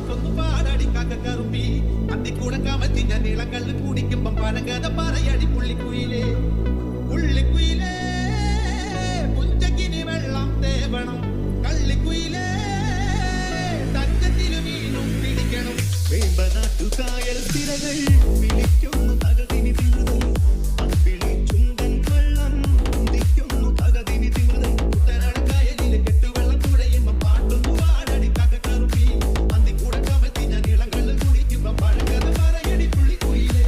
പാട്ടൊന്നു പാടടി കാക്കക്കറുപ്പി. അന്തിക്കൂടം കമത്തി ഞാൻ ഇളം കള്ള് കുടിക്കുമ്പം പഴങ്കഥ പറയടി പുള്ളിക്കുയിലേ. പുള്ളിക്കുയിലേ, പുഞ്ചക്കിനി വെള്ളം തേവണം. കള്ളിക്കുയിലേ, തഞ്ചത്തിനു മീനും പിടിക്കണം. വേമ്പനാട്ടുകായൽ തിരകൾ വിളിക്കുന്നു തകതിനി തിമൃതം. അമ്പിളി ചുണ്ടൻ വള്ളം ഉദിക്കുന്നു തകതിനി തിമൃതം. കുട്ടനാട് കായലിലെ കെട്ടുവെള്ളം തുഴയുമ്പം പാട്ടൊന്നു പാടടി കാക്കക്കറുപ്പി. അന്തിക്കൂടം കമത്തി ഞാൻ ഇളം കള്ള് കുടിക്കുമ്പം പഴങ്കഥ പറയടി പുള്ളിക്കുയിലേ.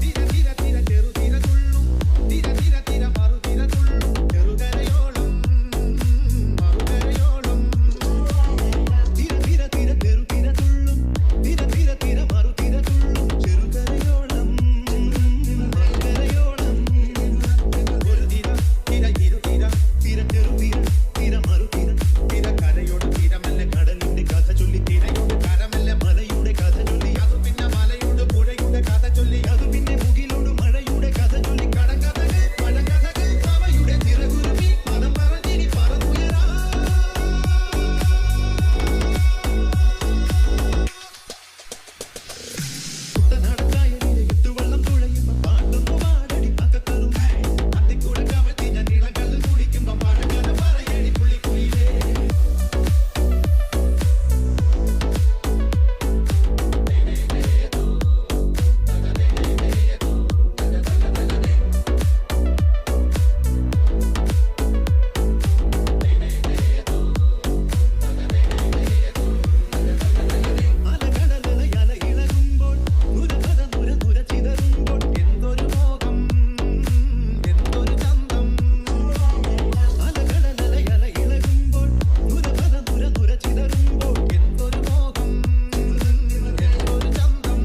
തിര തിര തിര ചെറുതിര തുള്ളും, തിര തിര തിര മറുതിര തുള്ളും, ചെറുകരയോളം മറുകരയോളം. തിര തിര തിര ചെറുതിര തുള്ളും, തിര തിര തിര മറുതിര തുള്ളും, ചെറുകരയോളം മറുകരയോളം. ഒരു തിര തിര ഇരു തിര, തിര ചെറുതിര തിര മറുതിര, തിര കരയോട് തിരമല്ല. കടലിന്റെ കഥ ചൊല്ലി. തിരയോട് കരമല്ല. മലയുടെ കഥ ചൊല്ലി. അതു പിന്നെ മലയോട് പുഴയുടെ കഥ ചൊല്ലി. അത് പിന്നെ മുകിലോട് മഴയുടെ കഥ ചൊല്ലി. കടങ്കഥകൾ പഴങ്കഥകൾ അവയുടെ ചിറകുരുമി മനം പറഞ്ഞിനി പറന്നുയരാ. കുട്ടനാടക്കായലിലെ എട്ടുവള്ളം തുഴയുമ്പം പാട്ടൊന്നു പാടടി പക്കക്കറുമ്പേ. അന്തിക്കൂടം കമഴ്ത്തി ഞാൻ ഇളം കള്ള് കുടിക്കുമ്പം പഴങ്കഥ പറയടി പുള്ളിക്കുയിലേ. അലകടലല ഇളകുമ്പോൾ നുര നുര നുര നുര ചിതറുമ്പോൾ എന്തൊരു മോഹം, എന്തൊരു ചന്തം. അലകടലല ഇളകുമ്പോൾ നുര നുര നുര നുര ചിതറുമ്പോൾ എന്തൊരു മോഹം, എന്തൊരു ചന്തം.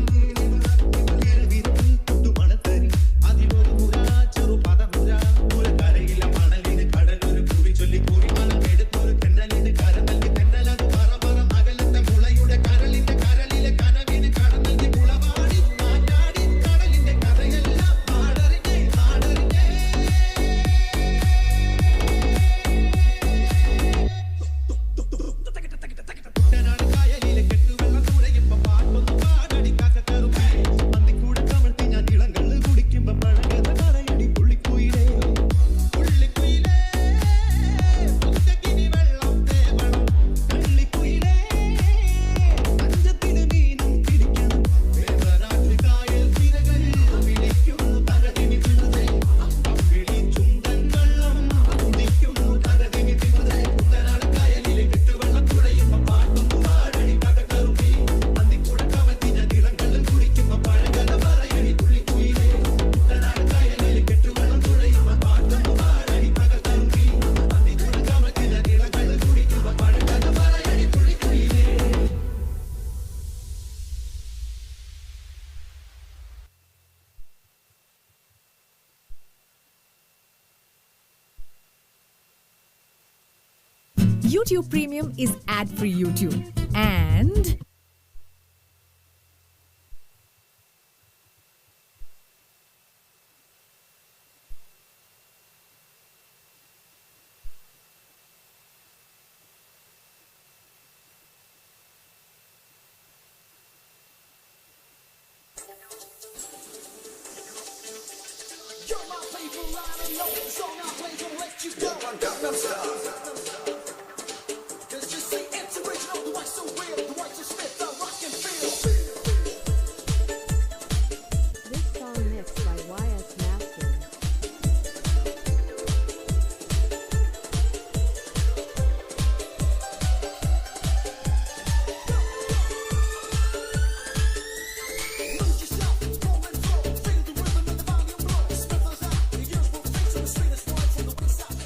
തിരവിരൽ തൊട്ടു മണത്തരി. അതിലൊരു മുര ചെറു പദമുര. നുര കരയില മണലിന് കടലൊരു കുറി ചൊല്ലി. കുറിമണം എടുത്തൊരു തെന്നലിന് കര നൽകി. തെന്നലത് പറ പറ അകലത്തെ മുളയുടെ കരളിന്റെ കരളിലെ കനവിന് കട നൽകി. കുളവാടി മാറ്റാടി കടലിന്റെ കഥയെല്ലാം നാടറിഞ്ഞേ നാടറിഞ്ഞേ. കുട്ടനാട് കായലിലെ കെട്ടുവെള്ളം തുഴയുമ്പം പാട്ടൊന്നു പാടടി കാക്കക്കറുപ്പേ. അന്തിക്കൂടെ കമഴ്ത്തി ഞാൻ ഇളങ്കള്ള് കുടിക്കുമ്പോ പഴങ്കഥ പറയടി പുള്ളിക്കുയിലേ. പുള്ളിക്കുയിലേ, പുഞ്ചക്കിനി വെള്ളം തേവണം. കള്ളിക്കുയിലേ, തഞ്ചത്തിന് മീനും പിടിക്കണം. വേമ്പനാട്ടുകായൽ തിരകൾ വിളിക്കുന്നു തകതിനി തിമൃതേ. അമ്പിളി ചുണ്ടൻ വള്ളം കുടിക്കുന്നു തകതിനി തിമൃതേ. കുട്ടനാട് കായലിലെ കെട്ടുവെള്ളം തുഴയുമ്പം പാട്ടൊന്നു പാടടി കാക്കക്കറുപ്പി. അന്തിക്കൂടം കമഴ്ത്തി ഞാൻ ഇളം കള്ള് കുടിക്കുമ്പം പഴങ്കഥ പറയടി പുള്ളിക്കുയിലേ. കുട്ടനാട് കായലിലെ കെട്ടുവെള്ളം തുഴയുമ്പം പാട്ടൊന്നു പാടടി കാക്കക്കറുപ്പി. അന്തിക്കൂടം കമഴ്ത്തി ഞാൻ ഇളം കള്ള് കുടിക്കുമ്പം പഴങ്കഥ പറയടി പുള്ളിക്കുയിലേ. YouTube Premium is ad free YouTube. And You're my favorite, I don't know. The song I play gonna let you go. Gangnam Style. Cause you see, it's original, the white's so real, the white's so Smith, I rock and feel. This song mixed by YS Master. Lose yourself, it's rolling flow. Feel the rhythm and the volume blow. Smith is out, the usual face on the street is one from the west side.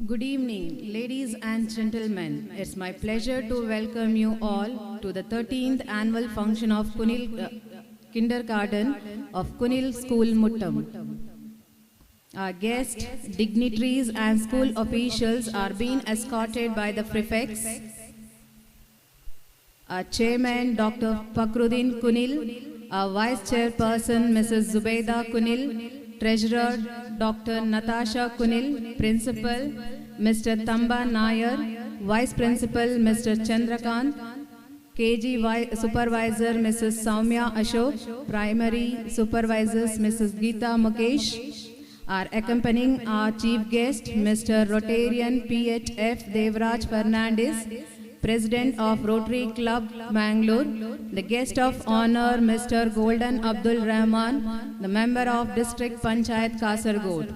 Good evening, ladies and gentlemen. It's my pleasure to welcome you all to the 13th annual function of Kunil Kindergarten of Kunil School, Muttom. Our guests, dignitaries and school officials are being escorted by the prefects. Our chairman, Dr. Fakruddin Kunil, our vice chairperson, Mrs. Zubaida Kunil, treasurer, Dr. Natasha Kunil, principal, Mr. Tamba Nair, vice principal, Mr. Chandrakant, KG supervisor, Mrs. Soumya Ashok, primary supervisors, Mrs. Geeta Mukesh, are accompanying our chief guest, Mr. Rotarian PHF Devraj Fernandez, President of Rotary Club, Mangalore, the guest of honor, Mr. Golden Abdul Rahman, the member of District Panchayat Kasargod.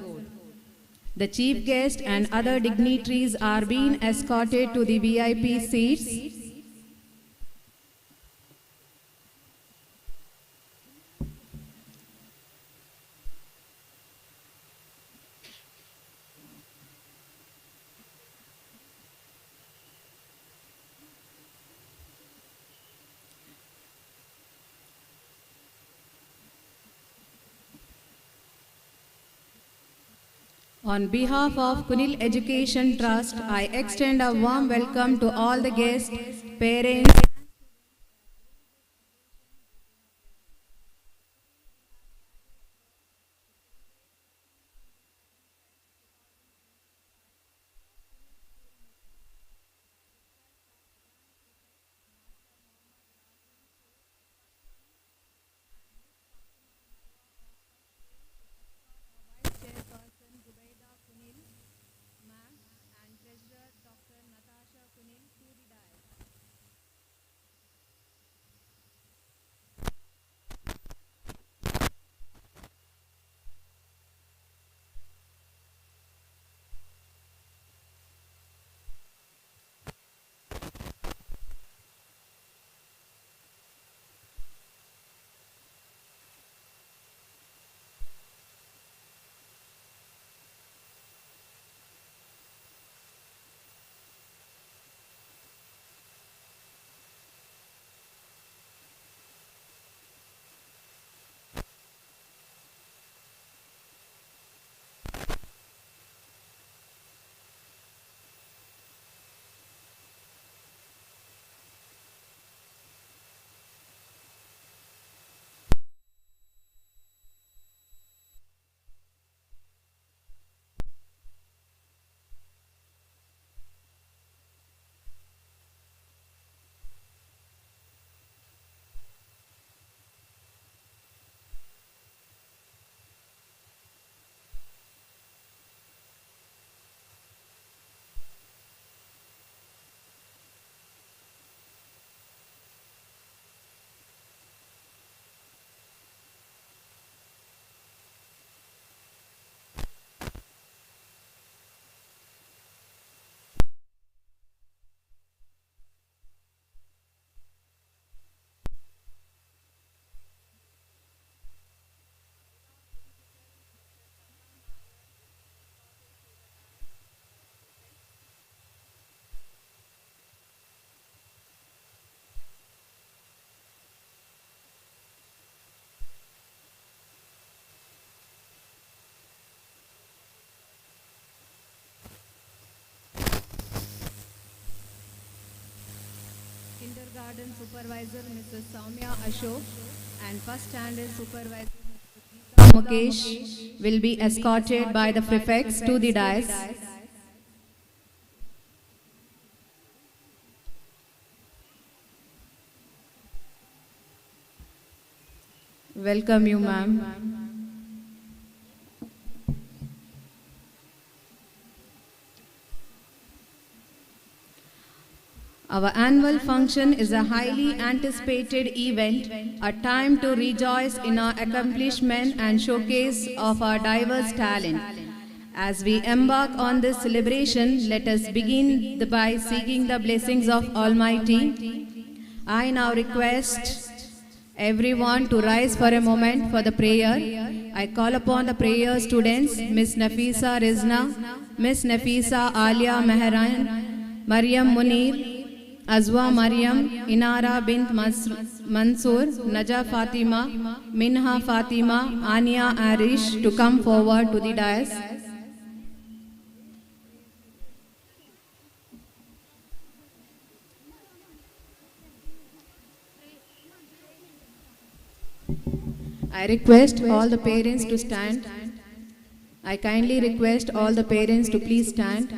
The chief guest and other dignitaries are being escorted to the VIP seats. On behalf of Kunil Education Trust, I extend a warm welcome to all the guests, parents, Kindergarten Supervisor Mrs. Soumya Ashok and First Standard Supervisor Mrs. Geeta Mukesh will be escorted by the prefects to the dais. Welcome you, ma'am. Our annual function is a highly anticipated event, a time to rejoice in our accomplishment and showcase of our diverse talent. As we embark on this celebration, let us begin by seeking the blessings of Almighty. I now request everyone to rise for a moment for the prayer. I call upon the prayer students, Ms. Nafisa Rizna, Ms. Nafisa Alia Mehran, Mariam Munir, Azwa Mariam, Inara bint Mansoor, Naja Fatima, Minha Fatima, Ania Arish to come forward to the dais. I request all the parents to stand. I kindly request all the parents to please stand.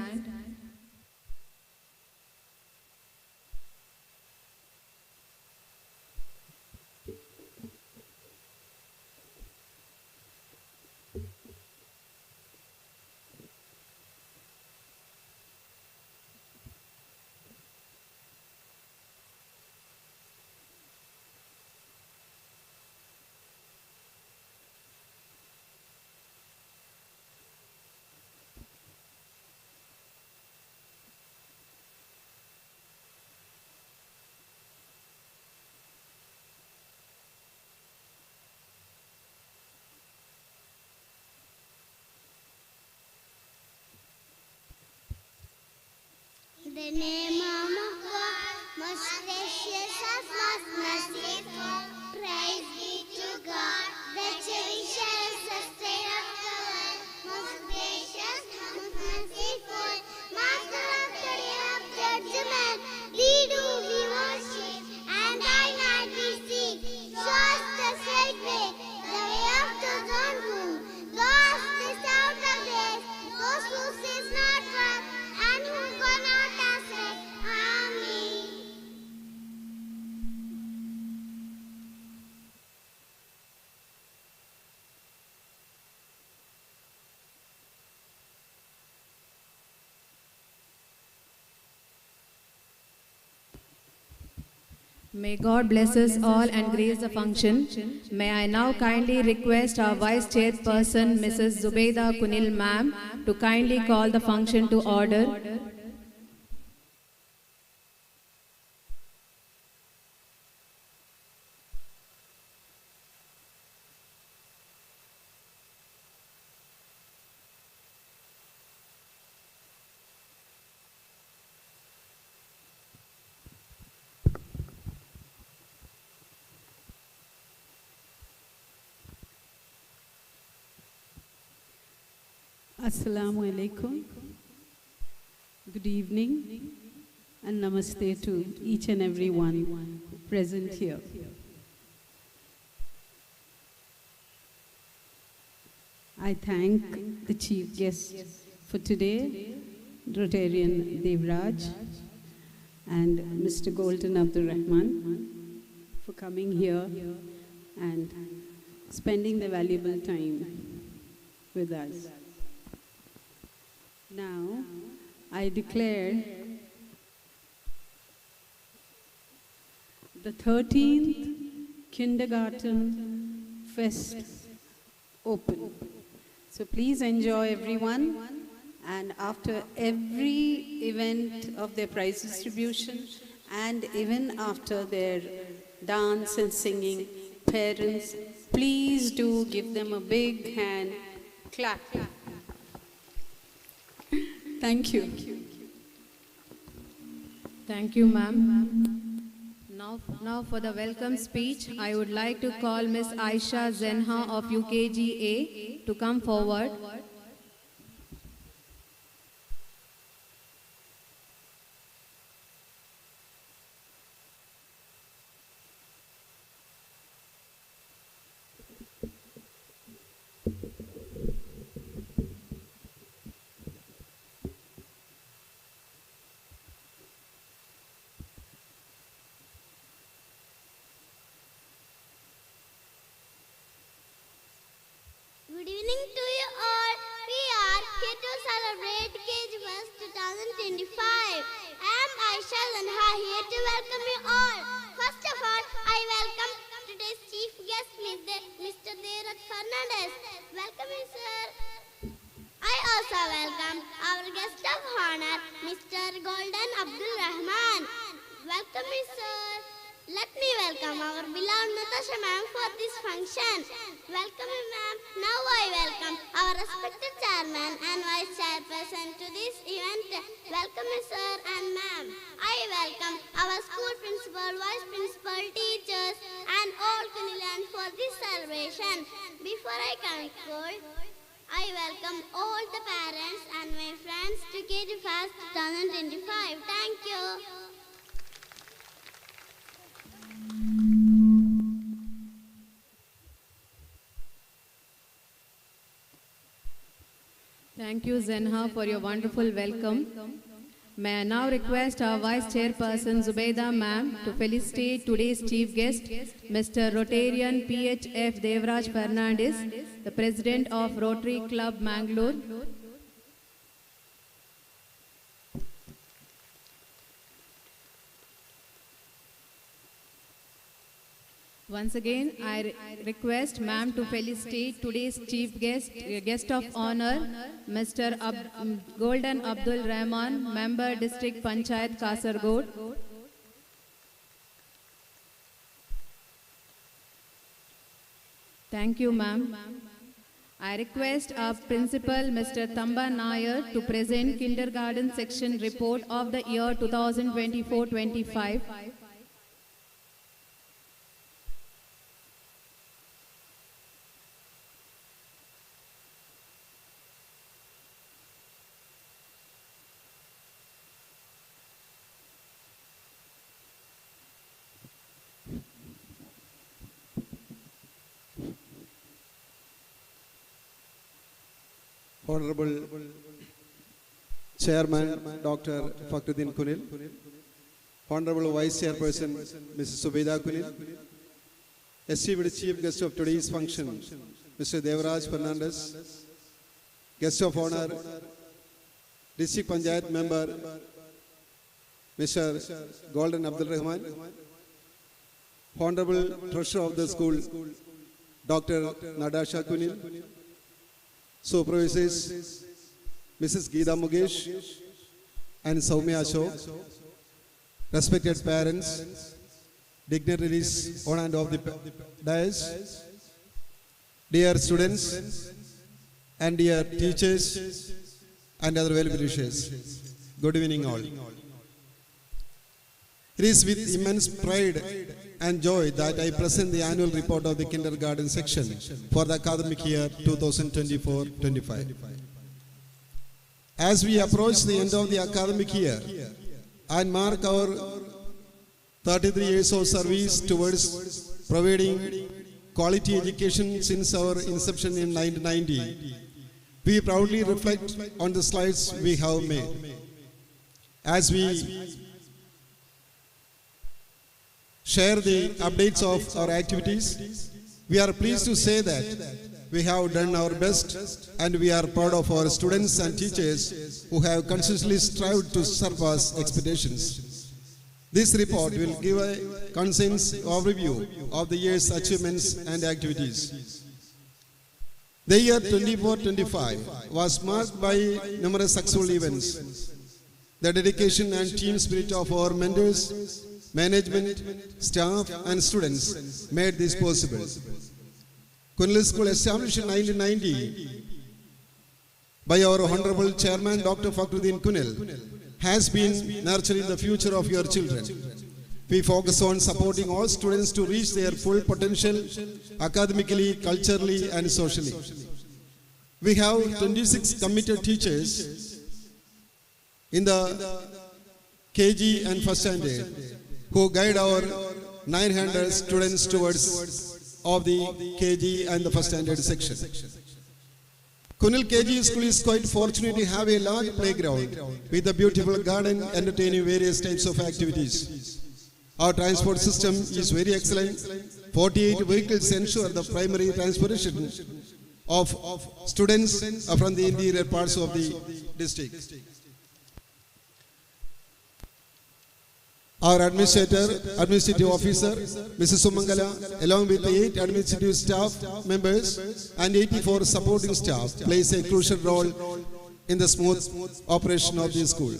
In the name of God, most gracious, most merciful, praise be to God, the cherisher and sustainer of the world, most gracious, most merciful, master of the day of judgment, thee do we worship, and thy night we seek. Show us the straight way, the way of the own whom thou hast this out of days, those who cease not work, and who go not astray. Amen. May God bless us all and grace the function. May I now kindly request our Vice Chairperson, Mrs. Zubaida Kunil ma'am, to kindly call the function to order. Assalamu alaikum. Good evening and namaste to each and every one present here. I thank the chief guest for today, Rotarian Devraj and Mr. Golden Abdul Rahman, for coming here and spending the valuable time with us. Now, I declare the 13th Kindergarten Fest open. So please enjoy, everyone. And after every event of their prize distribution, and even after their dance and singing, parents, please do give them a big hand clap. Thank you. Thank you, ma'am. Now for the welcome speech, I would like to call Ms. Aisha Zenha of UKGA to come forward. Good evening to you all. We are here to celebrate KG Fest 2025. I am Aisha Zanha here to welcome you all. First of all, I welcome today's chief guest, Mr. Devraj Fernandez. Welcome you, sir. I also welcome our guest of honor, Mr. Golden Abdul Rahman. Welcome you, sir. Let me welcome our beloved Natasha ma'am for this function. Welcome you, ma'am. Now I welcome our respected chairman and vice chairperson to this event. Welcome you, sir and ma'am. I welcome our school principal, vice principal, teachers and all Kunilans for this celebration. Before I conclude, I welcome all the parents and my friends to KG Fest 2025. Thank you. Thank you, Zenha, for your wonderful welcome. May I now request our Vice Chairperson, Zubaida ma'am, to felicitate today's chief guest, Mr. Rotarian PHF Devraj Fernandez, the President of Rotary Club Mangalore. Once again, I request ma'am to felicitate today's chief guest, guest of honor, Mr. Golden Abdul Rahman, Member District Panchayat Kasargod. Thank you, ma'am. I request our principal, Mr. Tamba Nair, to present kindergarten section report of the year 2024-25. Honorable Chairman Dr. Fakhruddin Kunil, Honorable Vice Chairperson Mrs. Subaida Kunil, esteemed Chief Guest of today's function, Mr. Devraj Fernandez, Guest of Honor, District Panchayat Member, Mr. Golden Abdul Rahman, Honorable Treasurer of the school, Dr. Nadasha Kunil, Supervisors, Mrs. Geeta Mukesh and Soumya Ashok, respected parents, dignitaries on and off the dais, dear students and dear teachers and other well-wishers. Good evening all. It is with immense pride and joy that I present the annual report of the kindergarten section for the academic year 2024-25. As we approach the end of the academic year and mark our 33 years of service towards providing quality education since our inception in 1990, we proudly reflect on the slides we have made. As we share the updates of our activities, we are pleased to say that we have done our best and we are proud of our students and teachers who have consistently strived to surpass expectations. This report will give a concise overview of the year's achievements and activities. The year 24-25 was marked by numerous successful events. The dedication and team spirit of our mentors, management, staff, and students made this possible. Kunil School, established in 1990 by our Honorable Chairman Dr. Fakhruddin Kunil, has been nurturing the future of your children. We focus on supporting all students to reach their full potential academically, culturally, and socially. We have 26 committed teachers in the KG and first standard who guide our 900 students towards of the KG and the first standard section. Kunil KG School is quite fortunate to have a large playground with a beautiful garden entertaining various types of activities. Our transport system is very excellent. 48 vehicles ensure the primary transportation of students from the interior parts of the district. Our administrative officer, Mrs. Sumangala, along with 8 administrative staff members and 84 supporting staff, plays a crucial role in the smooth operation of the school.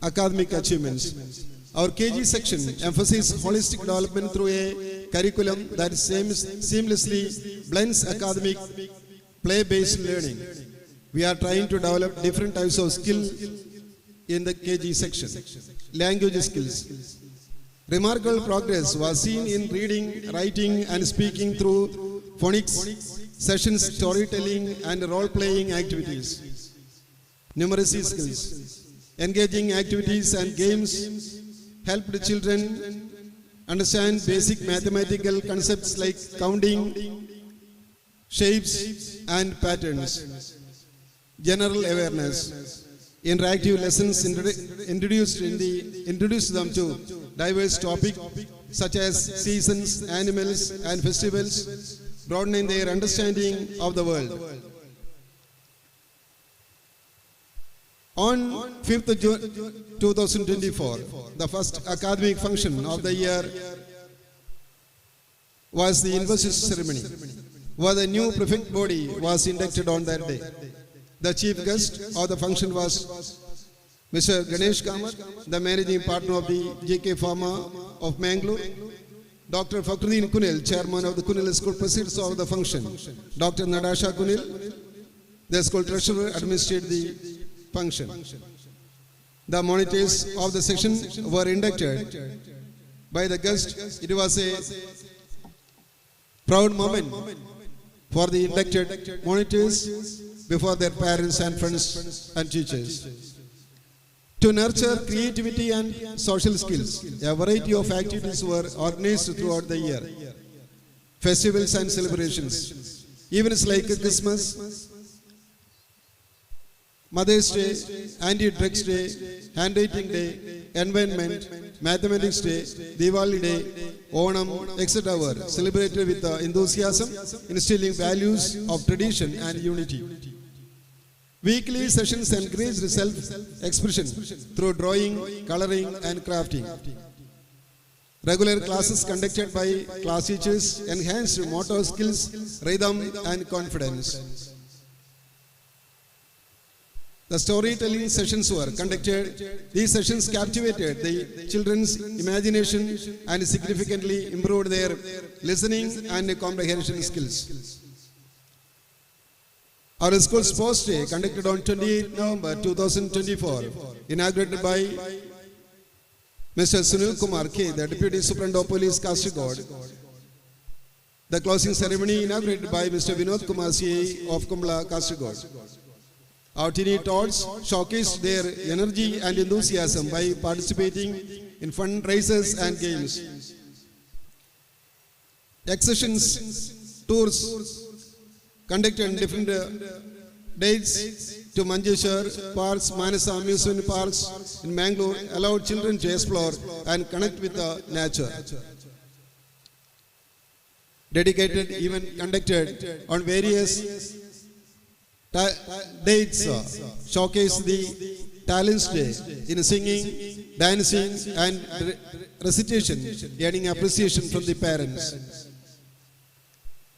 Academic achievements. Our KG section emphasizes holistic development through a curriculum that seamlessly blends academic play-based learning. We are trying to develop different types of skill in the KG section. Language skills. Remarkable progress was seen in reading, writing, and speaking through phonics sessions, storytelling, and role-playing activities. Numeracy skills. Engaging activities and games helped children understand basic mathematical concepts like counting, shapes, and patterns. General awareness. Interactive lessons introduced them to diverse topics such as seasons, animals, and festivals, broadening their understanding of the world. On 5th June 2024, the first academic function of the year was the investiture ceremony, where the new prefect body was inducted on that day. The chief guest of the function was Mr. Ganesh Kamath, the managing partner of the GK Pharma of Mangalore. Dr. Fakhruddin Kunil, chairman of the Kunil School, presides over the function. Dr. Natasha Kunil, the school treasurer, administered the function. The monitors of the section were inducted by the guest. It was a proud moment for the inducted monitors before their parents and friends and teachers. To nurture creativity and social skills, a variety of activities were organized throughout the year. Festivals and celebrations, events like Christmas, Mother's Day, Anti-Drugs Day, Handwriting Day, Environment, Mathematics Day, Diwali Day, Onam, etc. were celebrated with enthusiasm, instilling values of tradition and unity. Weekly sessions encouraged self-expression through drawing, coloring, and crafting. Regular classes conducted by class teachers enhanced motor skills, rhythm, and confidence. The storytelling sessions were conducted. These sessions captivated the children's imagination and significantly improved their listening and comprehension skills. Our school sports day conducted on 28 November 2024, inaugurated by Mr. Sunil Kumar K, the Deputy Superintendent of Police, Kasaragod. The closing ceremony inaugurated by Mr. Vinod Kumar CA of Kumbla, Kasaragod. Our teeny tots showcased their energy and enthusiasm by participating in fundraisers and games. Excursions, tours conducted on different dates to Manjeshwar parks, Manasa amusement parks in Mangalore allowed children to explore and connect with the nature. Dedicated event conducted on various dates showcase the Talents Day in singing, dancing, and recitation, gaining appreciation from the parents.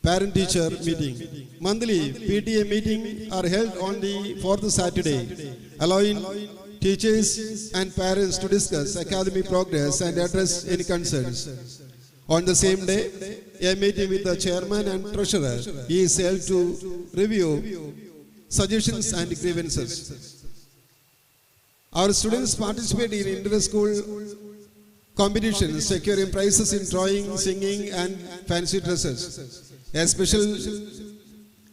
Parent-teacher meeting. Monthly PTA meeting are held on the fourth Saturday, allowing teachers and parents to discuss academic progress and address any concerns. On the same day, a meeting with the chairman and treasurer is held to review suggestions and grievances. Our students participate in inter-school competitions, securing prizes in drawing, singing, and fancy dresses. A special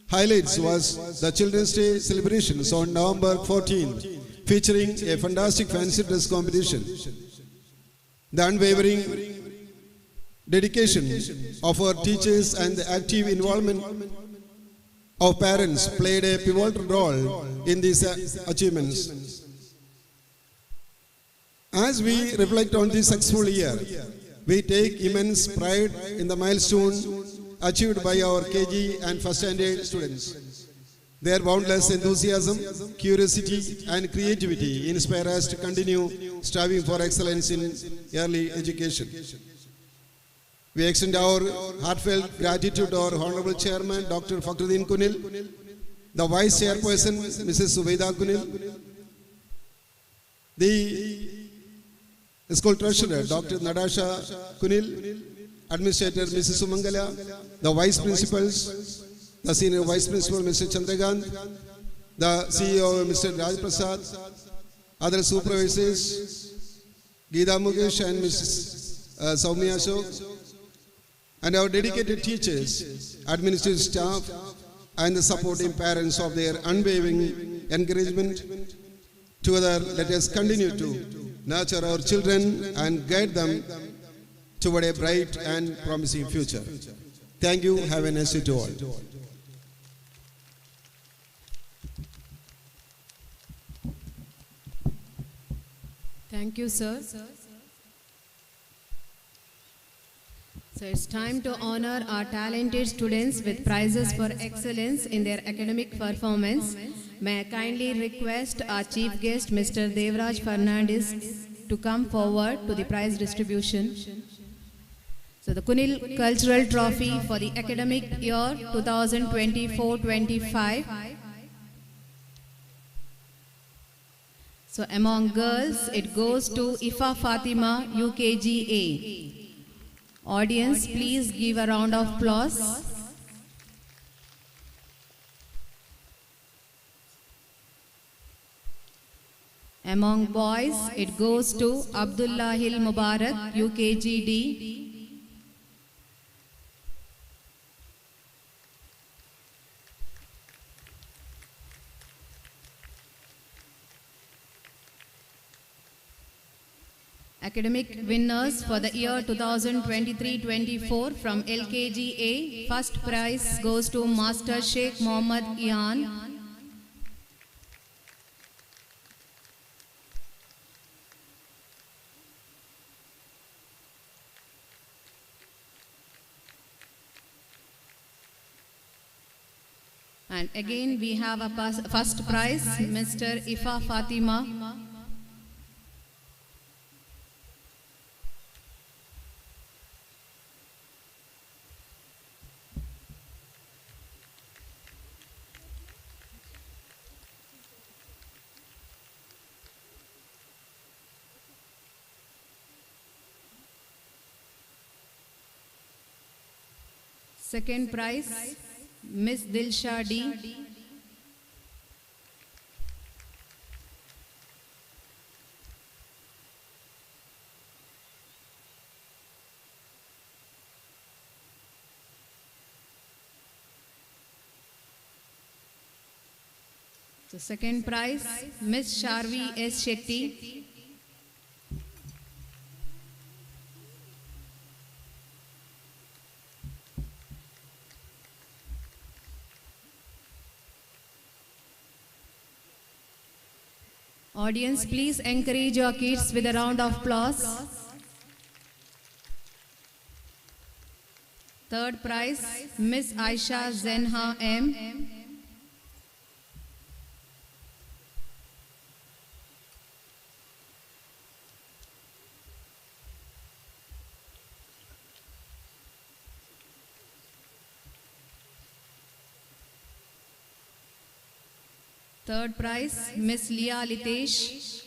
highlights was the Children's Day celebrations on November 14, featuring a fantastic fancy dress competition. The unwavering dedication of our teachers and the active involvement of parents played a pivotal role in these achievements. As we reflect on this successful year, we take immense pride in the milestone achieved by our KG and first standard students. Their boundless enthusiasm, curiosity, and creativity inspire us to continue striving for excellence in early education. We extend our heartfelt gratitude to our Honorable Chairman, Dr. Fakhruddin Kunil, the Vice Chairperson, Mrs. Subaida Kunil, the School Treasurer Dr. Nadasha Kunil, Administrator Mrs. Sumangala, the Vice Principals, the Senior Vice Principal Mr. Chandrakant, the CEO Mr. Raj Prasad, other supervisors, Geeta Mukesh and Mrs. Soumya Ashok, and our dedicated teachers, administrative staff, and the supporting parents of their unwavering encouragement. Together, let us continue to nurture our children and guide them toward a bright and promising future. Thank you. Have a nice day to all. Thank you, sir. So it's time to honor our talented students with prizes for excellence in their academic performance. May I kindly request our chief guest, Mr. Devraj Fernandez, to come forward to the prize distribution. So the Kunil Cultural Trophy for the academic year 2024-25. So among girls, it goes to Ifa Fatima, UKGA. Audience, please give a round of applause. Among boys, it goes to Abdullahil Mubarak, UKGD. Academic winners for the year 2023-24 from LKGA. First prize goes to Master Sheikh Mohammad Ian. And again we have a first prize, Mr. Ifa Fatima. Second prize, Miss Dilsha D. So second prize, Miss Sharvi S. Shetty. Audience, please encourage your kids with a round of applause. Third prize, Miss Aisha Zenha M. Third prize, Miss Leah Litesh.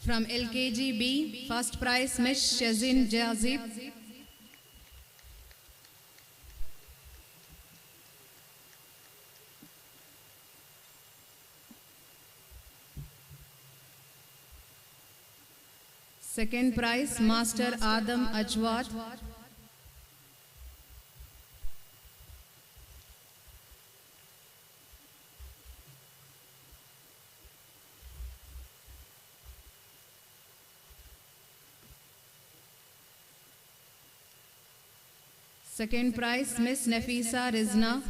From LKGB, first prize, Miss Shazin Jazib. Second prize, Master Adam Ajwad. Second prize, Miss Nafisa Rizna.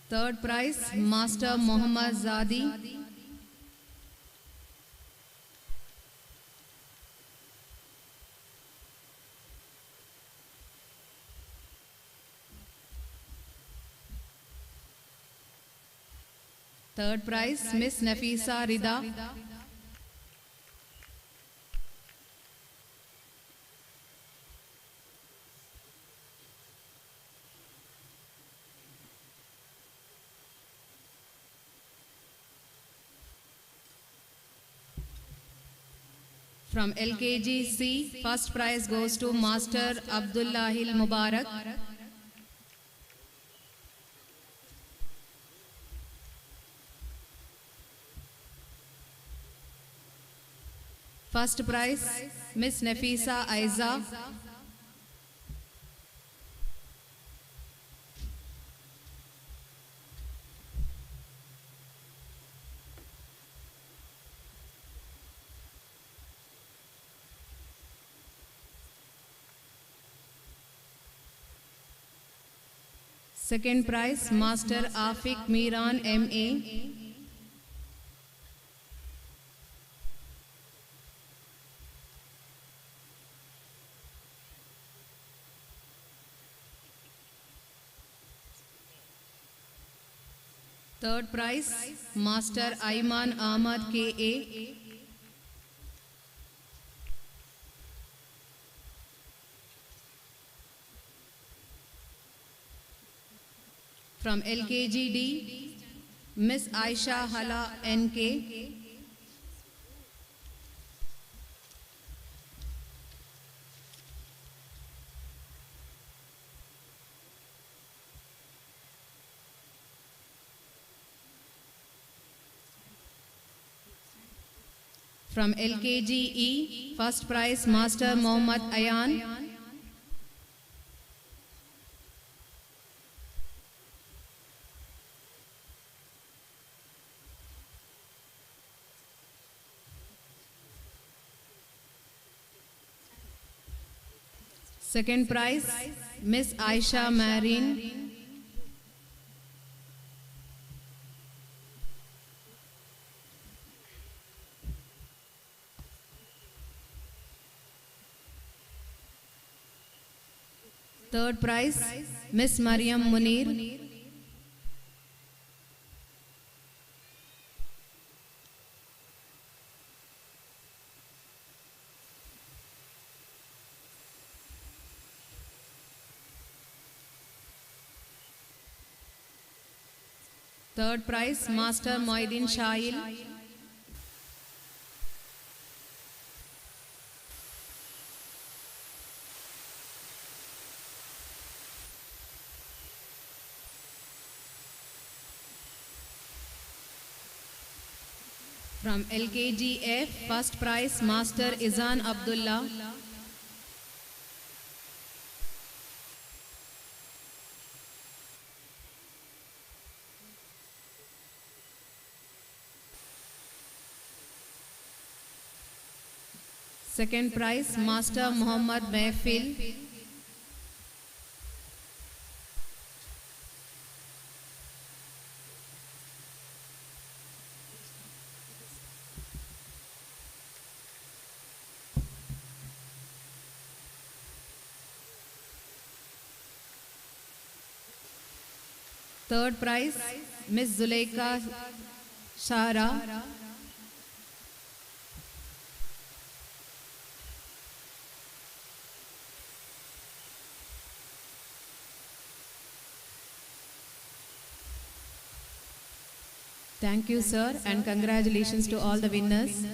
Third prize, Master Muhammad Zadi. Third prize, Miss Nafisa Rida. From LKG C, first prize goes to Master Abdullahil Mubarak. First prize, Miss Nafisa Aiza. Second prize, Master Afik Miran, M.A. Third prize, Master Ayman Ahmad, K.A. From LKGD, Miss Aisha Hala, N.K. From LKGE, first prize, Master Muhammad Ayan. Second prize, Miss Aisha Marin. Third prize, Miss Mariam Munir. Third prize, Master Moidin Shail. From LKGF, first prize, Master Izan Abdullah. Second prize, Master Muhammad Mehfil. Third prize, Miss Zuleika Shara. Thank you, sir, and congratulations to all the winners.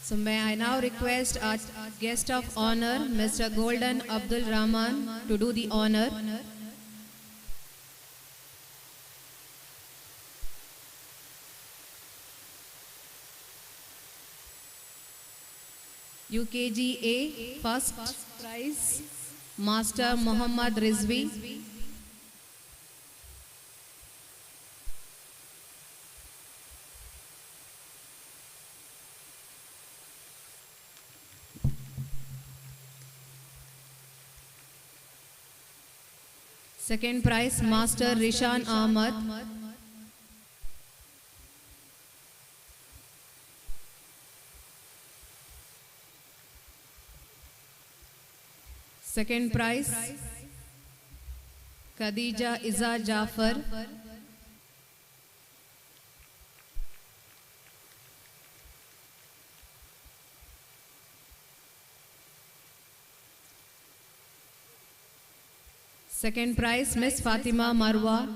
So may I now request our guest of honor, Mr. Golden Abdul Rahman, to do the honor. UKGA first prize, Master Muhammad Rizvi. Second prize, Master Rishan Ahmad. Second prize, Khadija Iza Jafar. Second prize, Miss Fatima Marwa.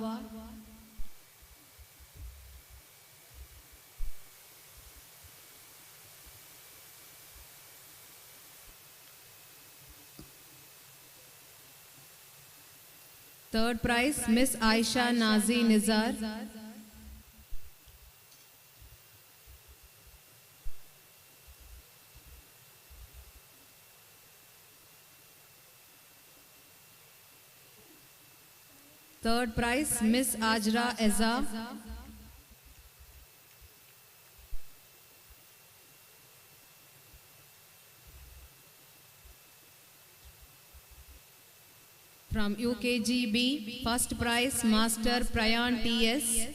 Third prize, Miss Aisha Nazi Nizar. Third prize, Miss Ajra Eza. From UKGB, first prize, Master Prayan TS.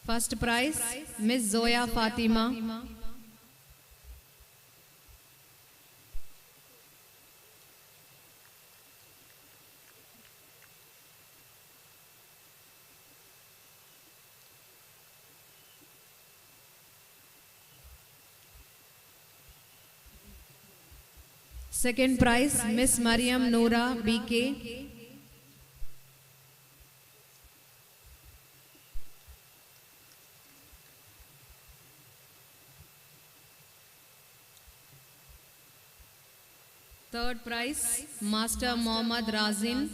First prize, Miss Zoya Fatima. Second prize, Miss Mariam Noora BK. Third prize, Master Mohammad Razin.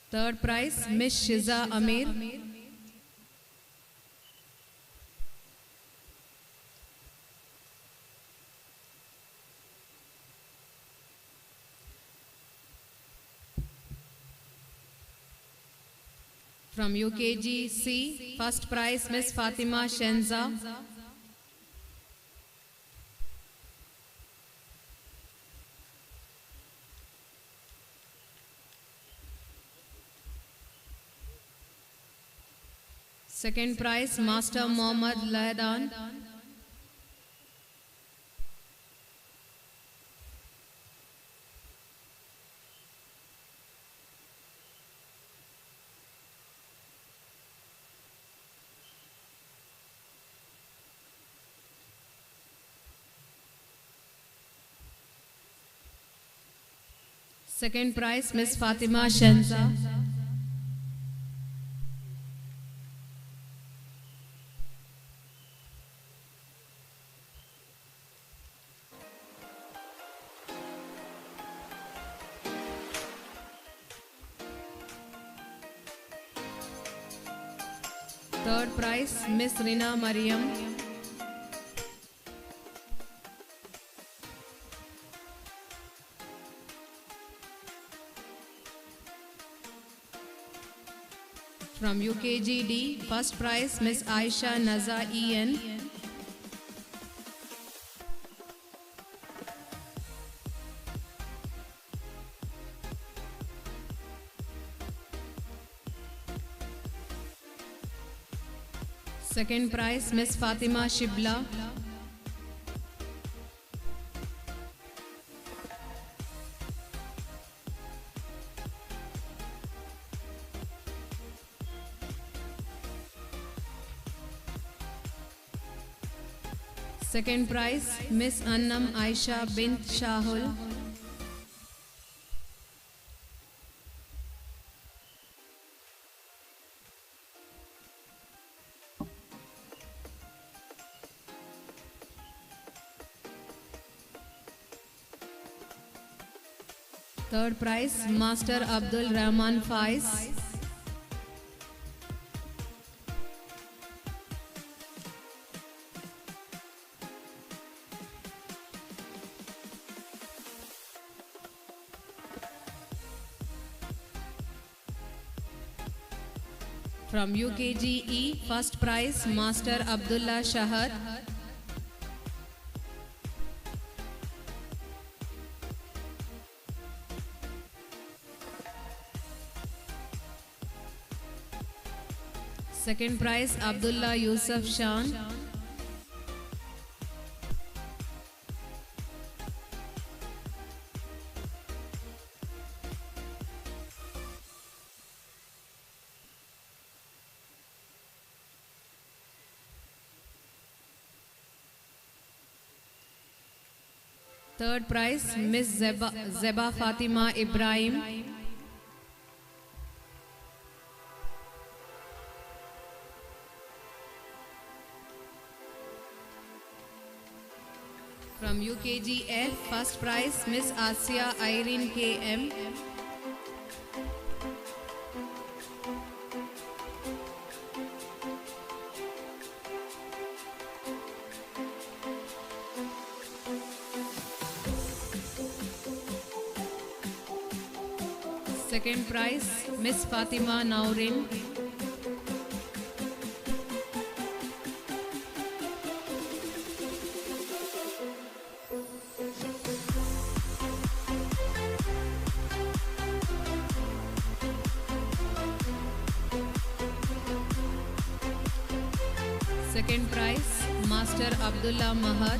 Third prize, Miss Shiza Amir. From UKG C, first prize, Miss Fatima Shenza. Second prize, Master Mohammad Ladan. Second prize, Miss Fatima Shenza. Third prize, Miss Rina Mariam. From UKGD, first prize, Miss Aisha Naza EN. Second prize, Miss Fatima Shibla. Second prize, Miss Annam Aisha bint Shahul. Third prize, Master Abdul Rahman Faiz. From UKGE, first prize, Master Abdullah Shahad. Second prize, Abdullah Yusuf Shan. Third prize, Miss Zeba Fatima Ibrahim. From UKGF, first prize, Miss Asia Irene KM. Second prize, Miss Fatima Naurin. Second prize, Master Abdullah Mahat.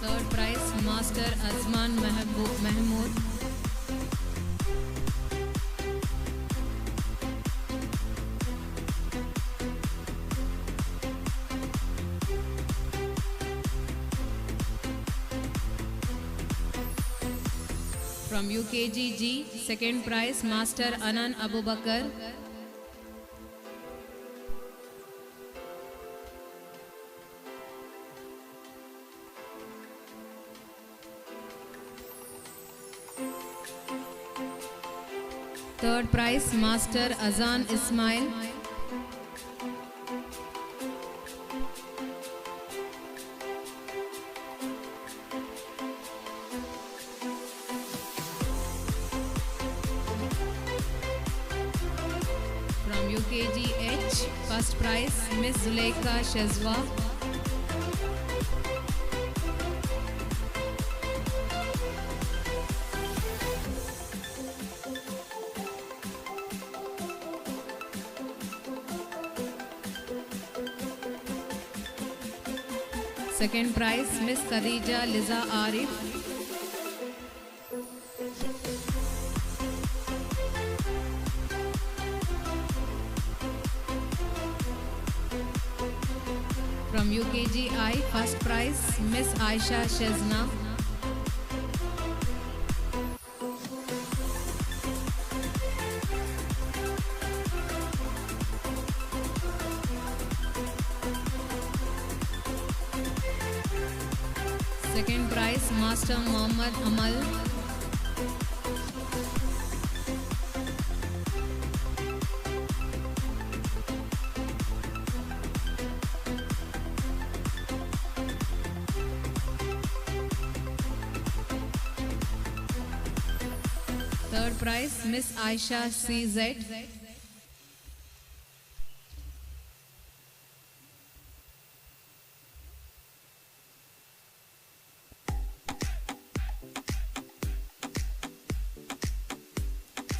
Third prize, Master Azman Mahmood. From UKGG, second prize, Master Anan Abubakar. Third prize, Master Azan Ismail. From UKGH, first prize, Miss Zuleika Shazwa. Second prize, Miss Khadija Liza Arif. From UKGI, first prize, Miss Aisha Shezna. Second prize, Master Mohammad Amal. Third prize, Miss Aisha CZ.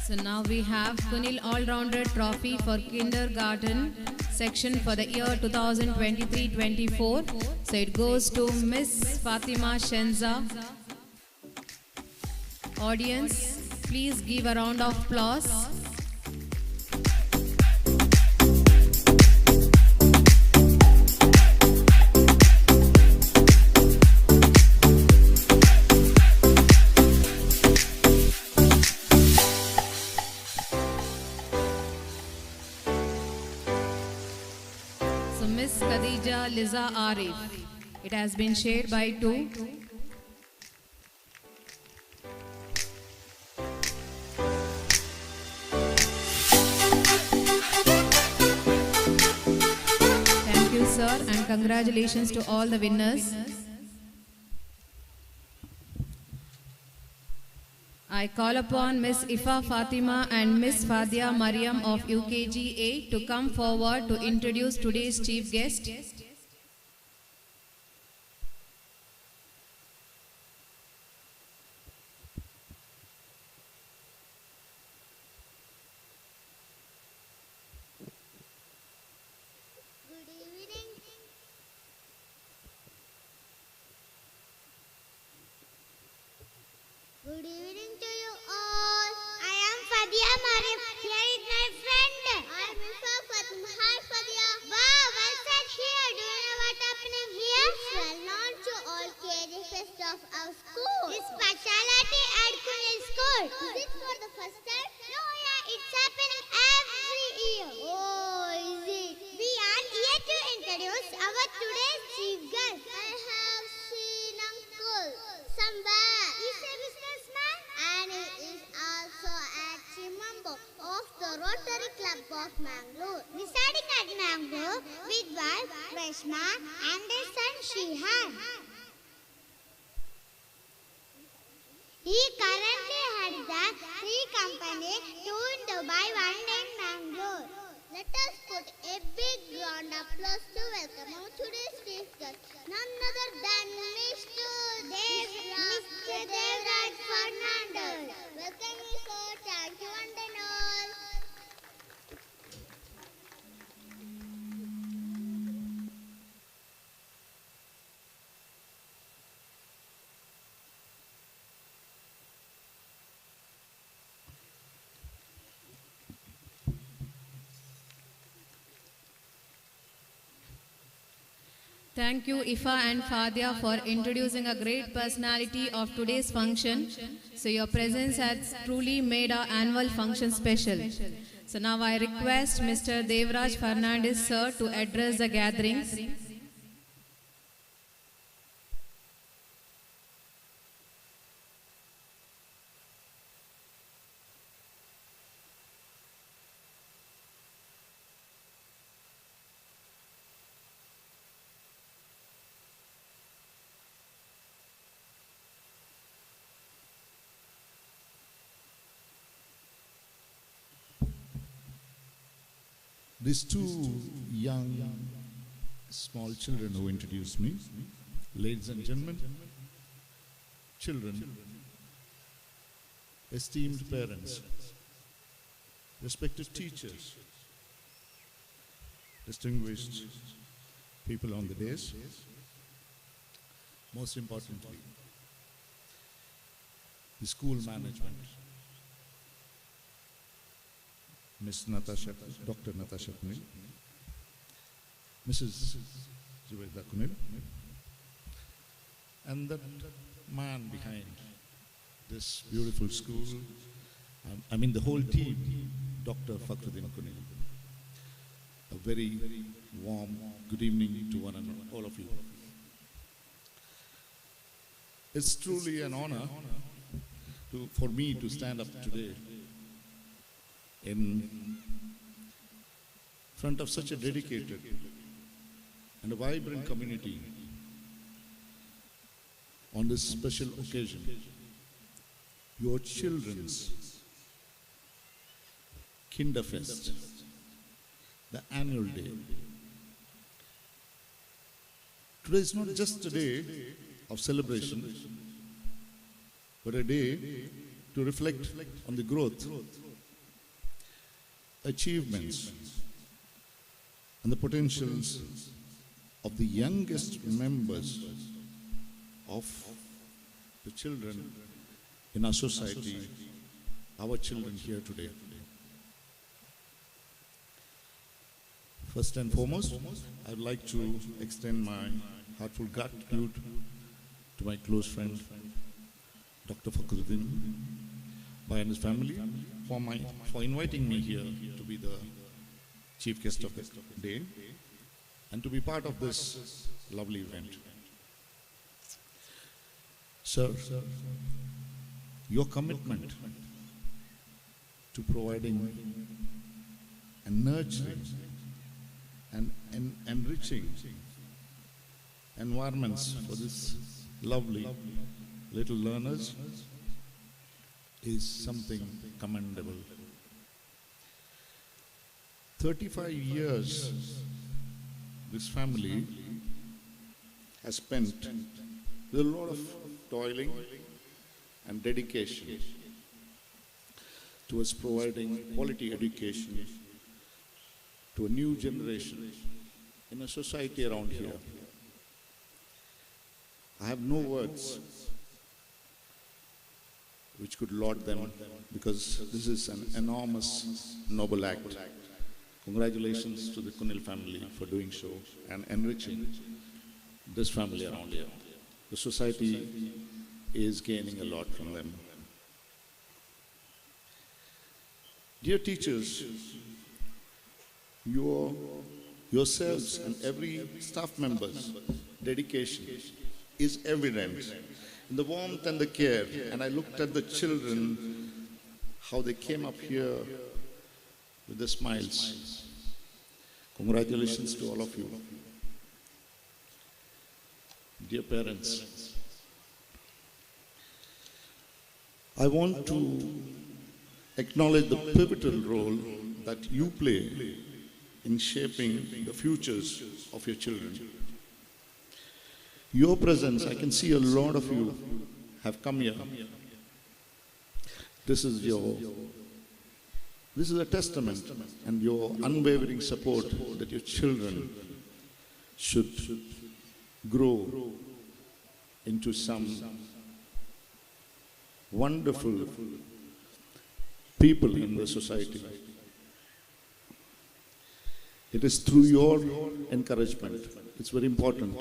So now we have Kunil All-Rounder Trophy for Kindergarten section for the year 2023-24. So it goes to Miss Fatima Shenza. Audience, please give a round of applause. So Miss Khadija Liza Arif. It has been shared by two. sir, and congratulations to all the winners. I call upon Miss Ifa Fatima and Miss Fadia Mariam of UKGA to come forward to introduce today's chief guest. Good evening. Good evening to you all. I am Fadia Mariam. Here is my friend. I am Ifa Fatima. Hi Fadia. Wow, well said here. Do you know what happening here? It's well known to all KG Fest of our school. This speciality at Kunil School. Is it for the first time? No, yeah, it's happening every year. Oh, is it? We are here to introduce our today's chief guest. I have seen uncle somewhere. He's a businessman and he is also a member of the Rotary Club of Mangalore. Residing at Mangalore with wife Reshma and their son Shihan. He currently heads the three company, two in Dubai, one in Mangalore. Let us put a big round of applause to welcome our today's chief guest, none other than Mr. Devraj Fernandez. Welcome you, sir. Thank you, one and all. Thank you, Ifa and Fadia, for introducing a great personality of today's function. So your presence has truly made our annual function special. So now I request Mr. Devraj Fernandez, sir, to address the gatherings. These two young, small children who introduced me, ladies and gentlemen, children, esteemed parents, respected teachers, distinguished people on the dais, most importantly, the school management, Ms. Natasha, Dr. Natasha Kunil, Mrs. Zubaida Kunil, and that man behind this beautiful school, I mean the whole team, Dr. Fakhruddin Kunil. A very warm good evening to one and all of you. It's truly an honor for me to stand up today in front of such a dedicated and a vibrant community on this special occasion, your children's Kinderfest, the annual day. Today is not just a day of celebration, but a day to reflect on the growth, achievements, and the potentials of the youngest members of the children in our society, our children here today. First and foremost, I'd like to extend my heartfelt gratitude to my close friend, Dr. Fakhruddin Bhai and his family for inviting me here to be the chief guest of the day and to be part of this lovely event. Sir, your commitment to providing and nurturing and enriching environments for this lovely little learners is something commendable. 35 years this family has spent with a lot of toiling and dedication towards providing quality education to a new generation in a society around here. I have no words which could laud them, because this is an enormous noble act. Congratulations to the Kunnil family for doing so and enriching this family around here. The society is gaining a lot from them. Dear teachers, yourselves and every staff member's dedication is evident in the warmth and the care. And I looked at the children, how they came up here with the smiles. Congratulations to all of you. Dear parents, I want to acknowledge the pivotal role that you play in shaping the futures of your children. Your presence, I can see a lot of you have come here. This is a testament and your unwavering support that your children should grow into some wonderful people in the society. It is through your encouragement. It's very important.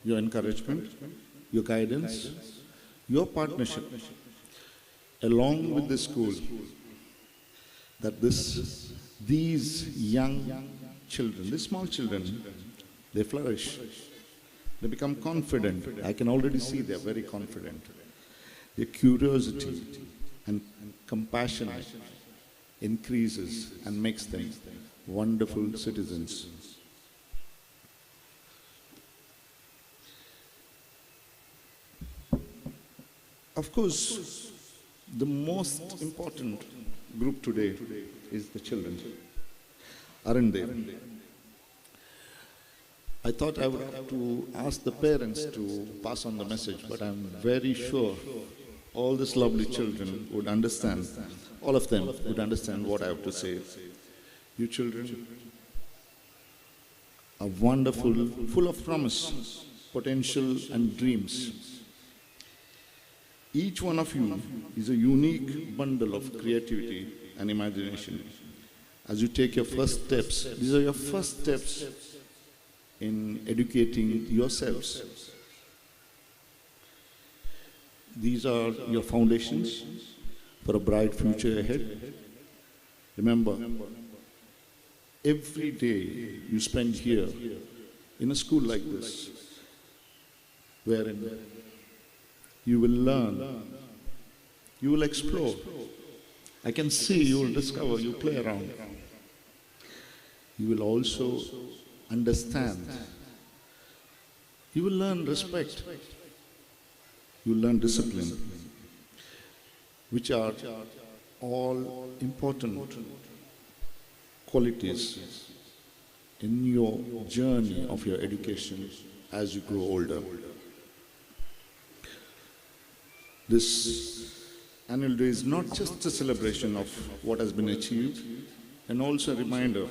Your encouragement, your guidance, your partnership, along with the school, that these young children, these small children, they flourish. They become confident. I can already see they're very confident. Their curiosity and compassion increases and makes them wonderful citizens. Of course, the most important group today is the children, aren't they? I thought I would have to ask the parents to pass on the message, but I'm very sure all these lovely children would understand, all of them would understand what I have to say. You children are wonderful, full of promise, potential and dreams. Each one of you is a unique bundle of creativity and imagination. As you take your first steps, these are your first steps in educating yourselves. These are your foundations for a bright future ahead. Remember, every day you spend here in a school like this, wherein you will learn, you will explore. I can see you will discover, you play around. You will also understand. You will learn respect. You will learn discipline, which are all important qualities in your journey of your education as you grow older. This annual day is not just a celebration of what has been achieved, and also a reminder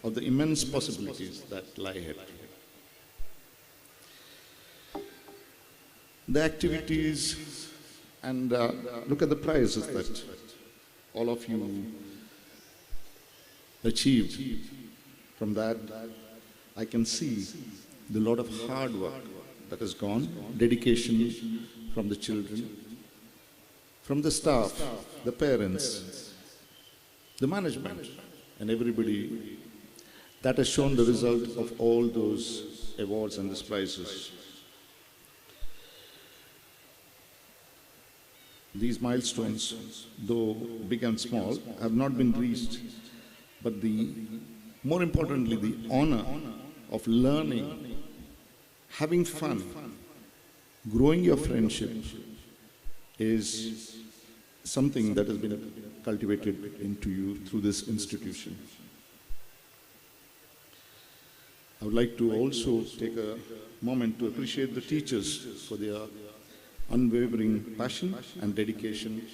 of the immense possibilities that lie ahead. The activities, and look at the prizes that all of you achieved. From that, I can see the lot of hard work that has gone, dedication from the children, from the staff, the parents, the management, and everybody that has shown the result of all those awards and these prizes. These milestones, though big and small, have not been reached, but the More importantly, the honor of learning, having fun, growing your friendship is something that has been cultivated into you through this institution. I would like to also take a moment to appreciate the teachers for their unwavering passion and dedication,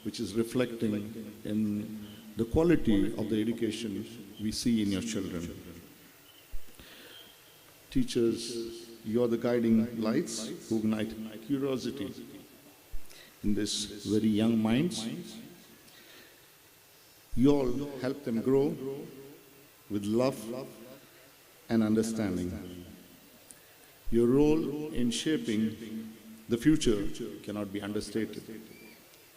which is reflecting in the quality of the education we see in your children. Teachers, you are the guiding lights who ignite curiosity in these very young minds. You all help them grow with love and understanding. Your role in shaping the future cannot be understated.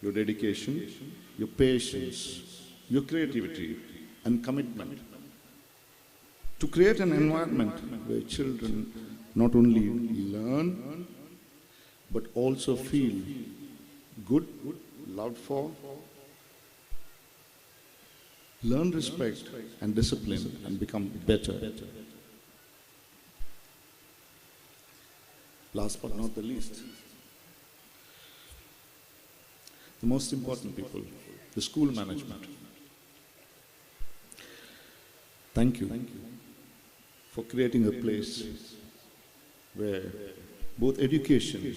Your dedication, your patience, your creativity and commitment to create an environment where children not only learn, but also feel good, loved for, learn respect and discipline and become better. Last but not the least, the most important people, the school management. Thank you for creating a place where both education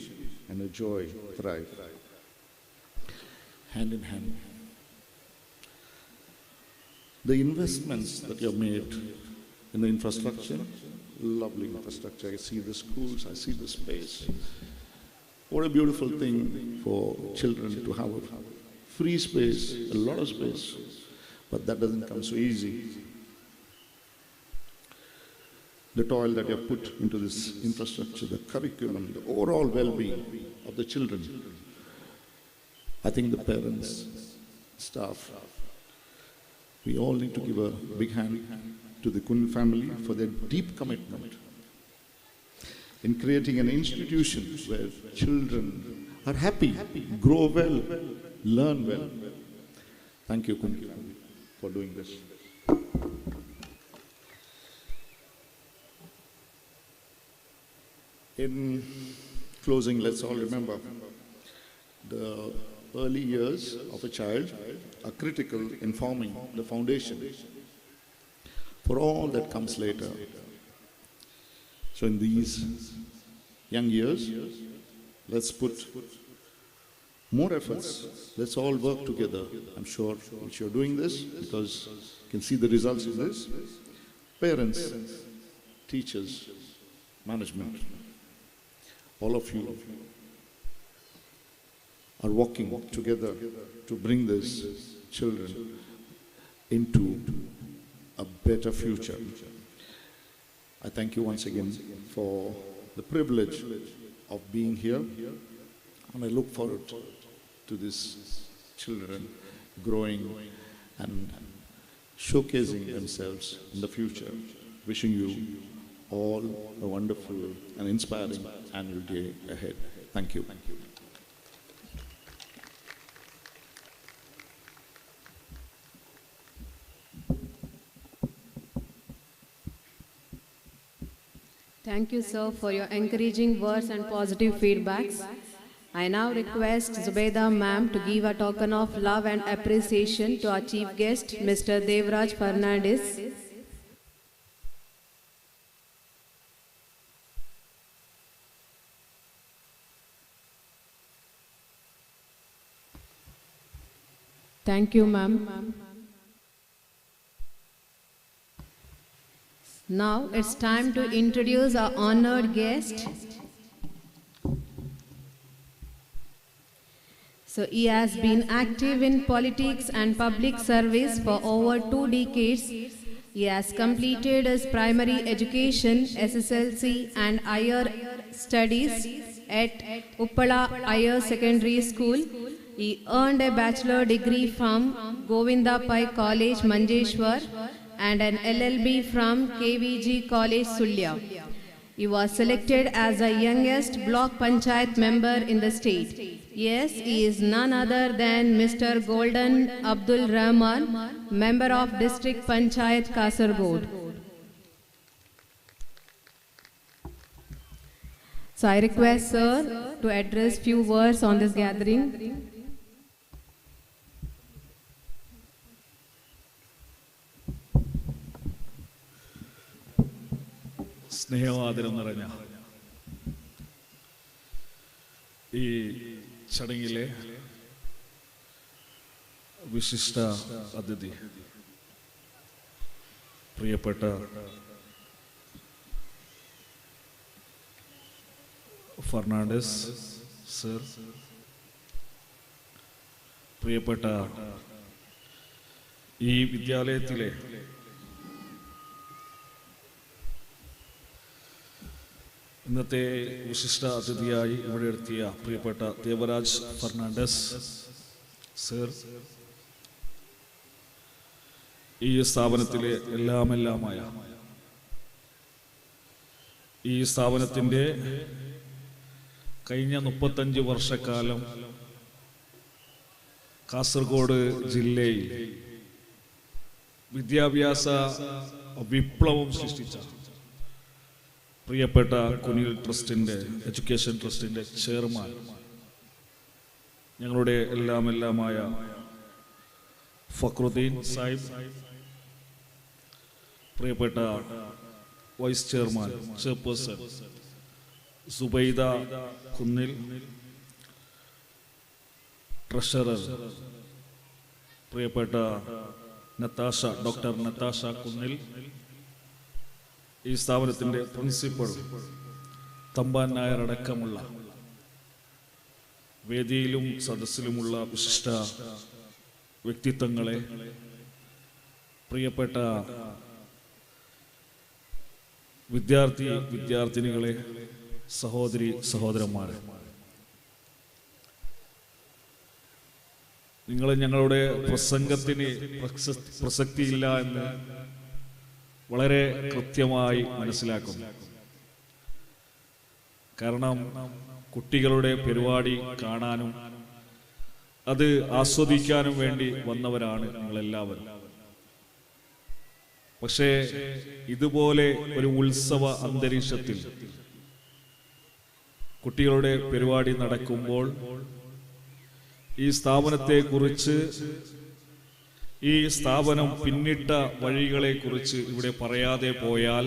and a joy thrive, hand in hand. The investments that you have made in the infrastructure, lovely infrastructure. I see the schools, I see the space. What a beautiful thing for children to have a free space, a lot of space, but that doesn't come so easy. The toil that you have put into this infrastructure, the curriculum, the overall well-being of the children. I think the parents, staff, we all need to give a big hand to the Kunil family for their deep commitment in creating an institution where children are happy, grow well, learn well. Thank you, Kunil family, for doing this. In closing, let's all remember the early years of a child are critical in forming the foundation for all that comes later. So in these young years, let's put more efforts. Let's all work together. I'm sure which you're doing this because you can see the results of this. Parents, teachers, management, all of you are working together to bring these children into a better future. I thank you once again for the privilege of being here, and I look forward to these children growing and showcasing themselves in the future. Wishing you all a wonderful and inspiring annual day ahead. Thank you. Thank you, sir, for your encouraging words and positive feedbacks. I now request Zubaida ma'am to give a token of love and appreciation to our chief guest, Mr. Devraj Fernandez. Thank you, ma'am. Now it's time to introduce our honored guest. So he has been active in politics and public service for over 2 decades. He has completed his primary education, SSLC and higher studies at Uppala Higher Secondary School. He earned a bachelor degree from Govinda Pai College, Manjeshwar, and an LLB from KVG College, Sullia. He was selected as the youngest block panchayat member in the state. Yes, he is none other than Mr. Golden Abdul Rahman, member of District Panchayat Kasargod. So I request sir to address few words on this gathering. സ്നേഹവാദരം നിറഞ്ഞ ഈ ചടങ്ങിലെ വിശിഷ്ട അതിഥി പ്രിയപ്പെട്ട Fernandez sir, പ്രിയപ്പെട്ട ഈ വിദ്യാലയത്തിലെ ഇന്നത്തെ വിശിഷ്ട അതിഥിയായി ഇവിടെ എത്തിയ പ്രിയപ്പെട്ട ദേവരാജ് ഫെർണാണ്ടസ് സർ, ഈ സ്ഥാപനത്തിലെ എല്ലാമെല്ലാമായ ഈ സ്ഥാപനത്തിൻ്റെ കഴിഞ്ഞ 35 വർഷക്കാലം കാസർഗോഡ് ജില്ലയിൽ വിദ്യാഭ്യാസ വിപ്ലവം സൃഷ്ടിച്ച പ്രിയപ്പെട്ട കുനിൽ ട്രസ്റ്റിൻ്റെ, എഡ്യൂക്കേഷൻ ട്രസ്റ്റിൻ്റെ ചെയർമാൻ, ഞങ്ങളുടെ എല്ലാമെല്ലാമായ ഫക്രുദ്ദീൻ സാഹിബ്, പ്രിയപ്പെട്ട vice chairman chairperson Zubaida Kunnil, treasurer പ്രിയപ്പെട്ട നതാഷ, ഡോക്ടർ നതാഷ കുന്നിൽ, ഈ സ്ഥാപനത്തിൻ്റെ പ്രിൻസിപ്പൽ തമ്പാൻ നായർ അടക്കമുള്ള വേദിയിലും സദസ്സിലുമുള്ള വിശിഷ്ട വ്യക്തിത്വങ്ങളെ, പ്രിയപ്പെട്ട വിദ്യാർത്ഥി വിദ്യാർത്ഥിനികളെ, സഹോദരി സഹോദരന്മാരെ, നിങ്ങൾ ഞങ്ങളുടെ പ്രസംഗത്തിന് പ്രസക്തിയില്ല എന്ന് വളരെ കൃത്യമായി മനസ്സിലാക്കുന്നു. കാരണം കുട്ടികളുടെ പരിപാടി കാണാനും അത് ആസ്വദിക്കാനും വേണ്ടി വന്നവരാണ് നിങ്ങളെല്ലാവരും. പക്ഷേ ഇതുപോലെ ഒരു ഉത്സവ അന്തരീക്ഷത്തിൽ കുട്ടികളുടെ പരിപാടി നടക്കുമ്പോൾ ഈ സ്ഥാപനത്തെക്കുറിച്ച്, ഈ സ്ഥാപനം പിന്നിട്ട വഴികളെക്കുറിച്ച് ഇവിടെ പറയാതെ പോയാൽ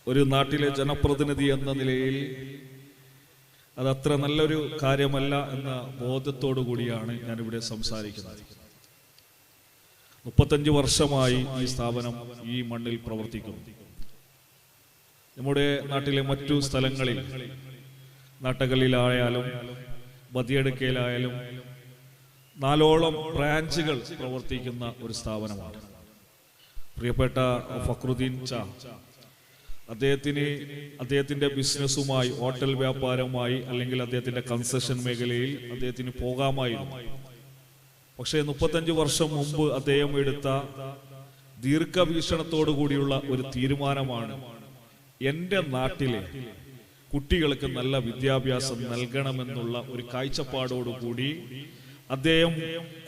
ഒരു നാട്ടിലെ ജനപ്രതിനിധി എന്ന നിലയിൽ അതത്ര നല്ലൊരു കാര്യമല്ല എന്ന ബോധത്തോടു കൂടിയാണ് ഞാനിവിടെ സംസാരിക്കുന്നത്. 35 വർഷമായി ഈ സ്ഥാപനം ഈ മണ്ണിൽ പ്രവർത്തിക്കുന്നു. നമ്മുടെ നാട്ടിലെ മറ്റു സ്ഥലങ്ങളിൽ, നാട്ടകലിലായാലും ബദിയടുക്കയിലായാലും 4ഓളം ബ്രാഞ്ചുകൾ പ്രവർത്തിക്കുന്ന ഒരു സ്ഥാപനമാണ്. പ്രിയപ്പെട്ട ഫക്രുദ്ദീൻ ചാ, അദ്ദേഹത്തിൻ്റെ ബിസിനസ്സുമായി, ഹോട്ടൽ വ്യാപാരവുമായി, അല്ലെങ്കിൽ അദ്ദേഹത്തിൻ്റെ കൺസെഷൻ മേഖലയിൽ അദ്ദേഹത്തിന് പോകാമായിരുന്നു. പക്ഷേ 35 വർഷം മുമ്പ് അദ്ദേഹം എടുത്ത ദീർഘവീക്ഷണത്തോടു കൂടിയുള്ള ഒരു തീരുമാനമാണ് എൻ്റെ നാട്ടിലെ കുട്ടികൾക്ക് നല്ല വിദ്യാഭ്യാസം നൽകണമെന്നുള്ള ഒരു കാഴ്ചപ്പാടോടുകൂടി അദ്ദേഹം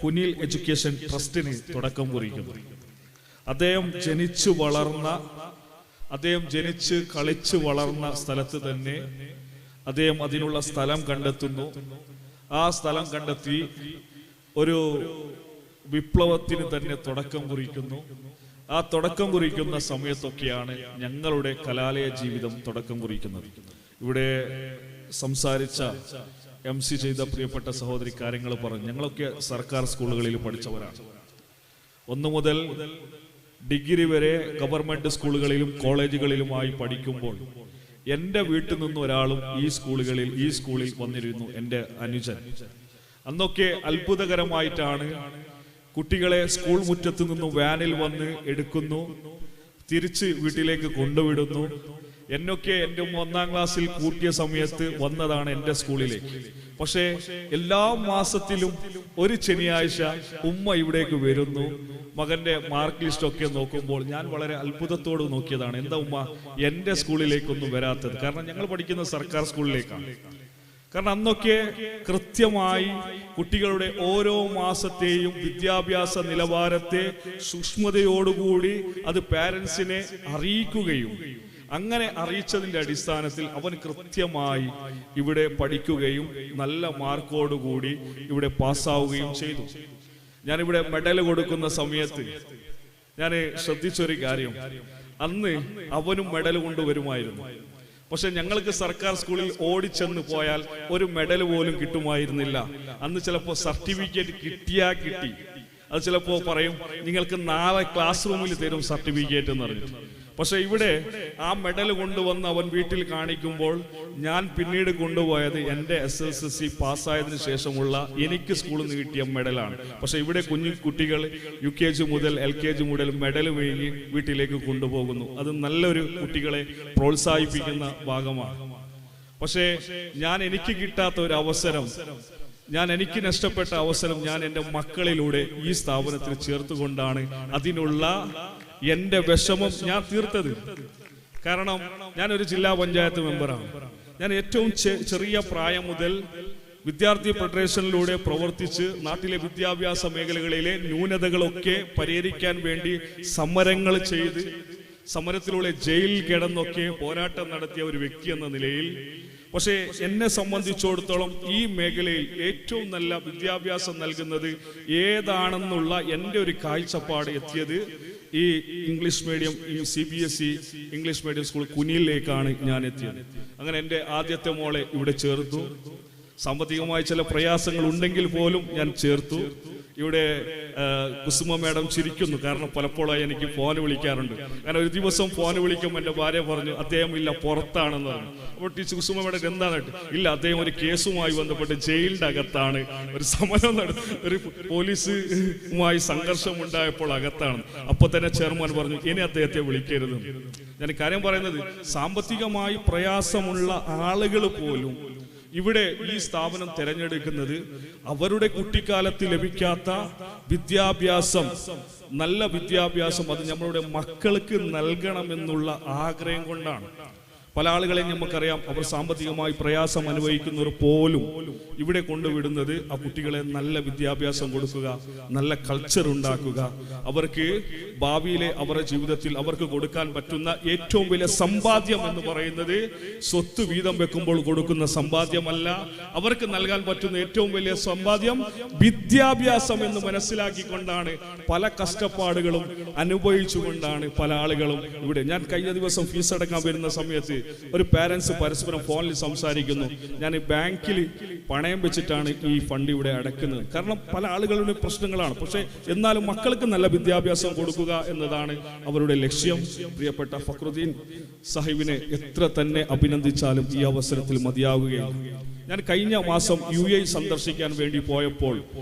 കുനിൽ എഡ്യൂക്കേഷൻ ട്രസ്റ്റിന് തുടക്കം കുറിക്കുന്നു. അദ്ദേഹം ജനിച്ച് കളിച്ചു വളർന്ന സ്ഥലത്ത് തന്നെ അദ്ദേഹം അതിനുള്ള സ്ഥലം കണ്ടെത്തുന്നു. ആ സ്ഥലം കണ്ടെത്തി ഒരു വിപ്ലവത്തിന് തന്നെ തുടക്കം കുറിക്കുന്നു. ആ തുടക്കം കുറിക്കുന്ന സമയത്തൊക്കെയാണ് ഞങ്ങളുടെ കലാലയ ജീവിതം തുടക്കം കുറിക്കുന്നത്. ഇവിടെ സംസാരിച്ച MC ചെയ്ത പ്രിയപ്പെട്ട സഹോദരി കാര്യങ്ങൾ പറഞ്ഞു. ഞങ്ങളൊക്കെ സർക്കാർ സ്കൂളുകളിൽ പഠിച്ചവരാണ്. 1 മുതൽ ഡിഗ്രി വരെ ഗവൺമെന്റ് സ്കൂളുകളിലും കോളേജുകളിലുമായി പഠിക്കുമ്പോൾ എൻ്റെ വീട്ടിൽ നിന്ന് ഒരാളും ഈ സ്കൂളിൽ വന്നിരുന്നു, എൻ്റെ അനുജൻ. അന്നൊക്കെ അത്ഭുതകരമായിട്ടാണ് കുട്ടികളെ സ്കൂൾ മുറ്റത്ത് നിന്നും വാനിൽ വന്ന് എടുക്കുന്നു, തിരിച്ച് വീട്ടിലേക്ക് കൊണ്ടുവിടുന്നു. എന്നൊക്കെ എൻ്റെ ഉമ്മ 1ാം ക്ലാസ്സിൽ കൂട്ടിയ സമയത്ത് വന്നതാണ് എൻ്റെ സ്കൂളിലേക്ക്. പക്ഷേ എല്ലാ മാസത്തിലും ഒരു ശനിയാഴ്ച ഉമ്മ ഇവിടേക്ക് വരുന്നു. മകന്റെ മാർക്ക് ലിസ്റ്റ് ഒക്കെ നോക്കുമ്പോൾ ഞാൻ വളരെ അത്ഭുതത്തോട് നോക്കിയതാണ്, എന്താ ഉമ്മ എൻ്റെ സ്കൂളിലേക്കൊന്നും വരാത്തത്? കാരണം ഞങ്ങൾ പഠിക്കുന്ന സർക്കാർ സ്കൂളിലേക്കാണ്. കാരണം അന്നൊക്കെ കൃത്യമായി കുട്ടികളുടെ ഓരോ മാസത്തെയും വിദ്യാഭ്യാസ നിലവാരത്തെ സൂക്ഷ്മതയോടുകൂടി അത് പാരൻസിനെ അറിയിക്കുകയും അങ്ങനെ അറിയിച്ചതിൻ്റെ അടിസ്ഥാനത്തിൽ അവൻ കൃത്യമായി ഇവിടെ പഠിക്കുകയും നല്ല മാർക്കോടുകൂടി ഇവിടെ പാസ്സാവുകയും ചെയ്തു. ഞാനിവിടെ മെഡൽ കൊടുക്കുന്ന സമയത്ത് ഞാൻ ശ്രദ്ധിച്ചൊരു കാര്യം, അന്ന് അവനും മെഡൽ കൊണ്ടുവരുമായിരുന്നു. പക്ഷെ ഞങ്ങൾക്ക് സർക്കാർ സ്കൂളിൽ ഓടിച്ചെന്ന് പോയാൽ ഒരു മെഡൽ പോലും കിട്ടുമായിരുന്നില്ല. അന്ന് ചിലപ്പോൾ സർട്ടിഫിക്കറ്റ് കിട്ടിയാ കിട്ടി, അത് ചിലപ്പോൾ പറയും നിങ്ങൾക്ക് നാളെ ക്ലാസ് റൂമിൽ തരും സർട്ടിഫിക്കറ്റ് എന്ന് പറഞ്ഞിട്ട്. പക്ഷെ ഇവിടെ ആ മെഡൽ കൊണ്ടുവന്ന് അവൻ വീട്ടിൽ കാണിക്കുമ്പോൾ ഞാൻ പിന്നീട് കൊണ്ടുപോയത് എൻ്റെ SSLC പാസ്സായതിനു ശേഷമുള്ള എനിക്ക് സ്കൂളിൽ നിന്ന് കിട്ടിയ മെഡലാണ്. പക്ഷെ ഇവിടെ കുഞ്ഞു കുട്ടികൾ UKG മുതൽ LKG മുതൽ മെഡൽ വാങ്ങി വീട്ടിലേക്ക് കൊണ്ടുപോകുന്നു. അത് നല്ലൊരു കുട്ടികളെ പ്രോത്സാഹിപ്പിക്കുന്ന ഭാഗമാണ്. പക്ഷേ ഞാൻ എനിക്ക് കിട്ടാത്ത ഒരു അവസരം, ഞാൻ എനിക്ക് നഷ്ടപ്പെട്ട അവസരം ഞാൻ എൻ്റെ മക്കളിലൂടെ ഈ സ്ഥാപനത്തിൽ ചേർത്തുകൊണ്ടാണ് അതിനുള്ള എൻ്റെ വിഷമം ഞാൻ തീർത്തത്. കാരണം ഞാനൊരു ജില്ലാ പഞ്ചായത്ത് മെമ്പറാണ്. ഞാൻ ഏറ്റവും ചെറിയ പ്രായം മുതൽ വിദ്യാർത്ഥി ഫെഡറേഷനിലൂടെ പ്രവർത്തിച്ച് നാട്ടിലെ വിദ്യാഭ്യാസ മേഖലകളിലെ ന്യൂനതകളൊക്കെ പരിഹരിക്കാൻ വേണ്ടി സമരങ്ങൾ ചെയ്ത് സമരത്തിലൂടെ ജയിലിൽ കിടന്നൊക്കെ പോരാട്ടം നടത്തിയ ഒരു വ്യക്തി എന്ന നിലയിൽ, പക്ഷേ എന്നെ സംബന്ധിച്ചിടത്തോളം ഈ മേഖലയിൽ ഏറ്റവും നല്ല വിദ്യാഭ്യാസം നൽകുന്നത് ഏതാണെന്നുള്ള എൻ്റെ ഒരു കാഴ്ചപ്പാട് എത്തിയത് ഈ ഇംഗ്ലീഷ് മീഡിയം, ഈ CBSE English medium school കുനിയിലേക്കാണ് ഞാൻ എത്തിയത്. അങ്ങനെ എൻ്റെ ആദ്യത്തെ മോളെ ഇവിടെ ചേർത്തു. സാമ്പത്തികമായ ചില പ്രയാസങ്ങൾ ഉണ്ടെങ്കിൽ പോലും ഞാൻ ചേർത്തു. ഇവിടെ കുസുമ മേഡം ചിരിക്കുന്നു, കാരണം പലപ്പോഴായി എനിക്ക് ഫോൺ വിളിക്കാറുണ്ട്. കാരണം ഒരു ദിവസം ഫോൺ വിളിക്കുമ്പോൾ എൻ്റെ ഭാര്യ പറഞ്ഞു അദ്ദേഹം ഇല്ല പുറത്താണെന്ന് പറഞ്ഞു. അപ്പോൾ ടീച്ചർ കുസുമ മേഡം എന്താണ്? ഇല്ല, അദ്ദേഹം ഒരു കേസുമായി ബന്ധപ്പെട്ട് ജയിലിൻ്റെ അകത്താണ്, ഒരു സമരം നടത്തി ഒരു പോലീസുമായി സംഘർഷം ഉണ്ടായപ്പോൾ അകത്താണ്. അപ്പോൾ തന്നെ ചെയർമാൻ പറഞ്ഞു ഇനി അദ്ദേഹത്തെ വിളിക്കരുത്. ഞാൻ കാര്യം പറയുന്നത്, സാമ്പത്തികമായി പ്രയാസമുള്ള ആളുകൾ പോലും ഇവിടെ ഈ സ്ഥാപനം തിരഞ്ഞെടുക്കുന്നത് അവരുടെ കുട്ടിക്കാലത്ത് ലഭിക്കാത്ത വിദ്യാഭ്യാസം, നല്ല വിദ്യാഭ്യാസം അത് നമ്മളുടെ മക്കൾക്ക് നൽകണമെന്നുള്ള ആഗ്രഹം കൊണ്ടാണ്. പല ആളുകളെയും നമുക്കറിയാം, അവർ സാമ്പത്തികമായി പ്രയാസം അനുഭവിക്കുന്നവർ പോലും ഇവിടെ കൊണ്ടുവിടുന്നത് ആ കുട്ടികളെ നല്ല വിദ്യാഭ്യാസം കൊടുക്കുക, നല്ല കൾച്ചർ ഉണ്ടാക്കുക, അവർക്ക് ഭാവിയിലെ അവരുടെ ജീവിതത്തിൽ അവർക്ക് കൊടുക്കാൻ പറ്റുന്ന ഏറ്റവും വലിയ സമ്പാദ്യം എന്ന് പറയുന്നത് സ്വത്ത് വീതം വെക്കുമ്പോൾ കൊടുക്കുന്ന സമ്പാദ്യമല്ല, അവർക്ക് നൽകാൻ പറ്റുന്ന ഏറ്റവും വലിയ സമ്പാദ്യം വിദ്യാഭ്യാസം എന്ന് മനസ്സിലാക്കിക്കൊണ്ടാണ് പല കഷ്ടപ്പാടുകളും അനുഭവിച്ചുകൊണ്ടാണ് പല ആളുകളും ഇവിടെ. ഞാൻ കഴിഞ്ഞ ദിവസം ഫീസ് അടക്കാൻ വരുന്ന സമയത്ത് ഒരു പാരൻസ് പരസ്പരം ഫോണിൽ സംസാരിക്കുന്നു, ഞാൻ ബാങ്കിൽ പണയം വെച്ചിട്ടാണ് ഈ ഫണ്ട് ഇവിടെ അടക്കുന്നത്. കാരണം പല ആളുകളുടെ പ്രശ്നങ്ങളാണ്. പക്ഷേ എന്നാലും മക്കൾക്ക് നല്ല വിദ്യാഭ്യാസം കൊടുക്കുക എന്നതാണ് അവരുടെ ലക്ഷ്യം. പ്രിയപ്പെട്ട ഫക്രുദ്ദീൻ സാഹിബിനെ എത്ര തന്നെ അഭിനന്ദിച്ചാലും ഈ അവസരത്തിൽ മതിയാവുകയില്ല. ഞാൻ കഴിഞ്ഞ മാസം UAE സന്ദർശിക്കാൻ വേണ്ടി പോയപ്പോൾ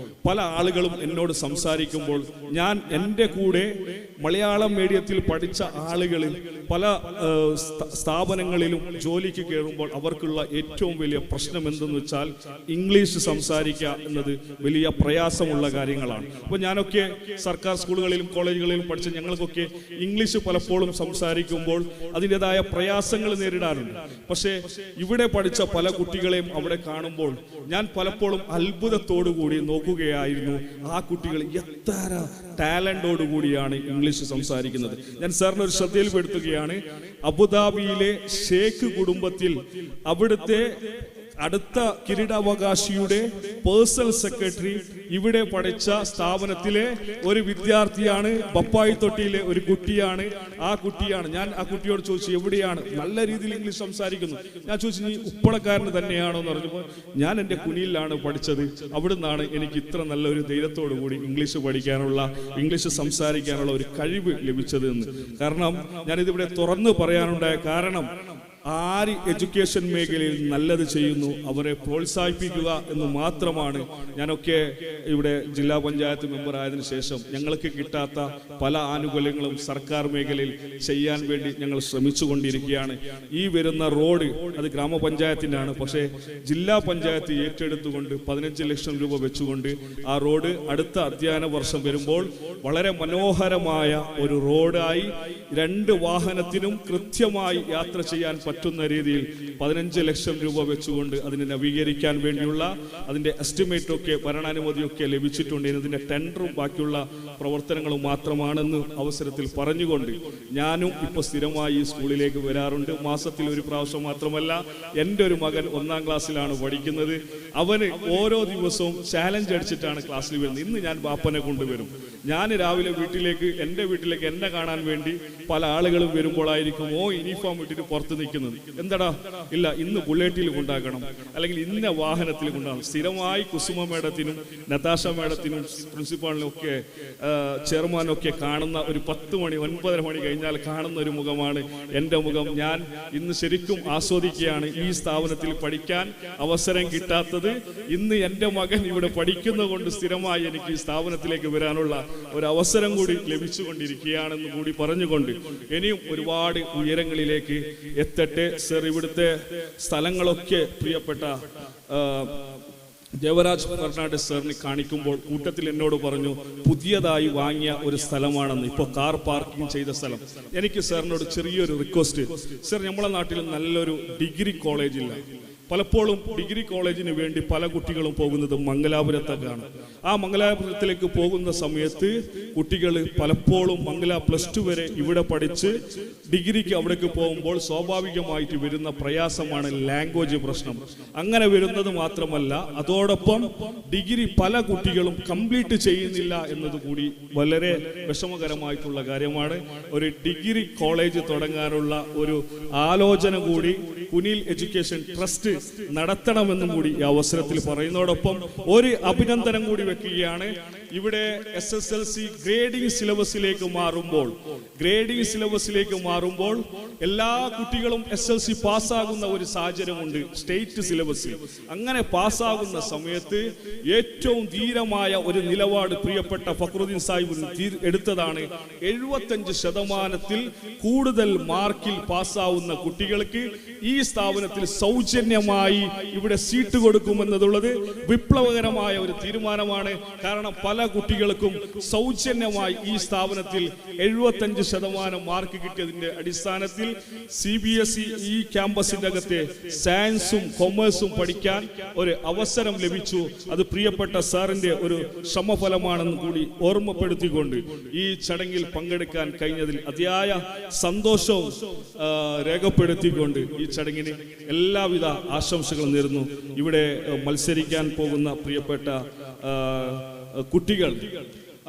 പല ആളുകളും എന്നോട് സംസാരിക്കുമ്പോൾ ഞാൻ എൻ്റെ കൂടെ മലയാളം മീഡിയത്തിൽ പഠിച്ച ആളുകളിൽ പല സ്ഥാപനങ്ങളിലും ജോലിക്ക് കയറുമ്പോൾ അവർക്കുള്ള ഏറ്റവും വലിയ പ്രശ്നം എന്തെന്ന് വെച്ചാൽ ഇംഗ്ലീഷ് സംസാരിക്കുക എന്നത് വലിയ പ്രയാസമുള്ള കാര്യങ്ങളാണ്. അപ്പോൾ ഞാനൊക്കെ സർക്കാർ സ്കൂളുകളിലും കോളേജുകളിലും പഠിച്ച ഞങ്ങൾക്കൊക്കെ ഇംഗ്ലീഷ് പലപ്പോഴും സംസാരിക്കുമ്പോൾ അതിൻ്റെതായ പ്രയാസങ്ങൾ നേരിടാറുണ്ട്. പക്ഷേ ഇവിടെ പഠിച്ച പല കുട്ടികളെയും അവിടെ കാണുമ്പോൾ ഞാൻ പലപ്പോഴും അത്ഭുതത്തോടു കൂടി നോക്കുകയായിരുന്നു, ആ കുട്ടികൾ എത്ര ടാലന്റോടു കൂടിയാണ് ഇംഗ്ലീഷ് സംസാരിക്കുന്നത്. ഞാൻ സാറിന് ഒരു ശ്രദ്ധയിൽപ്പെടുത്തുകയാണ്, അബുദാബിയിലെ ഷേഖ് കുടുംബത്തിൽ അവിടുത്തെ അടുത്ത കിരീടാവകാശിയുടെ പേഴ്സണൽ സെക്രട്ടറി ഇവിടെ പഠിച്ച സ്ഥാപനത്തിലെ ഒരു വിദ്യാർത്ഥിയാണ്, ബപ്പായി തൊട്ടിയിലെ ഒരു കുട്ടിയാണ്. ആ കുട്ടിയാണ്, ഞാൻ ആ കുട്ടിയോട് ചോദിച്ചു എവിടെയാണ്, നല്ല രീതിയിൽ ഇംഗ്ലീഷ് സംസാരിക്കുന്നു. ഞാൻ ചോദിച്ചു നീ ഉപ്പളക്കാരന് തന്നെയാണോ എന്ന് പറഞ്ഞപ്പോൾ ഞാൻ എൻ്റെ കുനിയിലാണ് പഠിച്ചത്, അവിടുന്നാണ് എനിക്ക് ഇത്ര നല്ലൊരു ധൈര്യത്തോടു കൂടി ഇംഗ്ലീഷ് പഠിക്കാനുള്ള, ഇംഗ്ലീഷ് സംസാരിക്കാനുള്ള ഒരു കഴിവ് ലഭിച്ചത് എന്ന്. കാരണം ഞാനിതിവിടെ തുറന്നു പറയാനുണ്ടായ കാരണം, ആര് എഡ്യൂക്കേഷൻ മേഖലയിൽ നല്ലത് ചെയ്യുന്നു അവരെ പ്രോത്സാഹിപ്പിക്കുക എന്ന് മാത്രമാണ്. ഞാനൊക്കെ ഇവിടെ ജില്ലാ പഞ്ചായത്ത് മെമ്പർ ആയതിനു ശേഷം ഞങ്ങൾക്ക് കിട്ടാത്ത പല ആനുകൂല്യങ്ങളും സർക്കാർ മേഖലയിൽ ചെയ്യാൻ വേണ്ടി ഞങ്ങൾ ശ്രമിച്ചു കൊണ്ടിരിക്കുകയാണ്. ഈ വരുന്ന റോഡ് അത് ഗ്രാമപഞ്ചായത്തിൻ്റെയാണ്, പക്ഷേ ജില്ലാ പഞ്ചായത്ത് ഏറ്റെടുത്തുകൊണ്ട് 15 ലക്ഷം രൂപ വെച്ചുകൊണ്ട് ആ റോഡ് അടുത്ത അധ്യയന വർഷം വരുമ്പോൾ വളരെ മനോഹരമായ ഒരു റോഡായി 2 വാഹനത്തിനും കൃത്യമായി യാത്ര ചെയ്യാൻ പറ്റുന്ന രീതിയിൽ 15 ലക്ഷം രൂപ വെച്ചുകൊണ്ട് അതിനെ നവീകരിക്കാൻ വേണ്ടിയുള്ള അതിൻ്റെ എസ്റ്റിമേറ്റൊക്കെ ഭരണാനുമതിയൊക്കെ ലഭിച്ചിട്ടുണ്ട്. ഇതിൻ്റെ ടെൻഡറും ബാക്കിയുള്ള പ്രവർത്തനങ്ങളും മാത്രമാണെന്ന് അവസരത്തിൽ പറഞ്ഞുകൊണ്ട് ഞാനും ഇപ്പോൾ സ്ഥിരമായി ഈ സ്കൂളിലേക്ക് വരാറുണ്ട്. മാസത്തിൽ ഒരു പ്രാവശ്യം മാത്രമല്ല, എൻ്റെ ഒരു മകൻ 1ാം ക്ലാസ്സിലാണ് പഠിക്കുന്നത്. അവന് ഓരോ ദിവസവും ചാലഞ്ച് അടിച്ചിട്ടാണ് ക്ലാസ്സിൽ വരുന്നത്. ഇന്ന് ഞാൻ ബാപ്പനെ കൊണ്ടുവരും. ഞാൻ രാവിലെ വീട്ടിലേക്ക്, എൻ്റെ വീട്ടിലേക്ക് എന്നെ കാണാൻ വേണ്ടി പല ആളുകളും വരുമ്പോഴായിരിക്കും ഓ യൂണിഫോം ഇട്ടിട്ട് പുറത്ത് നിൽക്കുന്നത്. എന്താടാ, ഇല്ല ഇന്ന് ബുള്ളറ്റിൽ കൊണ്ടാക്കണം, അല്ലെങ്കിൽ ഇന്ന വാഹനത്തിൽ കൊണ്ടാകണം. സ്ഥിരമായി കുസുമ മേഡത്തിനും നതാഷ മേഡത്തിനും പ്രിൻസിപ്പാളിനും ഒക്കെ ചെയർമാനൊക്കെ കാണുന്ന ഒരു 10 മണി 9:30 മണി കഴിഞ്ഞാൽ കാണുന്ന ഒരു മുഖമാണ് എൻ്റെ മുഖം. ഞാൻ ഇന്ന് ശരിക്കും ആസ്വദിക്കുകയാണ് ഈ സ്ഥാപനത്തിൽ പഠിക്കാൻ അവസരം കിട്ടാത്തത്. ഇന്ന് എൻ്റെ മകൻ ഇവിടെ പഠിക്കുന്നത് കൊണ്ട് സ്ഥിരമായി എനിക്ക് ഈ സ്ഥാപനത്തിലേക്ക് വരാനുള്ള ഒരു അവസരം കൂടി ലഭിച്ചുകൊണ്ടിരിക്കുകയാണെന്ന് കൂടി പറഞ്ഞുകൊണ്ട് ഇനിയും ഒരുപാട് ഉയരങ്ങളിലേക്ക് എത്തട്ടെ സർ. ഇവിടുത്തെ സ്ഥലങ്ങളൊക്കെ പ്രിയപ്പെട്ട ദേവരാജ് ഫെർണാണ്ടസ് സാറിന് കാണിക്കുമ്പോൾ കൂട്ടത്തിൽ എന്നോട് പറഞ്ഞു, പുതിയതായി വാങ്ങിയ ഒരു സ്ഥലമാണെന്ന്, ഇപ്പോൾ കാർ പാർക്കിംഗ് ചെയ്ത സ്ഥലം. എനിക്ക് സാറിനോട് ചെറിയൊരു റിക്വസ്റ്റ് സർ, നമ്മളെ നാട്ടിൽ നല്ലൊരു ഡിഗ്രി കോളേജില്ല. പലപ്പോഴും ഡിഗ്രി കോളേജിന് വേണ്ടി പല കുട്ടികളും പോകുന്നത് മംഗലാപുരത്തൊക്കെയാണ്. ആ മംഗലാപുരത്തിലേക്ക് പോകുന്ന സമയത്ത് കുട്ടികൾ പലപ്പോഴും മംഗല +2 വരെ ഇവിടെ പഠിച്ച് ഡിഗ്രിക്ക് അവിടേക്ക് പോകുമ്പോൾ സ്വാഭാവികമായിട്ട് വരുന്ന പ്രയാസമാണ് ലാംഗ്വേജ് പ്രശ്നം. അങ്ങനെ വരുന്നത് മാത്രമല്ല, അതോടൊപ്പം ഡിഗ്രി പല കുട്ടികളും കംപ്ലീറ്റ് ചെയ്യുന്നില്ല എന്നതുകൂടി വളരെ വിഷമകരമായിട്ടുള്ള കാര്യമാണ്. ഒരു ഡിഗ്രി കോളേജ് തുടങ്ങാനുള്ള ഒരു ആലോചന കൂടി കുനിൽ എഡ്യൂക്കേഷൻ ട്രസ്റ്റ് നടത്തണമെന്നും കൂടി ഈ അവസരത്തിൽ പറയുന്നതോടൊപ്പം ഒരു അഭിനന്ദനം കൂടി വെക്കുകയാണ്. ഇവിടെ SSLC grading സിലബസിലേക്ക് മാറുമ്പോൾ എല്ലാ കുട്ടികളും SLC പാസ്സാകുന്ന ഒരു സാഹചര്യമുണ്ട് സ്റ്റേറ്റ് സിലബസിൽ. അങ്ങനെ പാസ്സാകുന്ന സമയത്ത് ഏറ്റവും ധീരമായ ഒരു നിലപാട് പ്രിയപ്പെട്ട ഫക്രുദ്ദീൻ സാഹിബ് എടുത്തതാണ്. 75% കൂടുതൽ മാർക്കിൽ പാസ്സാവുന്ന കുട്ടികൾക്ക് ഈ സ്ഥാപനത്തിൽ സൗജന്യമായി ഇവിടെ സീറ്റ് കൊടുക്കുമെന്നതുള്ളത് വിപ്ലവകരമായ ഒരു തീരുമാനമാണ്. കാരണം പല കുട്ടികൾക്കും സൗജന്യമായി ഈ സ്ഥാപനത്തിൽ 75% മാർക്ക് കിട്ടിയതിന്റെ അടിസ്ഥാനത്തിൽ CBSE ഈ ക്യാമ്പസിന്റെ അകത്തെ സയൻസും കൊമേഴ്സും പഠിക്കാൻ ഒരു അവസരം ലഭിച്ചു. അത് പ്രിയപ്പെട്ട സാറിന്റെ ഒരു ശ്രമഫലമാണെന്ന് കൂടി ഓർമ്മപ്പെടുത്തിക്കൊണ്ട് ഈ ചടങ്ങിൽ പങ്കെടുക്കാൻ കഴിഞ്ഞതിൽ അതിയായ സന്തോഷവും രേഖപ്പെടുത്തിക്കൊണ്ട് ഈ ചടങ്ങിന് എല്ലാവിധ ആശംസകളും നേരുന്നു. ഇവിടെ മത്സരിക്കാൻ പോകുന്ന പ്രിയപ്പെട്ട കുട്ടികൾ,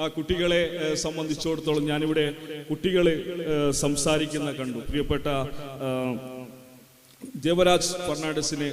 ആ കുട്ടികളെ സംബന്ധിച്ചിടത്തോളം ഞാനിവിടെ കുട്ടികൾ സംസാരിക്കുന്ന കണ്ടു. പ്രിയപ്പെട്ട ദേവരാജ് ഫെർണാണ്ടസിനെ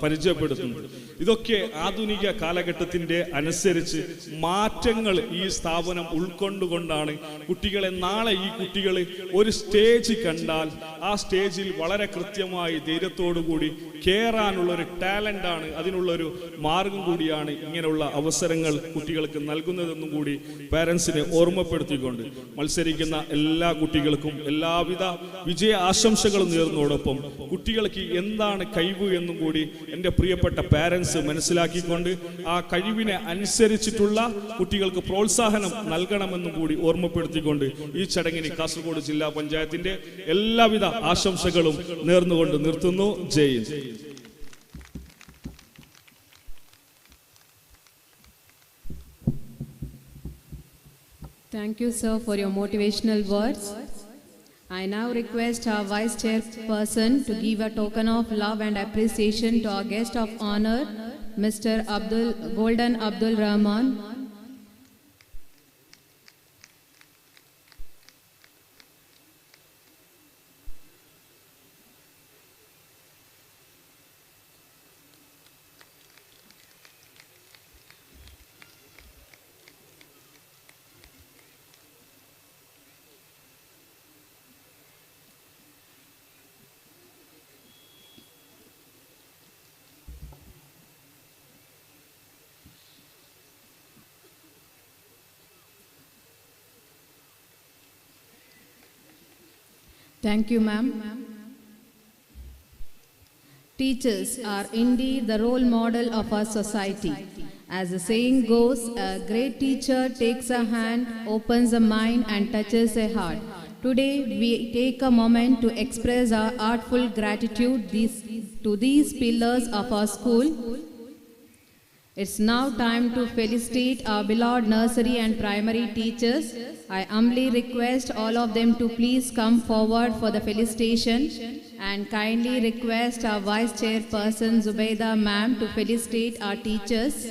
പരിചയപ്പെടുത്തുന്നു. ഇതൊക്കെ ആധുനിക കാലഘട്ടത്തിൻ്റെ അനുസരിച്ച് മാറ്റങ്ങൾ ഈ സ്ഥാപനം ഉൾക്കൊണ്ടുകൊണ്ടാണ് കുട്ടികളെ നാളെ ഈ കുട്ടികൾ ഒരു സ്റ്റേജ് കണ്ടാൽ ആ സ്റ്റേജിൽ വളരെ കൃത്യമായി ധൈര്യത്തോടു കൂടി കയറാനുള്ളൊരു ടാലൻ്റാണ്, അതിനുള്ളൊരു മാർഗം കൂടിയാണ് ഇങ്ങനെയുള്ള അവസരങ്ങൾ കുട്ടികൾക്ക് നൽകുന്നതെന്നും കൂടി പാരൻസിനെ ഓർമ്മപ്പെടുത്തിക്കൊണ്ട് മത്സരിക്കുന്ന എല്ലാ കുട്ടികൾക്കും എല്ലാവിധ വിജയ ആശംസകളും നേർന്നതോടൊപ്പം കുട്ടികൾക്ക് എന്താണ് കഴിവ് എന്നും കൂടി എൻ്റെ പ്രിയപ്പെട്ട പാരൻസ് മനസ്സിലാക്കിക്കൊണ്ട് ആ കഴിവിനെ അനുസരിച്ചിട്ടുള്ള കുട്ടികൾക്ക് പ്രോത്സാഹനം നൽകണമെന്നും കൂടി ഓർമ്മപ്പെടുത്തിക്കൊണ്ട് ഈ ചടങ്ങിന് കാസർഗോഡ് ജില്ലാ പഞ്ചായത്തിൻ്റെ എല്ലാവിധ ആശംസകളും നേർന്നുകൊണ്ട് നിർത്തുന്നു. ജയ് Hind. Thank you, sir, for your motivational words. I now request our Vice Chairperson to give a token of love and appreciation to our guest of honor, Mr. Golden Abdul Rahman. Thank you, ma'am. Teachers are indeed the role model of our society. As the saying goes, a great teacher takes a hand, opens a mind, and touches a heart. Today, we take a moment to express our artful gratitude to these pillars of our school. It's now time to felicitate our beloved nursery and primary teachers. I humbly request all of them to please come forward for the felicitation and kindly request our Vice Chairperson Zubaida ma'am to felicitate our teachers.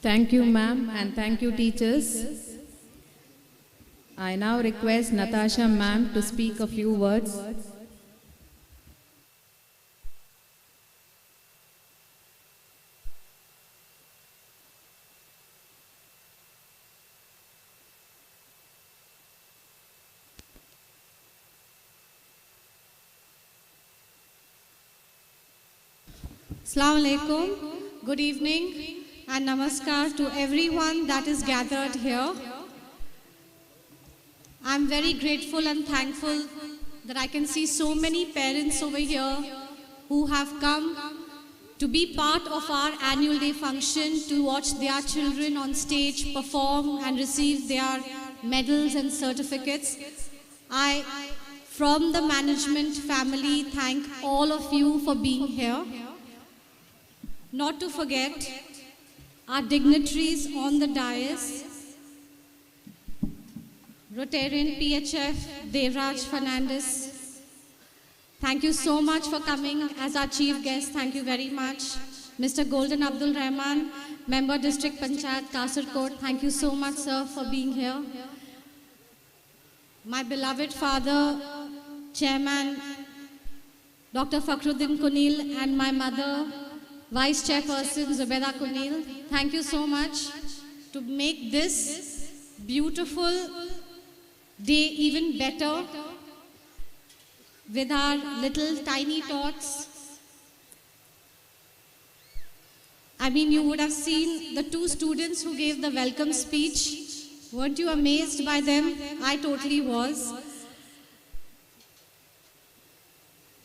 Thank you, ma'am, and thank you, teachers. I now request Natasha ma'am to speak a few words. Assalamu alaikum. Good evening and namaskar to everyone that is gathered here. I'm very grateful and thankful that I can see so many parents over here who have come to be part of our annual day function, to watch their children on stage perform and receive their medals and certificates. I, from the management family, thank all of you for being here. Not to forget our dignitaries on the dais, Rotarian PHF Devraj Fernandez. Thank you so much for coming as our chief guest. Thank you very much. Mr. Golden Abdul Rahman, Member District Panchayat Kasarkot. Thank you so much, sir, for being here. My beloved father, Chairman Dr. Fakhruddin Kunil, and my mother, Vice Chairperson Zubeda Kunil, thank you so much to make this beautiful day even better with our little tiny tots. I mean, you would have seen the two students who gave the welcome speech. Weren't you amazed by them? I totally was.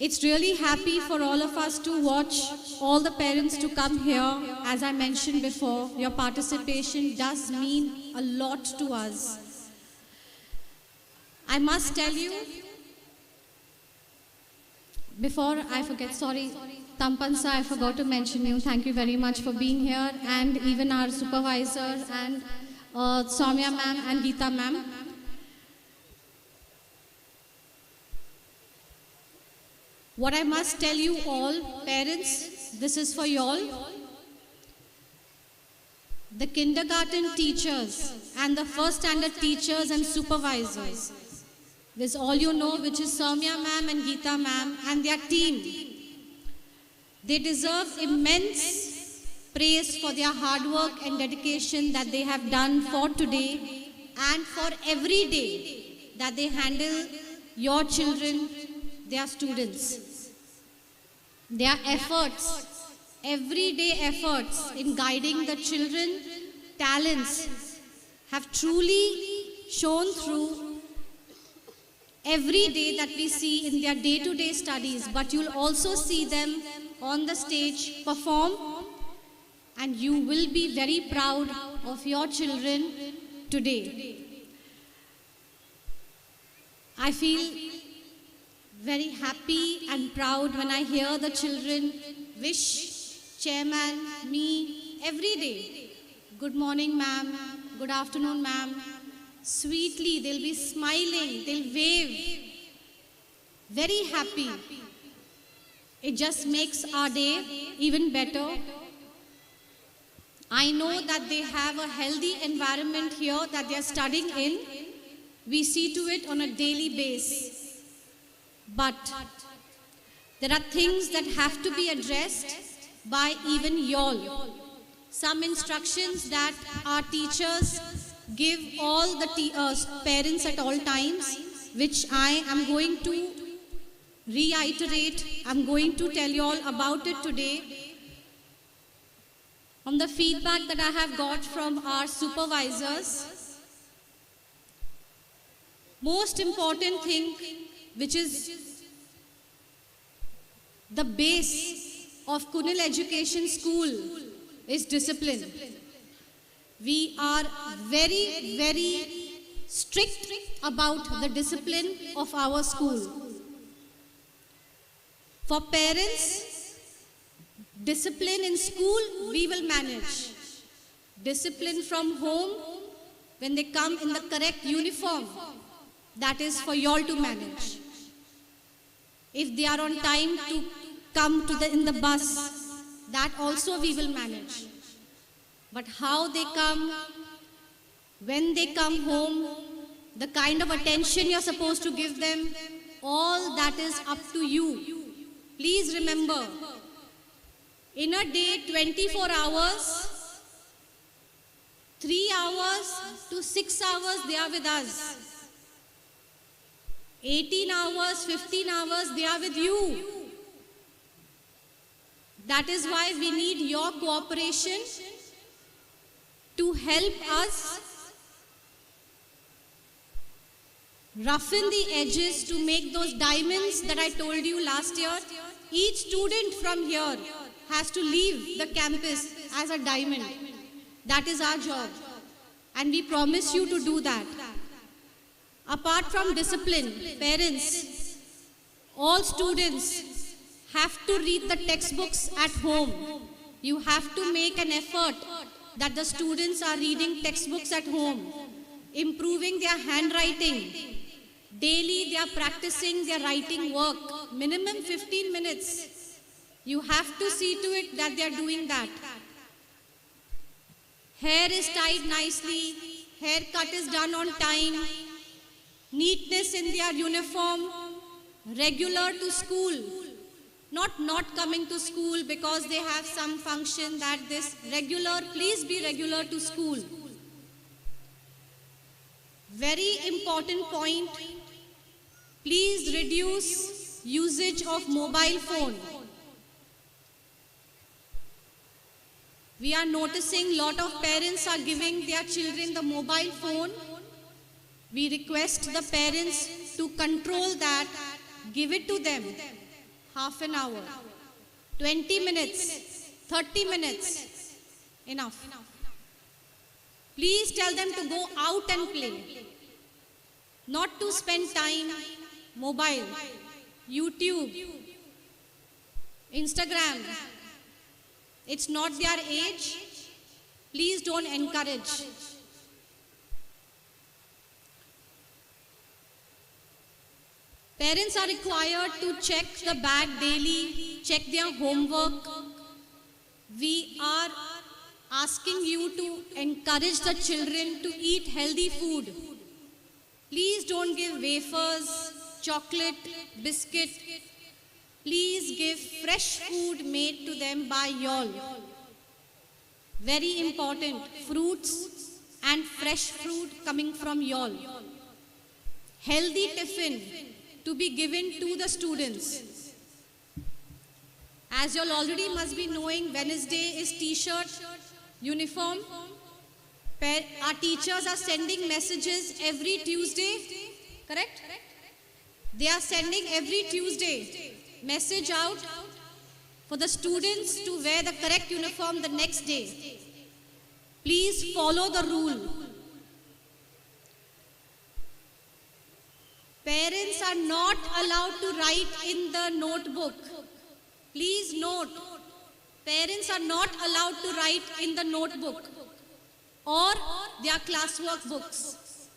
It's really happy for all of us to watch all the parents to come here. As I mentioned before, your participation does mean a lot to us. I must tell you, before I forget, sorry, Tampan sir, I forgot to mention you. Thank you very much for being here, and even our supervisor and Soumya ma'am and Geeta ma'am. What I must tell you all, parents, this is for you all. The kindergarten teachers and the first standard teachers and supervisors, this all you know, which is Soumya ma'am and Geeta ma'am and their team. They deserve immense praise for their hard work and dedication that they have done for today and for every day that they handle your children, their students. Their efforts, everyday efforts in guiding the children, talents have truly shone through every day that we see in their day-to-day studies, but you'll also see them on the stage perform, and you will be very proud of your children today. I feel very happy and proud when I hear the children wish chairman, me, every day. Good morning, ma'am. Good afternoon, ma'am. Sweetly, they'll be smiling, they'll wave. Very happy. It just makes our day even better. I know that they have a healthy environment here that they are studying in. We see to it on a daily basis. But there are things that have to be addressed by even y'all. Some instructions that our teachers give all the parents at all times, which I am going to reiterate. I'm going to tell you all about it today. On the feedback that I have got from our supervisors, most important thing, which is the base of Kunil Education School, is discipline. We are very, very strict about the discipline of our school. For parents, discipline in school, we will manage. Discipline from home, when they come in the correct uniform, that is for y'all to manage. If they are on time to come to in the bus, that also we will manage. But how they come, when they come home, the kind of attention you're supposed to give them, all that is up to you. Please remember, in a day, 24 hours, 3 hours to 6 hours they are with us. 18 hours, 15 hours they are with you. That is why we need your cooperation to help us roughen the edges to make those diamonds that I told you last year. Each student from here has to leave the campus as a diamond. That is our job. And we promise you to do that. Apart from discipline, parents, all students have to read the textbooks at home. You have to make an effort that the students are reading textbooks at home, improving their handwriting. Daily they are practicing their writing work, minimum 15 minutes. You have to see to it that they are doing that. Hair is tied nicely, haircut is done on time, neatness in their uniform, regular to school. Not coming to school because they have some function that this regular, please be regular to school. Very important point, please reduce usage of mobile phone. We are noticing lot of parents are giving their children the mobile phone. We request the parents to control that, give it to them. Half an hour, 20 minutes, 30 minutes, enough. Please tell them to go out and play, not to spend time mobile, YouTube, Instagram. It's not their age. Please don't encourage. Parents are required to check the bag daily, check their homework. We are asking you to encourage the children to eat healthy food. Please don't give wafers, chocolate, biscuit. Please give fresh food made to them by y'all. Very important, fruits and fresh fruit coming from y'all. Healthy tiffin to be given to the students. As you all already must be knowing, Wednesday is t-shirt, uniform. Our teachers are sending messages every Tuesday, correct? They are sending every Tuesday message out for the students to wear the correct uniform the next day. Please follow the rule. Parents are not allowed to write in the notebook. Please note, parents are not allowed to write in the notebook or their classwork books.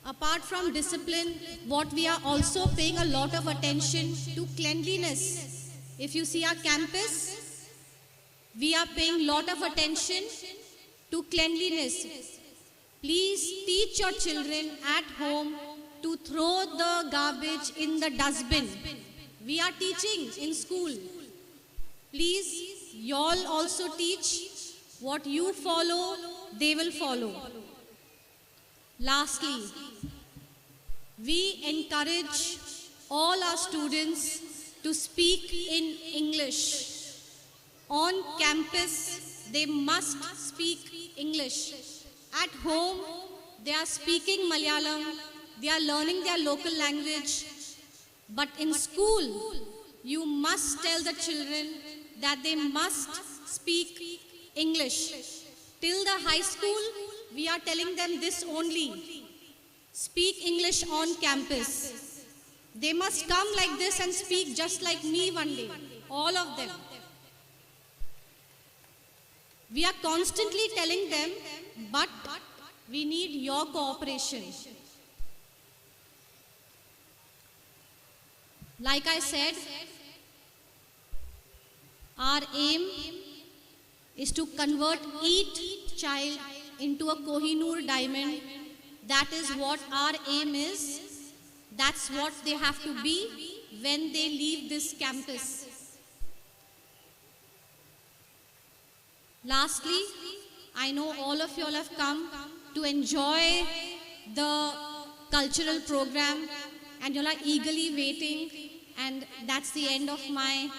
Apart from discipline, what we are also paying a lot of attention to cleanliness. If you see our campus, we are paying lot of attention to cleanliness. Please teach your children at home to throw the garbage in the dustbin. We are teaching in school. Please, y'all also teach. What you follow, they will follow. Lastly, we encourage all our students to speak in English. On campus, they must speak English. At home, they are speaking Malayalam, they are learning their local language. But in school, you must tell the children that they must speak English. Till the high school, we are telling them this only. Speak English on campus. They must come like this and speak just like me one day, all of them. We are constantly telling them, but we need your cooperation. Like I said, our aim is to convert each child into a Kohinoor diamond. That is what our aim is. That's what they have to be when they leave this campus. Lastly, I know all of you all have come to enjoy the cultural program and you all are eagerly waiting, and that's the end of my...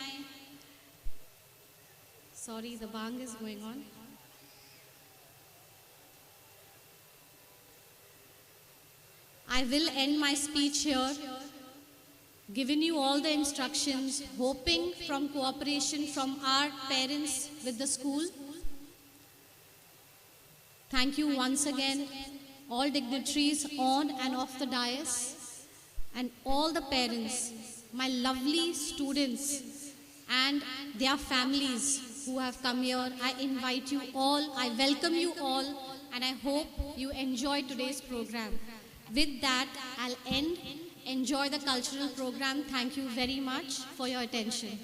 Sorry, the bang is going on. I will end my speech here, giving you all the instructions, hoping from cooperation from our parents with the school. Thank you once again, all dignitaries on and off the dais, and all the parents, my lovely students and their families who have come here. I invite you all, I welcome you all, and I hope you enjoy today's program. With that, I'll end. Enjoy the cultural program. Thank you very much for your attention.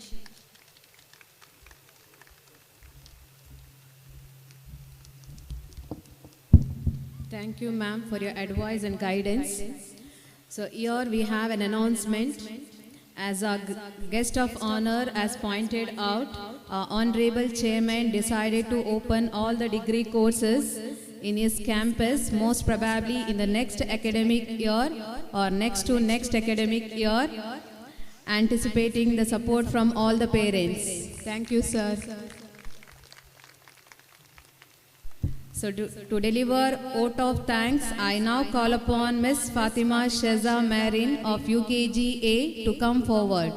Thank you, ma'am, for your advice and guidance. So here we have an announcement. As our guest of honor has pointed out, our honorable chairman decided to open all the degree courses in his campus, most probably in the next academic year or next to next academic year, anticipating the support from all the parents. Thank you, sir. So to deliver vote of thanks, I now call upon Ms. Fatima Sheza Marin of UKGA to come forward.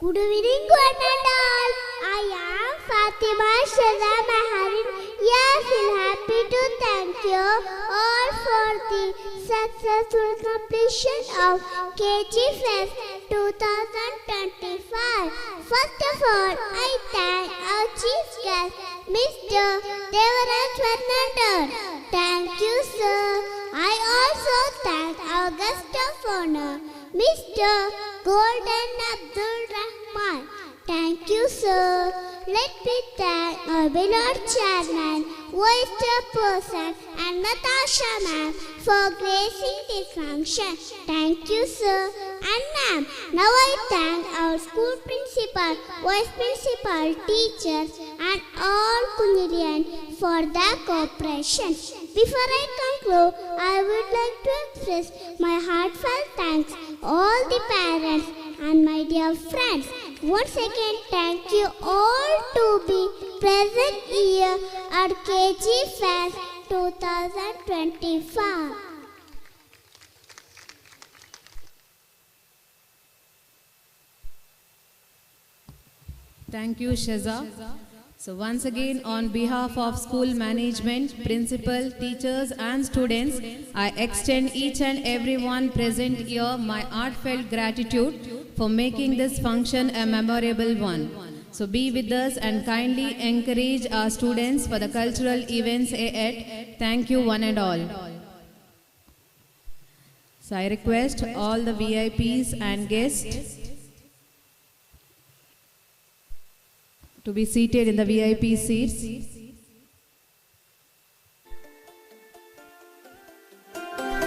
Good evening, one and all. I am Fatima Sheza Maharin. I feel happy to thank you all for the successful completion of KG Fest 2025. First of all, I thank our chief guest, Mr. Devaraj Fernando. Thank you, sir. I also thank our guest of honor, Mr. Golden Abdul Rahman. Thank you, sir. Let me thank our beloved chairman, vice chairperson, and Natasha ma'am for gracing this function. Thank you, sir and ma'am. Now I thank our school principal, vice principal, teachers and all Kunhilian for their cooperation. Before I conclude, I would like to express my heartfelt thanks all the parents and my dear friends. Once again, thank you all to be present here at KG Fest 2025. Thank you, Shaza. So once again, on behalf of school management, principal, teachers and students, I extend each and everyone present here my heartfelt gratitude for making this function a memorable one. So be with us and kindly encourage our students for the cultural events ahead. Thank you one and all. So I request all the VIPs and guests to be seated in the VIP seats. Thank you.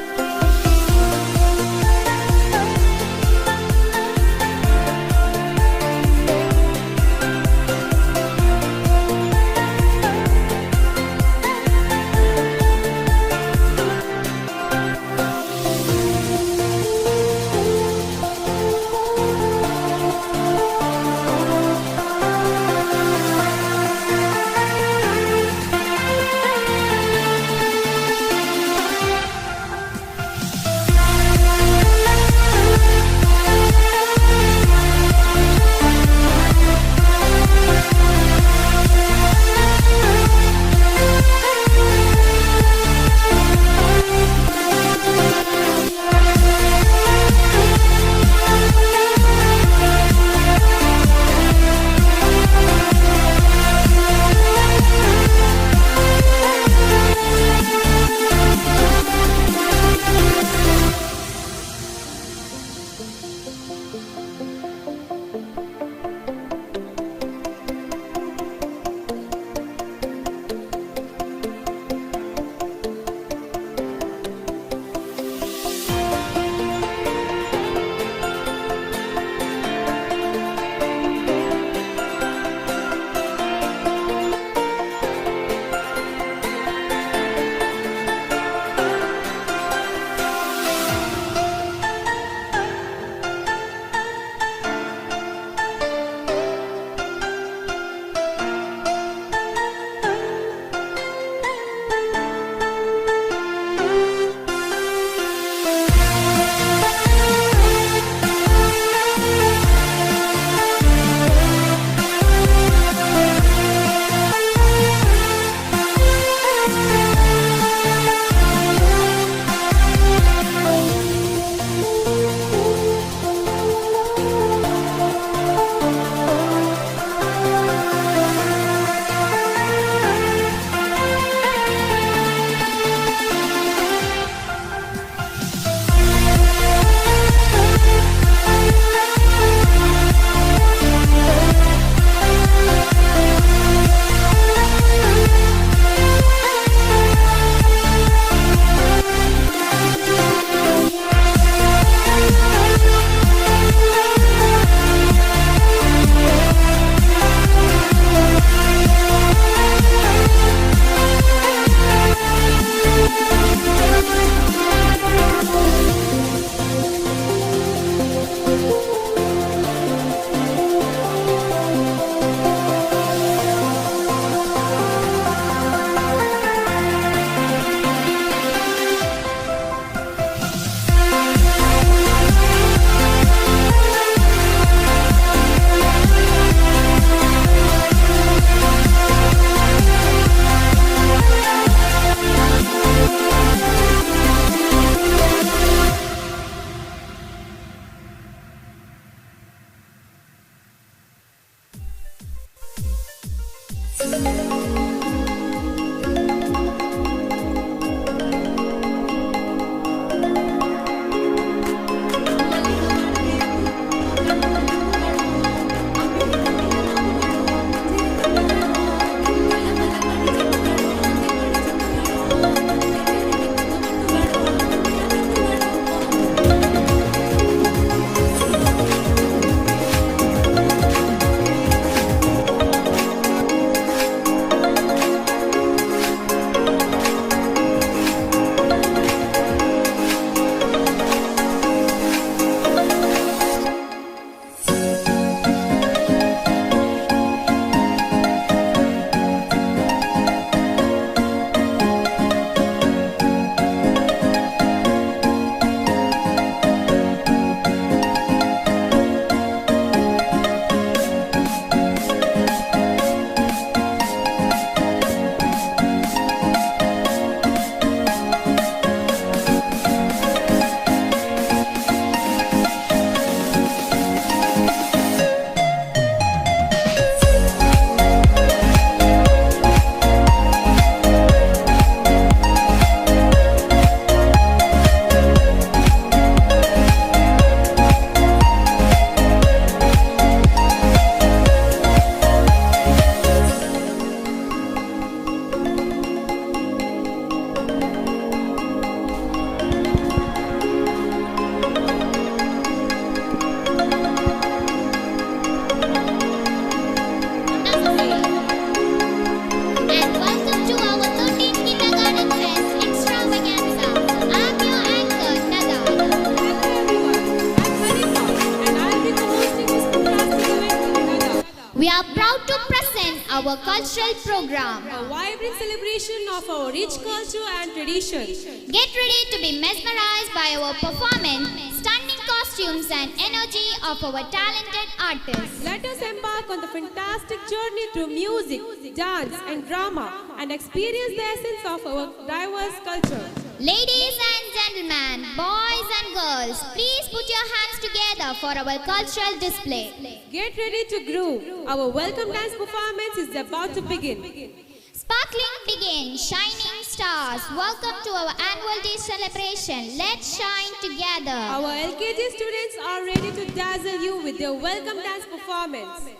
our cultural program. A vibrant celebration of our rich culture and tradition. Get ready to be mesmerized by our performance, stunning costumes and energy of our talented artists. Let us embark on the fantastic journey through music, dance and drama and experience the essence of our diverse culture. Ladies and gentlemen, boys and girls, please put your hands together for our cultural display. Get ready to groove. Our welcome dance performance is about to begin. Sparkling begin, shining stars. Welcome to our annual day celebration. Let's shine together. Our LKG students are ready to dazzle you with their welcome dance performance.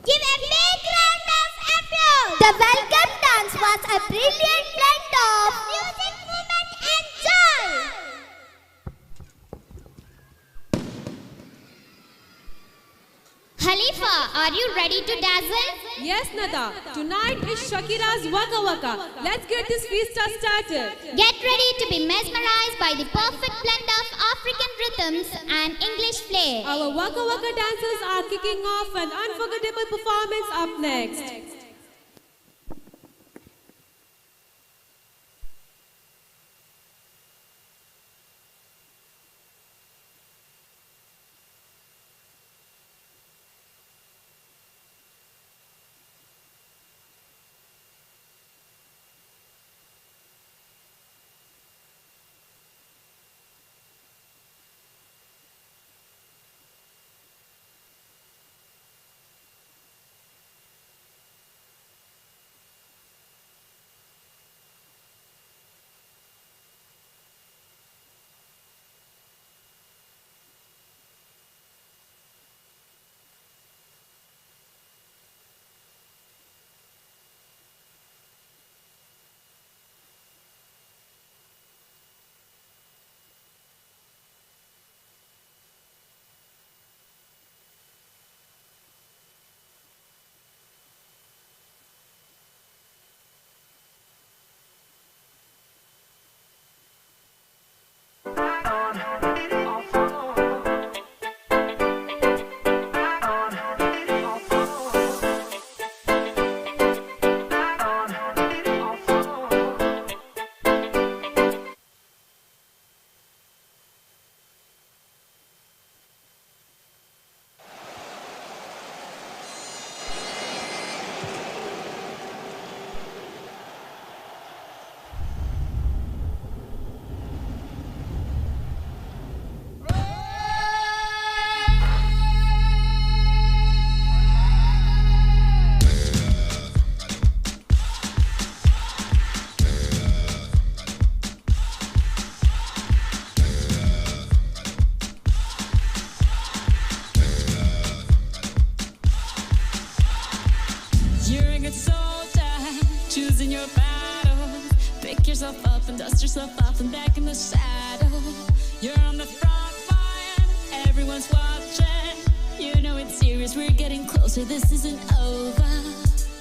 Give a big round of applause. The welcome dance was a brilliant blend of music, movement and joy. Khalifa, are you ready to dazzle? Yes, Nada. Tonight is Shakira's Waka Waka. Let's get this fiesta started. Get ready to be mesmerized by the perfect blend of African rhythms and English flair. Our Waka Waka dancers are kicking off an unforgettable performance up next. Dust yourself off and back in the saddle. You're on the front line, everyone's watching. You know it's serious, we're getting closer, this isn't over.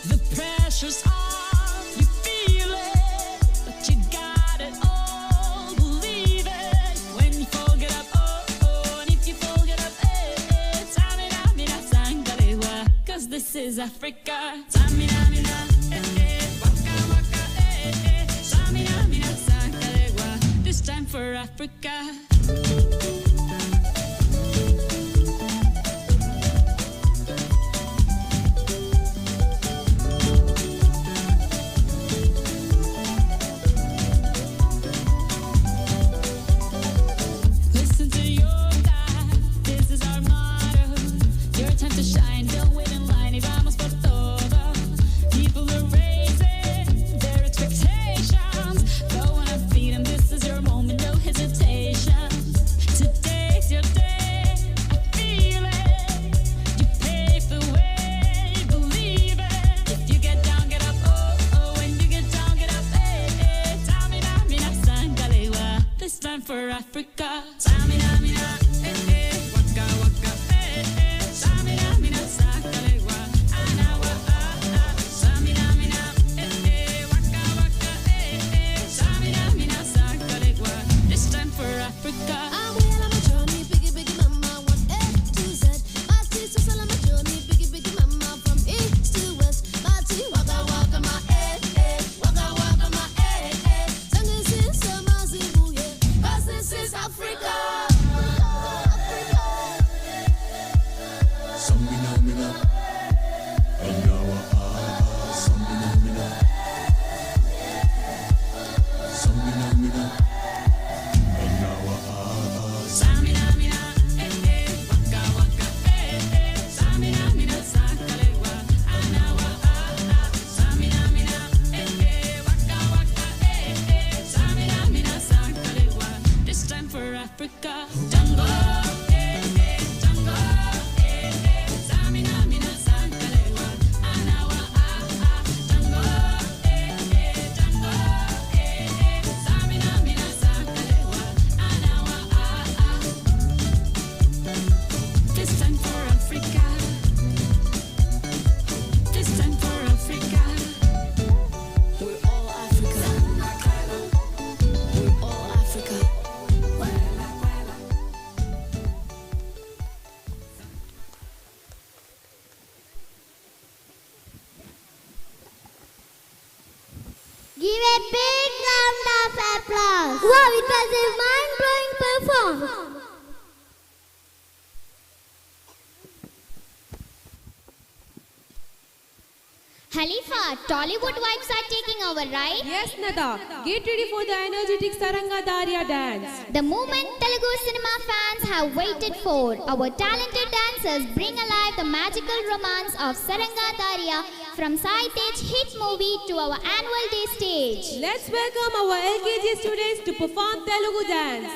The pressure's on, you feel it, but you got it all, believe it. When you fall, get up, oh, oh, and if you fall, get up, eh, eh. Tamina, mina, sangalewa, 'cause this is Africa. Tamina, mina, eh, eh, waka, waka, eh, eh. Tamina, mina, sangalewa, this time for Africa. Listen to your God, this is our motto. Your time to shine, don't wait in line, y vamos por todo. People are raising their expectations. Go on and feed 'em, this is your moment, no hesitation. Today's your day, I feel it. You pave the way, believe it. If you get down, get up, oh, oh. When you get down, get up, eh, eh. Tamina, mina, sangalewa. This time for Africa. Tamina, mina, eh, eh. Waka, waka, eh, eh. Tamina, mina, sangalewa. Anawa, ah, ah. Tamina, mina, eh, eh. Waka, waka, eh, eh. Tamina, mina, sangalewa. This time for Africa. I'm well on my journey, biggie, biggie, mama, one A to Z. My sister, my journey, biggie, biggie, mama, from east to west. My tea, waka, waka, my eh, eh, waka, waka, my eh, eh. 'Cause this is Africa. Samina mina, anawa ah. Samina mina, samina mina, anawa ah. Samina, mina, eh, eh, waka, waka, eh, eh. Samina, mina, sakalewa, anawa, ah, ah. Samina, mina, eh, eh, waka, waka, eh, eh. Samina, mina, sakalewa. This time for Africa. Jungle, eh, eh, jungle, eh, eh. Samina, mina, sakalewa, anawa, ah, ah. Jungle, eh, eh, jungle, eh, eh. Samina, mina, sakalewa, anawa, ah, ah. This time for Africa. This time for Africa. We're all Africa. We're all Africa. Give a big round of applause. Wow, it was a mind-blowing performance. Halifa, Tollywood vibes are taking over, right? Yes, Nada. Get ready for the energetic Saranga Daria dance. The moment Telugu cinema fans have waited for, our talented dancers bring alive the magical romance of Saranga Daria from Sai Tej hit movie to our annual day stage. Let's welcome our LKG students to perform Telugu dance.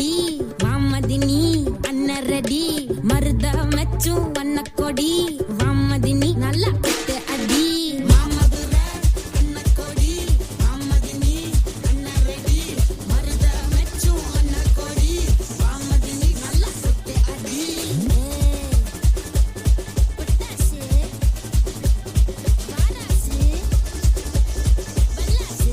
அடி வாமதினி அன்னரடி மருத மெச்சும் வண்ணக்கொடி வாமதினி நல்லா குத்து அடி மாமதுர அன்னக்கொடி வாமதினி அன்னரடி மருத மெச்சும் வண்ணக்கொடி வாமதினி நல்லா குத்து அடி. பட்டாசு வாராசு பல்லாசு.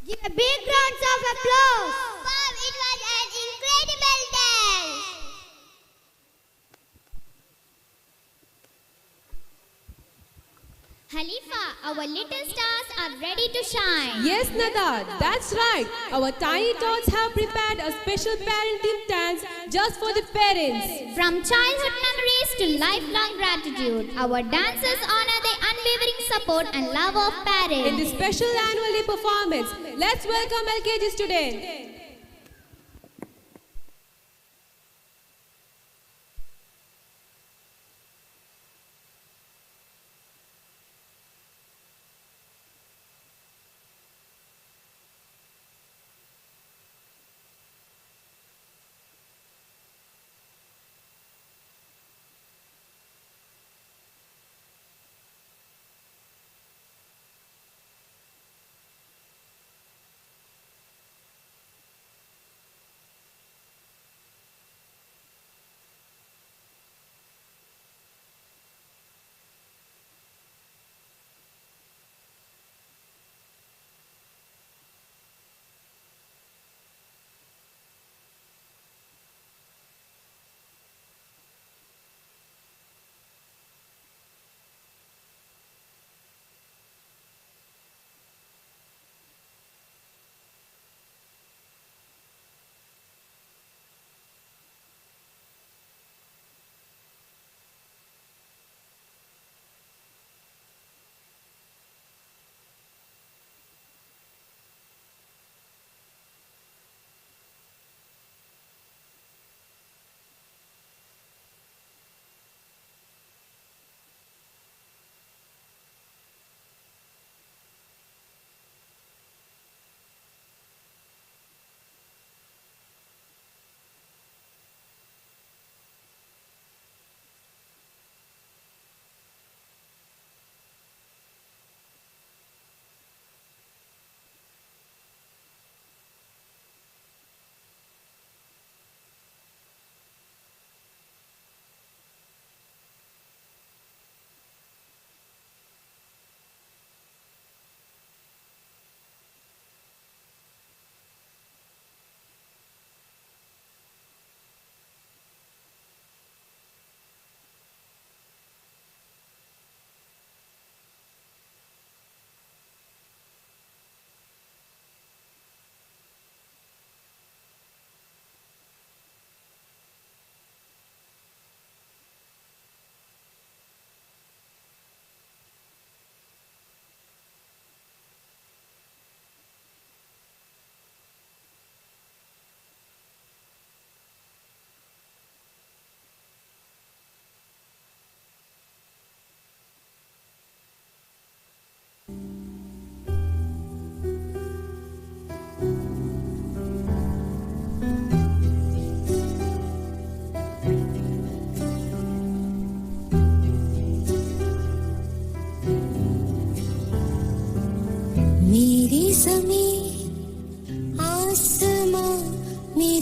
Give a big round of applause. Wow, it was an incredible dance. Halifa, our little stars are ready to shine. Yes, Nada, that's right. Our tiny tots have prepared a special parenting dance just for the parents. From childhood memories to lifelong gratitude, our dancers honor the unwavering support and love of parents. In this special annual day performance, let's welcome LKG students.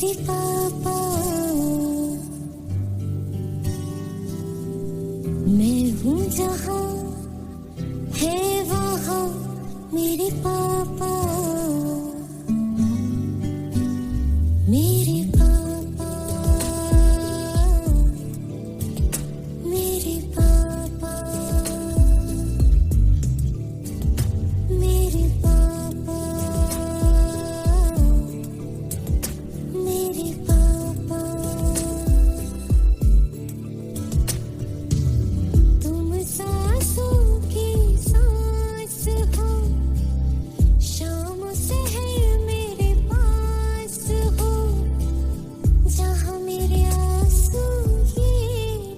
मेरे पापा। मैं हूँ जहाँ है वहाँ मेरे पापा, मेरे पापा, मेरे पापा, मेरे पापा, मेरे पापा। तुम सांसों की सांस हो, शाम सहर मेरे पास हो, जहाँ मेरे आंसू ये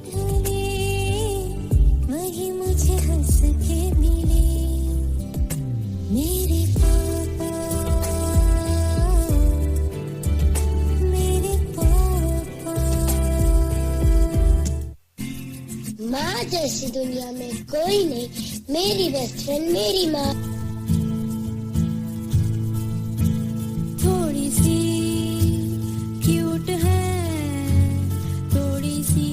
ढले, वही मुझे हंस के मिले। मेरे पापा, मेरे पापा। माँ जैसी दुनिया में कोई नहीं, मेरी बेस्ट फ्रेंड मेरी माँ। थोड़ी सी क्यूट है, थोड़ी सी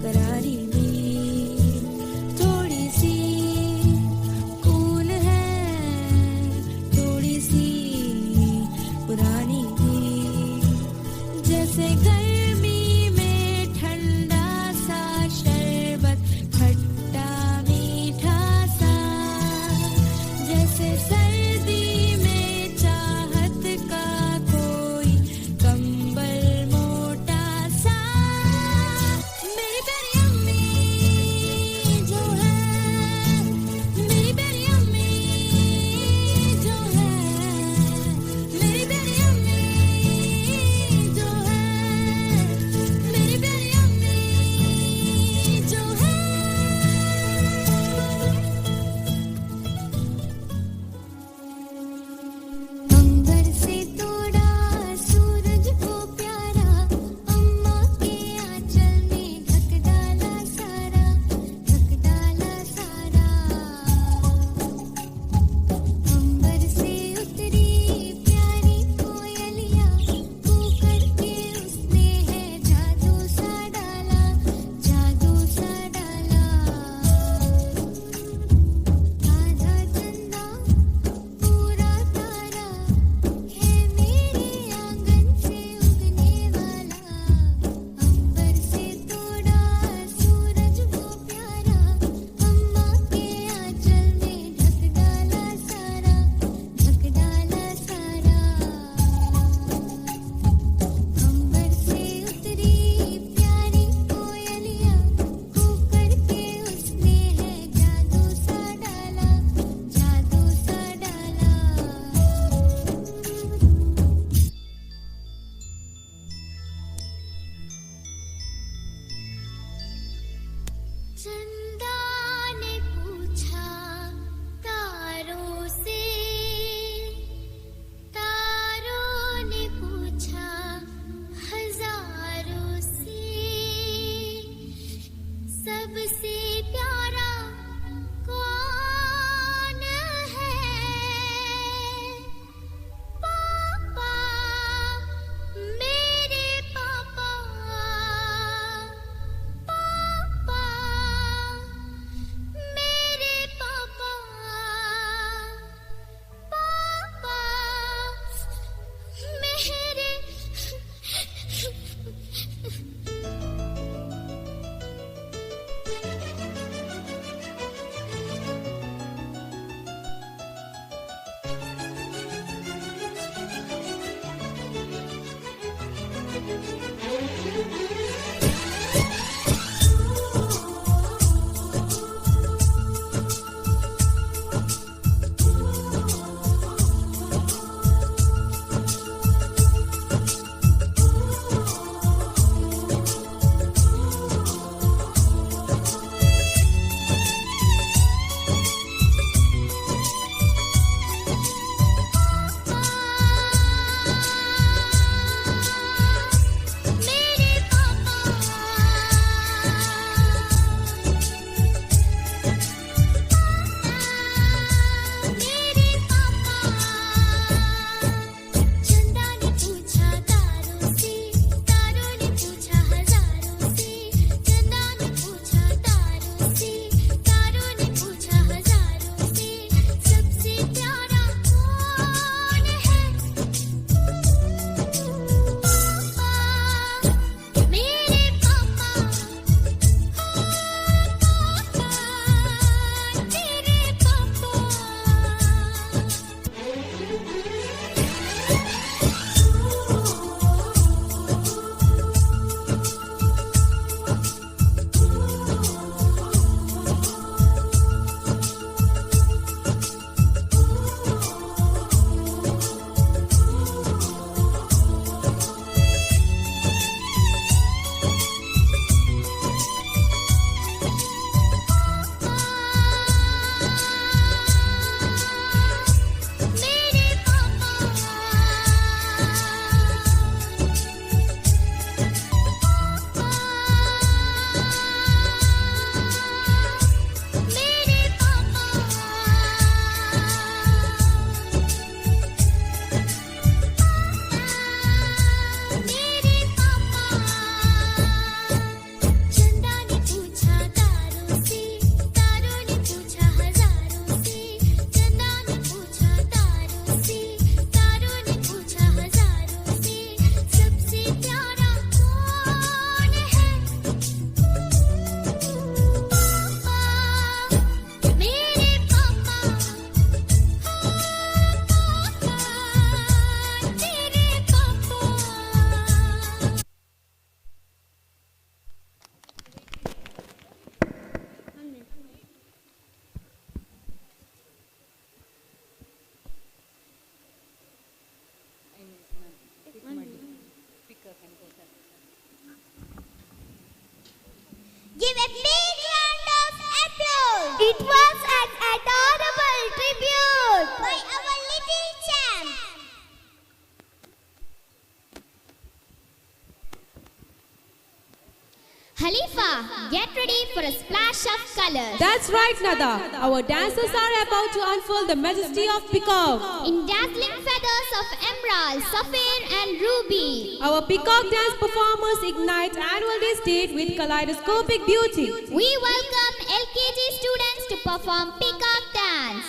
करारी भी, थोड़ी सी कूल है, थोड़ी सी पुरानी भी। जैसे गर्मी में ठंडा सा शरबत, खट्टा मीठा सा। Give a big round of applause. It was an adorable tribute by our little champ. Halifa, get ready for a splash of colors. That's right, Nada. Our dancers are about to unfold the majesty of peacock. In dazzling feathers of emerald, sapphire and ruby. Our peacock dance performers ignite annual day state with kaleidoscopic beauty. We welcome LKG students to perform peacock dance.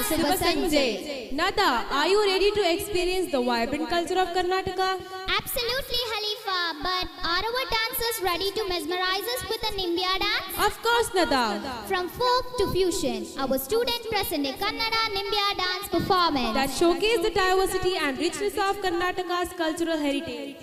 Shubha Sanje. Nada, are you ready to experience the vibrant culture of Karnataka? Absolutely, Halifa. But are our dancers ready to mesmerize us with a Nimbya dance? Of course, Nada. From folk to fusion, our students present a Kannada Nimbya dance performance that showcase the diversity and richness of Karnataka's cultural heritage.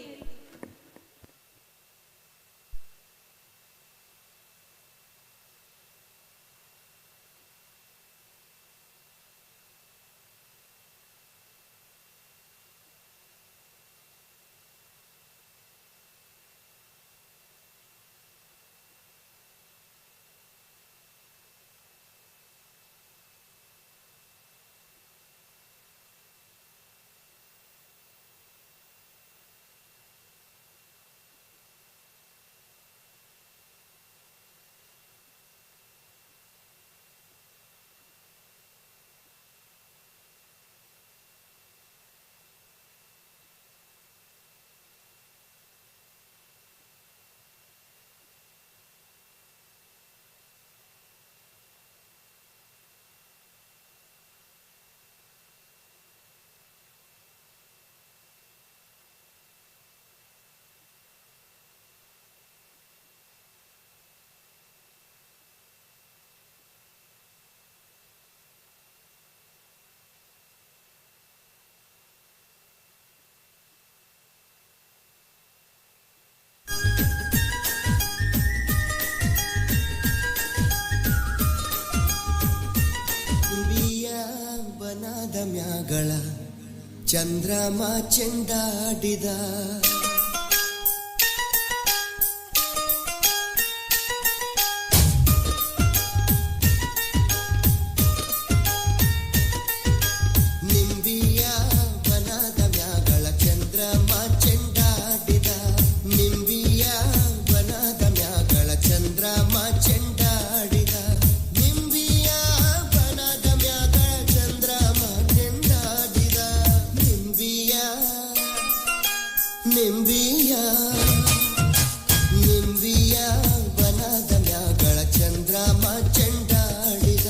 ತುಂಬಿಯ ಬನದ ಮ್ಯಾಗಳ ಚಂದ್ರಮ ಚೆಂದಾಡಿದ. ನಿಂಬಿಯ ಬನದ ಮ್ಯಾಗಳ ಚಂದ್ರಮ ಚೆಂಡಾಡಿದ. ನಿಂಬಿಯ ಬನದ ಮ್ಯಾಗಳ ಚಂದ್ರಮ ಚೆಂಡಾಡಿದ. ನಿಂಬಿಯ ಬನದ ಮ್ಯಾಗಳ ಚಂದ್ರಮ ಚೆಂಡಾಡಿದ. ನಿಂಬಿಯ, ನಿಂಬಿಯ, ನಿಂಬಿಯ ಬನದ ಮ್ಯಾಗಳ ಚಂದ್ರಮ ಚೆಂಡಾಡಿದ.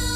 ಆ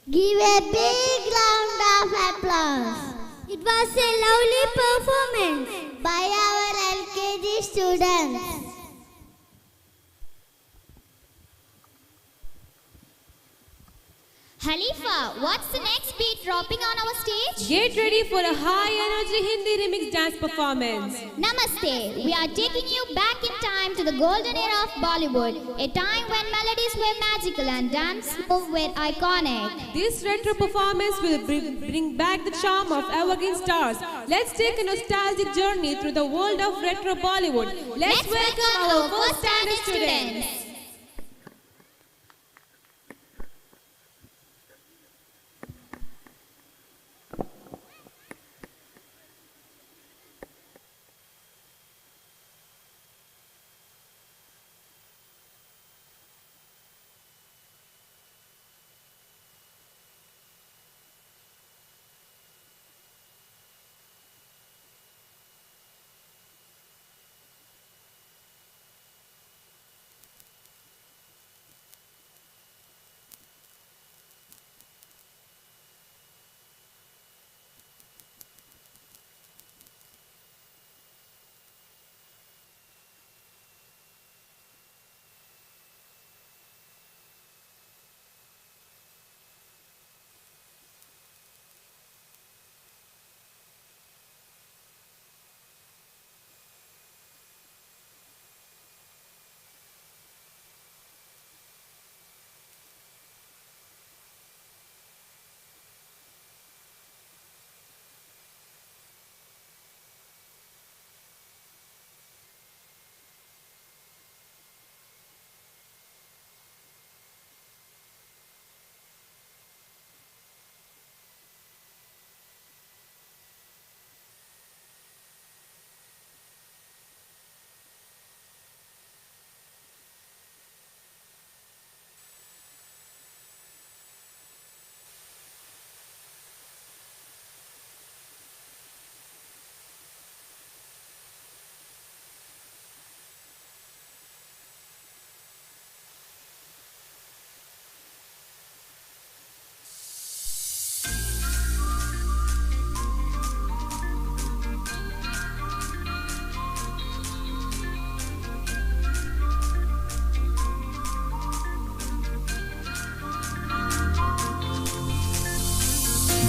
Give a big round of applause. It was a lovely performance by our LKG students. Halifa, what's the next beat dropping on our stage? Get ready for a high energy Hindi remix dance performance. Namaste. We are taking you back in time to the golden era of Bollywood, a time when melodies were magical and dance moves were iconic. This retro performance will bring back the charm of evergreen stars. Let's take a nostalgic journey through the world of retro Bollywood. Let's welcome our first standard students.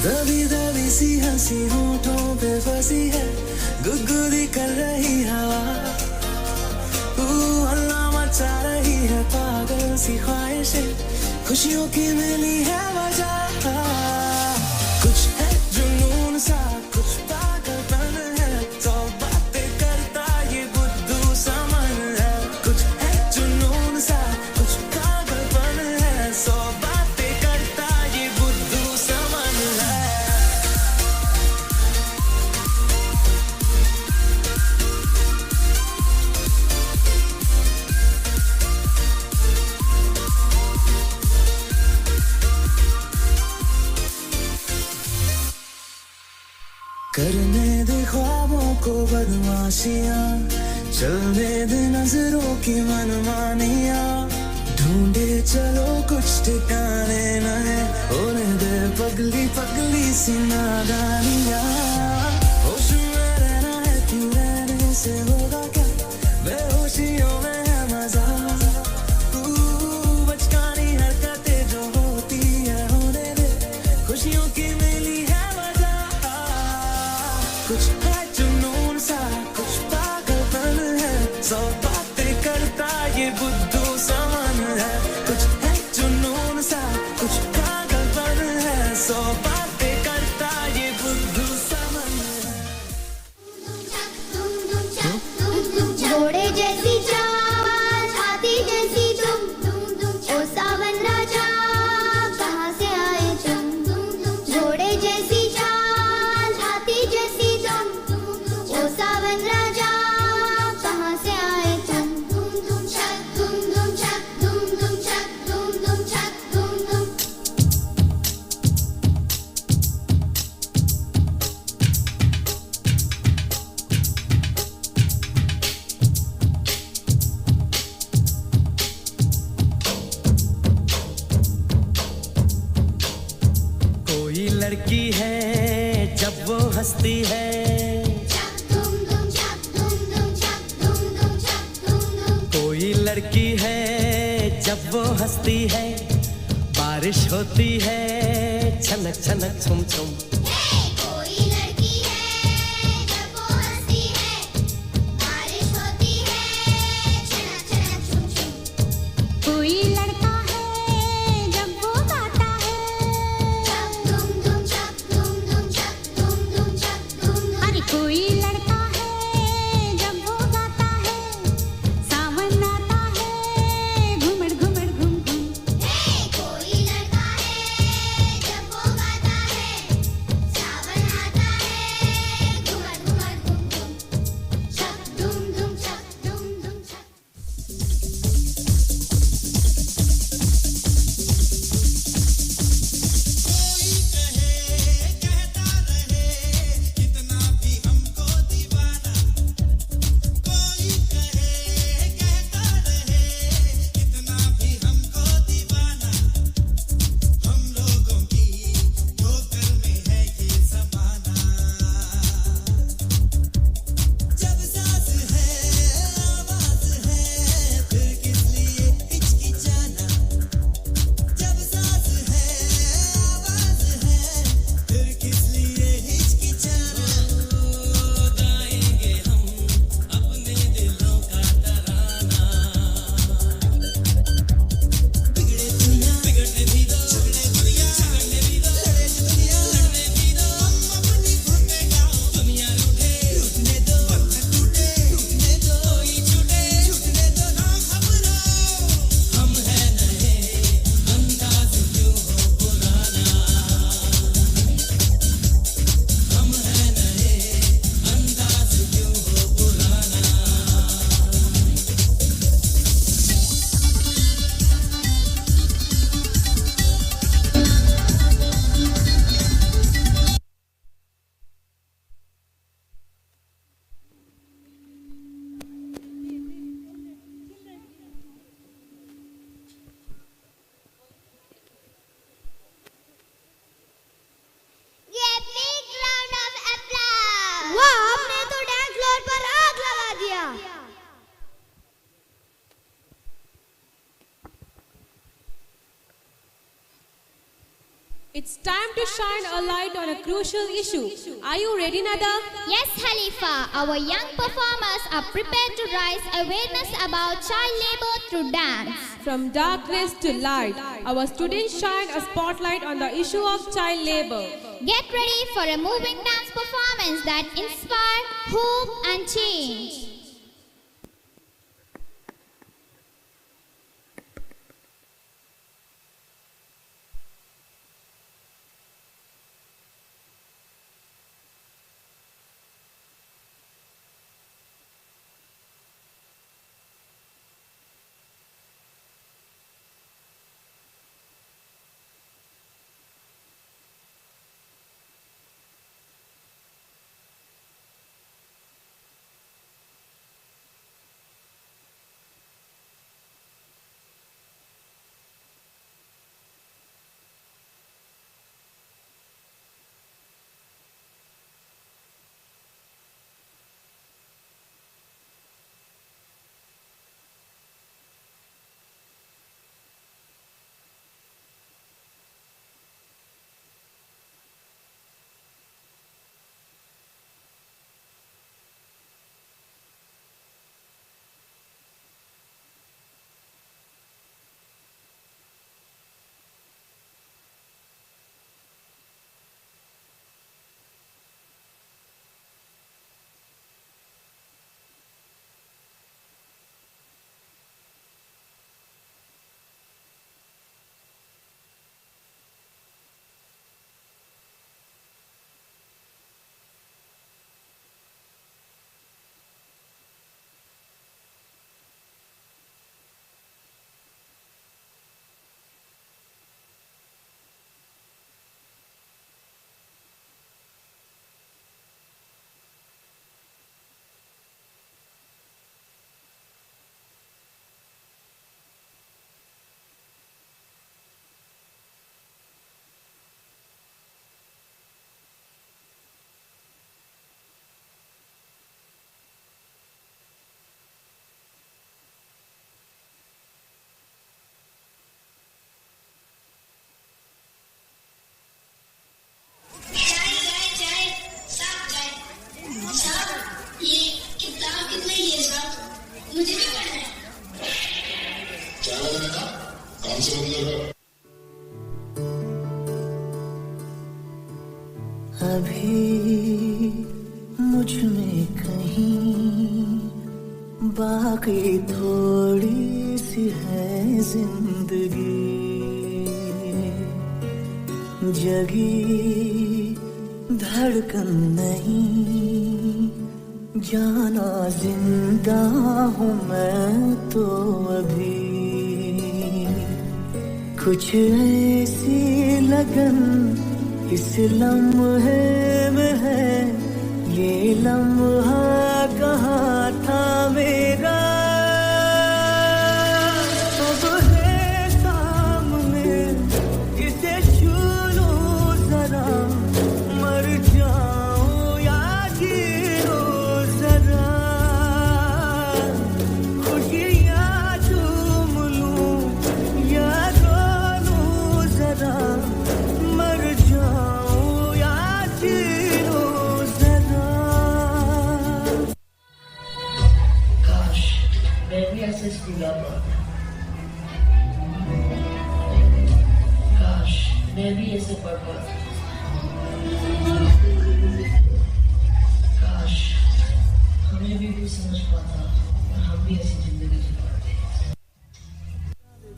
दबी दबी सी हंसी होठों पे फंसी है, गुदगुदी कर रही हवा, तू हल्ला मचा रही है, पागल सी ख्वाहिशें, खुशियों की मिली है वजह। कुछ है जुनून सा, कुछ पागलपन है, सौ बातें करता ये बुद्धू सामान है। कुछ है जुनून सा, कुछ पागलपन है, सौ बातें करता ये बुद्धू सामान है। करने दे ख्वाबों को बदमाशियां, चलने दे नजरों की मनमानियां, ढूंढे चलो कुछ ठिकाने नए, होने दे पगली पगली सी नादानियां। होश में रहना है क्यों, रहने से होगा क्या, बेहोशियों में है मजा, तू बचकानी हरकतें जो होती है होने दे, खुशियों की मिली है वजह। कुछ है जुनून सा, कुछ पागलपन है, सौ बातें करता ये बुद्धू सामान है। कुछ है जुनून सा, कुछ पागलपन है, सौ बातें करता ये बुद्धू सामान है। घोड़े जैसी चाल, हाथी जैसी तुम, ओ सावन राजा कहाँ से आए तुम। घोड़े जैसी चाल, हाथी जैसी तुम, लड़की है जब वो हंसती है। कोई लड़की है जब वो हंसती है, बारिश होती है छनक छनक छुम छुम। कोई लड़की है जब वो हंसती है, बारिश होती है छनक छनक छुम छुम। कोई लड़का है जब वो गाता है, छक धुम धुम छक धुम धुम छक धुम धुम छक धुम धुम। अरे कोई लड़का है जब वो गाता है, सावन आता है घुमड़ घुमड़ घुम घुम। कोई लड़का है जब वो गाता है, सावन आता है घुमड़ घुमड़ घुम घुम। छक धुम धुम छक धुम धुम छक। कितना भी हमको दीवाना, कोई कहे कहता रहे कितना भी हमको दीवाना, हम लोगों की ठोकर में है ये जमाना। जब सांस है आवाज है फिर किस लिए हिचकिचाना, जब सांस है आवाज है फिर किस लिए हिचकिचाना। गाएंगे हम अपने दिलों का तराना, बिगड़े दुनिया बिगड़ने भी दो, झगड़े दुनिया झगड़ने भी दो, लड़े दुनिया लड़ने भी दो, हम अपनी धुन में गाओ, दुनिया रूठे रूठने दो, पत्थर टूटे टूटने दो, कोई छूटे छूटने दो, ना घबराओ, हम हैं नए अंदाज क्यों हो पुराना, हम हैं नए अंदाज क्यों हो पुराना। ये बिग राउंड ऑफ अप्लॉज। वाह, आपने तो डांस फ्लोर पर आग लगा दिया। It's time to shine a light on a crucial issue. Are you ready, Nada? Yes, Halifa. Our young performers are prepared to raise awareness about child labor through dance. From darkness to light, our students shine a spotlight on the issue of child labor. Get ready for a moving dance performance that inspires hope and change. मुझ में कहीं बाकी थोड़ी सी है जिंदगी। जगी धड़कन नहीं, जाना जिंदा हूँ मैं तो अभी। कुछ ऐसी लगन इस लम्हे में है, ये लम्हा कहाँ था मेरा। अब है सामने इसे छू लूं जरा, मर जाऊं या जी लूं जरा। खुशियाँ चूम लूं या रो लूं जरा, मर जाऊं या जी लूं जरा। काश मैं भी ऐसे स्कूल आ पाता, काश मैं भी ऐसे पढ़ पाता, काश हमें भी कोई समझ पाता और हम भी ऐसी जिंदगी जी पाते।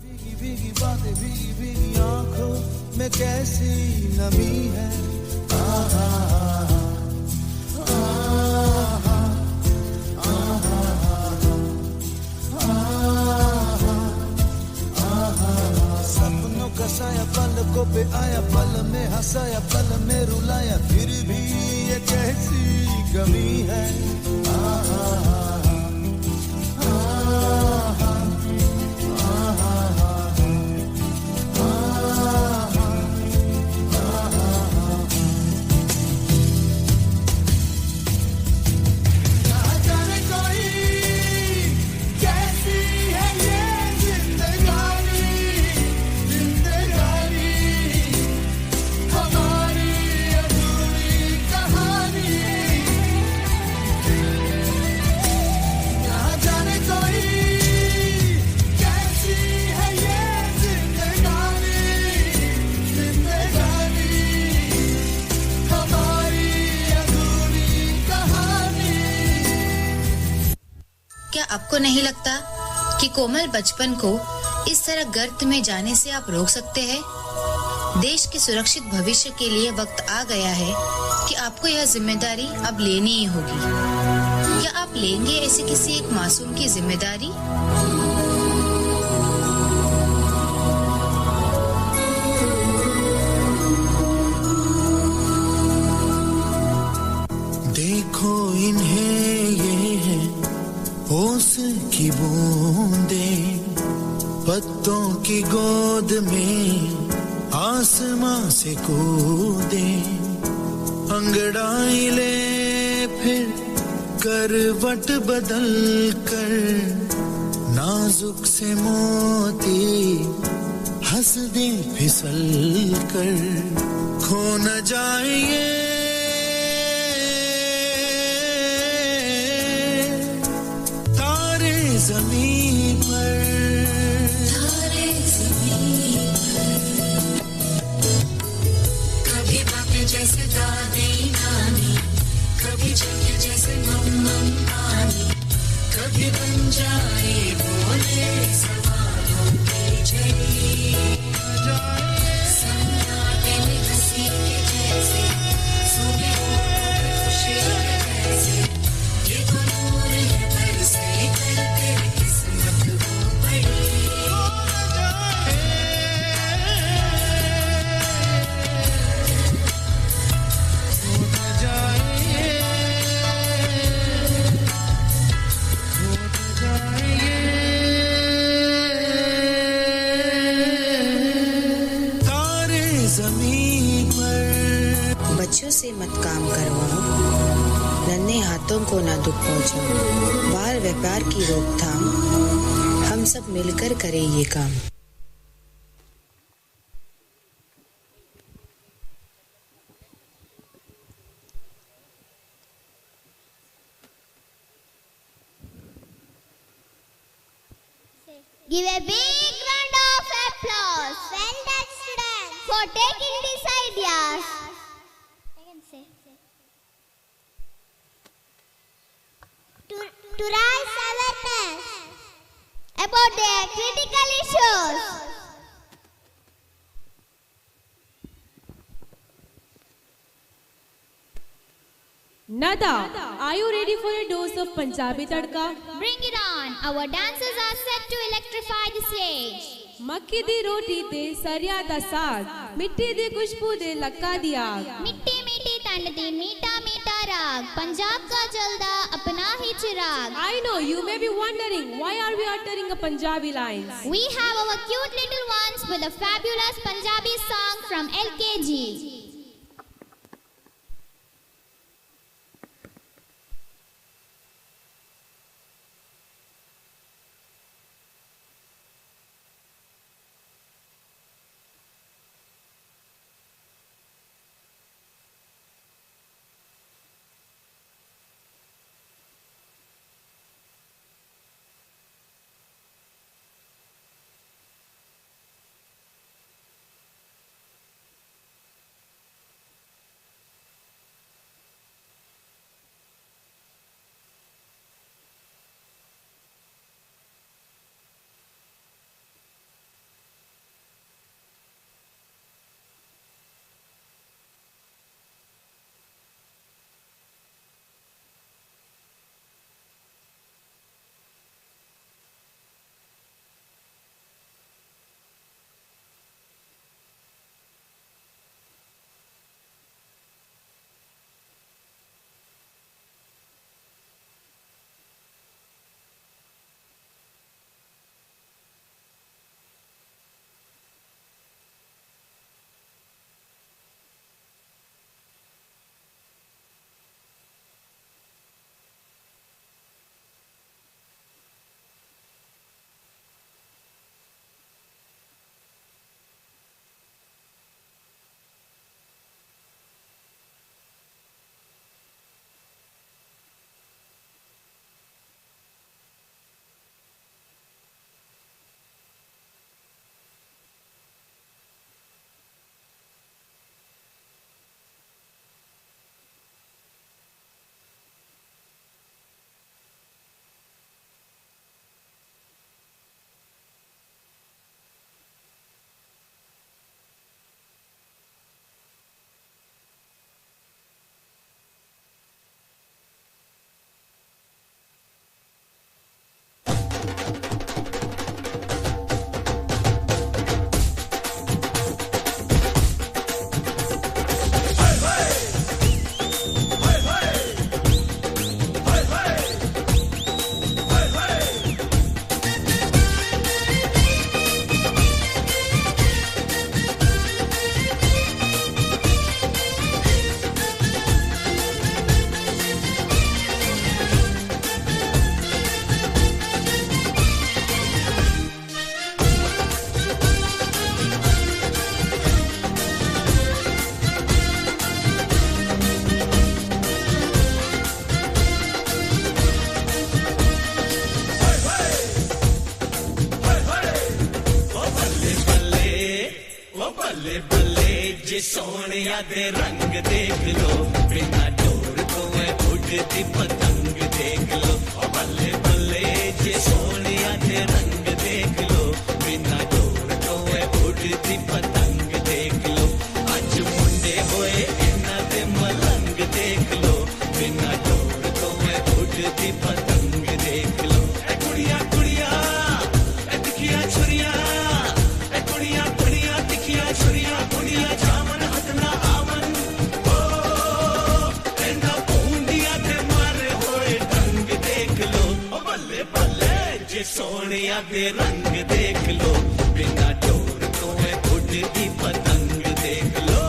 भीगी भीगी बातें, भीगी भीगी आंखों में कैसी नमी है। आहा आहा आहा आहा आहा। सपनों का साया पलकों पे आया, पल में हंसाया पल में रुलाया, फिर भी ये कैसी कमी है। आहा आहा आहा आहा आहा। ना जाने कोई कैसी है ये जिंदगानी, जिंदगानी हमारी अधूरी कहानी। ना जाने कोई कैसी है ये जिंदगानी, जिंदगानी हमारी अधूरी कहानी। क्या आपको नहीं लगता कि कोमल बचपन को इस तरह गर्त में जाने से आप रोक सकते हैं? देश के सुरक्षित भविष्य के लिए वक्त आ गया है कि आपको यह जिम्मेदारी अब लेनी ही होगी। क्या आप लेंगे ऐसे किसी एक मासूम की जिम्मेदारी? देखो इन्हें, ये है ओस की बूंदे, पत्तों की गोद में आसमां से कूदे। अंगड़ाई ले फिर करवट बदल कर, नाजुक से मोती हंस दे फिसल कर। खो न जाए ये तारे जमीन पर, तारे जमीन पर। कभी बातें जैसे दादी नानी, कभी झटके जैसे मम पानी, कभी बन जाए बोले सवालों की झड़ी। सन्नाटे में हंसी के जैसे, सूने होठों पे खुशी के जैसे, ये तो नूर है बरसे कर तेरी किस्मत हो बड़ी। तारे जमीन पर। बच्चों से मत काम करवाओ, नन्हे हाथों को ना दुख पहुंचाओ। बाल व्यापार की रोकथाम हम सब मिलकर करें ये काम। Give a big round of applause. Well done, students, for taking these ideas. to raise awareness about their critical issues. Nada, are you ready for a dose of Punjabi tadka? Bring it on. Our dancers are set to electrify the stage. ਮੱਕੀ ਦੀ ਰੋਟੀ ਤੇ ਸਰਿਆਂ ਦਾ ਸਾਗ, ਮਿੱਟੀ ਦੀ ਖੁਸ਼ਬੂ ਦੇ ਲੱਕਾਂ ਦੀ ਆਗ। ਮਿੱਟੀ ਮਿੱਟੀ ਤਨ ਦੀ ਮੀਠਾ ਮੀਠਾ ਰਾਗ, ਪੰਜਾਬ ਕਾ ਜਲਦਾ ਆਪਣਾ ਹੀ ਚਿਰਾਗ। I know you may be wondering, why are we uttering a Punjabi lines? We have our cute little ones with a fabulous Punjabi song from LKG. ਓ ਬੱਲੇ ਬੱਲੇ, ਜੇ ਸੋਹਣਿਆ ਦੇ ਰੰਗ ਦੇਖ ਲੋ, ਬਿਨਾ ਡੋਰ ਤੋਂ ਐ ਉੱਡਦੀ ਪਤੰਗ ਦੇਖ ਲੋ। ਓ ਬੱਲੇ ਬੱਲੇ, ਜੇ ਸੋਹਣਿਆ ਦੇ ਰੰਗ ਦੇਖ ਲੋ, ਬਿਨਾ ਡੋਰ ਤੋਂ ਐ ਉੱਡਦੀ ਪਤੰਗ ਦੇਖ ਲੋ। ਅੱਜ ਮੁੰਡੇ ਹੋਏ ਇਹਨਾਂ ਦੇ ਮਲੰਗ ਦੇਖ ਲੋ, ਬਿਨਾ ਡੋਰ ਤੋਂ ਐ ਉੱਡਦੀ ਪਤੰਗ ਦੇਖ ਲੋ। ਐ ਕੁੜੀਆਂ ਕੁੜੀਆਂ, ਐ ਤਿੱਖੀਆਂ ਛੁਰੀਆਂ, ਐ ਕੁੜੀਆਂ ਕੁੜੀਆਂ, ਤਿੱਖੀਆਂ ਛੁਰੀਆਂ, ਕੁੜੀਆਂ ਜਾਮਨ ਹੱਥ ਨਾ ਆਵਨ। ਓ ਇਹਨਾਂ ਪੂੰਡੀਆਂ ਤੇ ਮਾਰੇ ਹੋਏ ਢੰਗ ਦੇਖ ਲੋ। ਓ ਬੱਲੇ ਬੱਲੇ, ਜੇ ਸੋਹਣਿਆਂ ਦੇ ਰੰਗ ਦੇਖ ਲੋ, ਬਿਨਾ ਡੋਰ ਤੋਂ ਐ ਉੱਡਦੀ ਪਤੰਗ ਦੇਖ ਲੋ।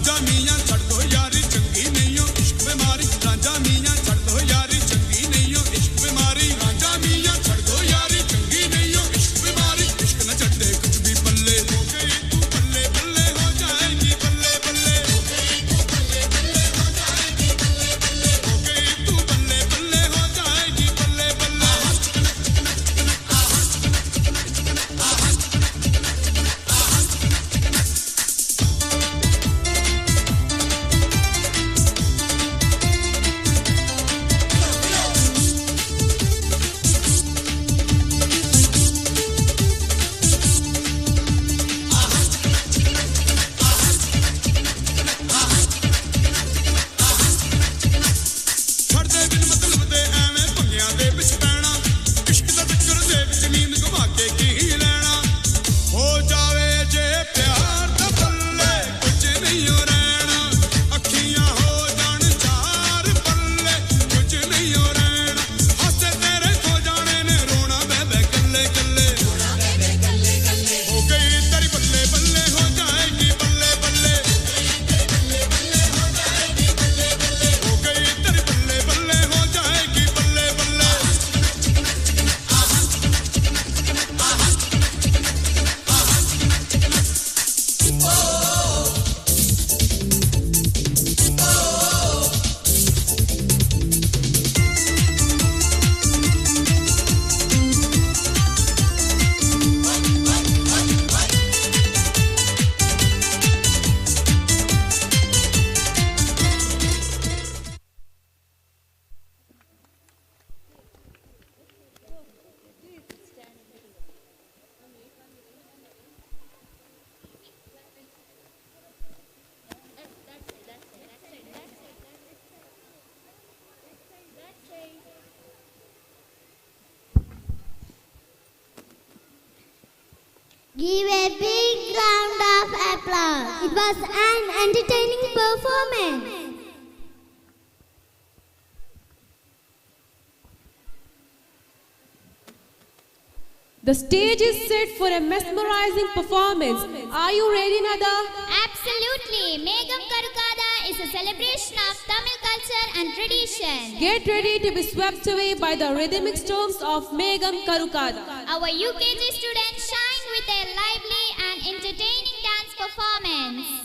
रांझा मियां छड़ दो यारी चंगी नहीं हो इश्क बीमारी। रांझा मियां छड़ दो यारी चंगी नहीं हो इश्क बीमारी। रांझा मियां छड़ दो यारी चंगी नहीं हो इश्क बीमारी। इश्क न छड़े कुछ भी पल्ले, हो गई तू बल्ले बल्ले हो जाएगी बल्ले बल्ले। हो गई तू बल्ले बल्ले हो जाएगी बल्ले बल्ले। हो गई तू बल्ले बल्ले हो जाएगी बल्ले बल्ले। ਛੱਡਦੇ ਬਿਨ ਮਤਲਬ ਦੇ ਐਵੇਂ ਪੰਗਿਆਂ ਦੇ ਵਿੱਚ ਪੈਣਾ, ਇਸ਼ਕ ਦਾ ਚੱਕਰ ਦੇ ਵਿੱਚ ਨੀਂਦ ਘੁਮਾ ਕੇ ਕੀ ਲੈਣਾ। ਹੋ ਜਾਵੇ ਜੇ ਪਿਆਰ ਤਾਂ ਬੱਲੇ ਕੁਝ ਨਹੀਂ ਓ ਰਹਿਣਾ, ਅੱਖੀਆਂ ਹੋ ਜਾਣ ਚਾਰ ਬੱਲੇ ਕੁਝ ਨਹੀਂ ਓ ਰਹਿਣਾ। ਹਾਸੇ ਤੇਰੇ ਖੋ ਜਾਣੇ ਨੇ, ਰੋਣਾ ਬਹਿ ਬਹਿ ਕੱਲੇ ਕੱਲੇ। ਹੋ ਗਈ ਤੇਰੀ ਬੱਲੇ ਬੱਲੇ ਹੋ ਜਾਏਗੀ ਬੱਲੇ ਬੱਲੇ। ਹੋ ਗਈ ਤੇਰੀ ਬੱਲੇ ਬੱਲੇ ਹੋ ਜਾਏਗੀ ਬੱਲੇ ਬੱਲੇ। Give a big round of applause. It was an entertaining performance. The stage is set for a mesmerizing performance. Are you ready, Nada? Absolutely. Megam Karukada is a celebration of Tamil culture and tradition. Get ready to be swept away by the rhythmic storms of Megam Karukada. Our UKG students shine with their lively and entertaining dance performance.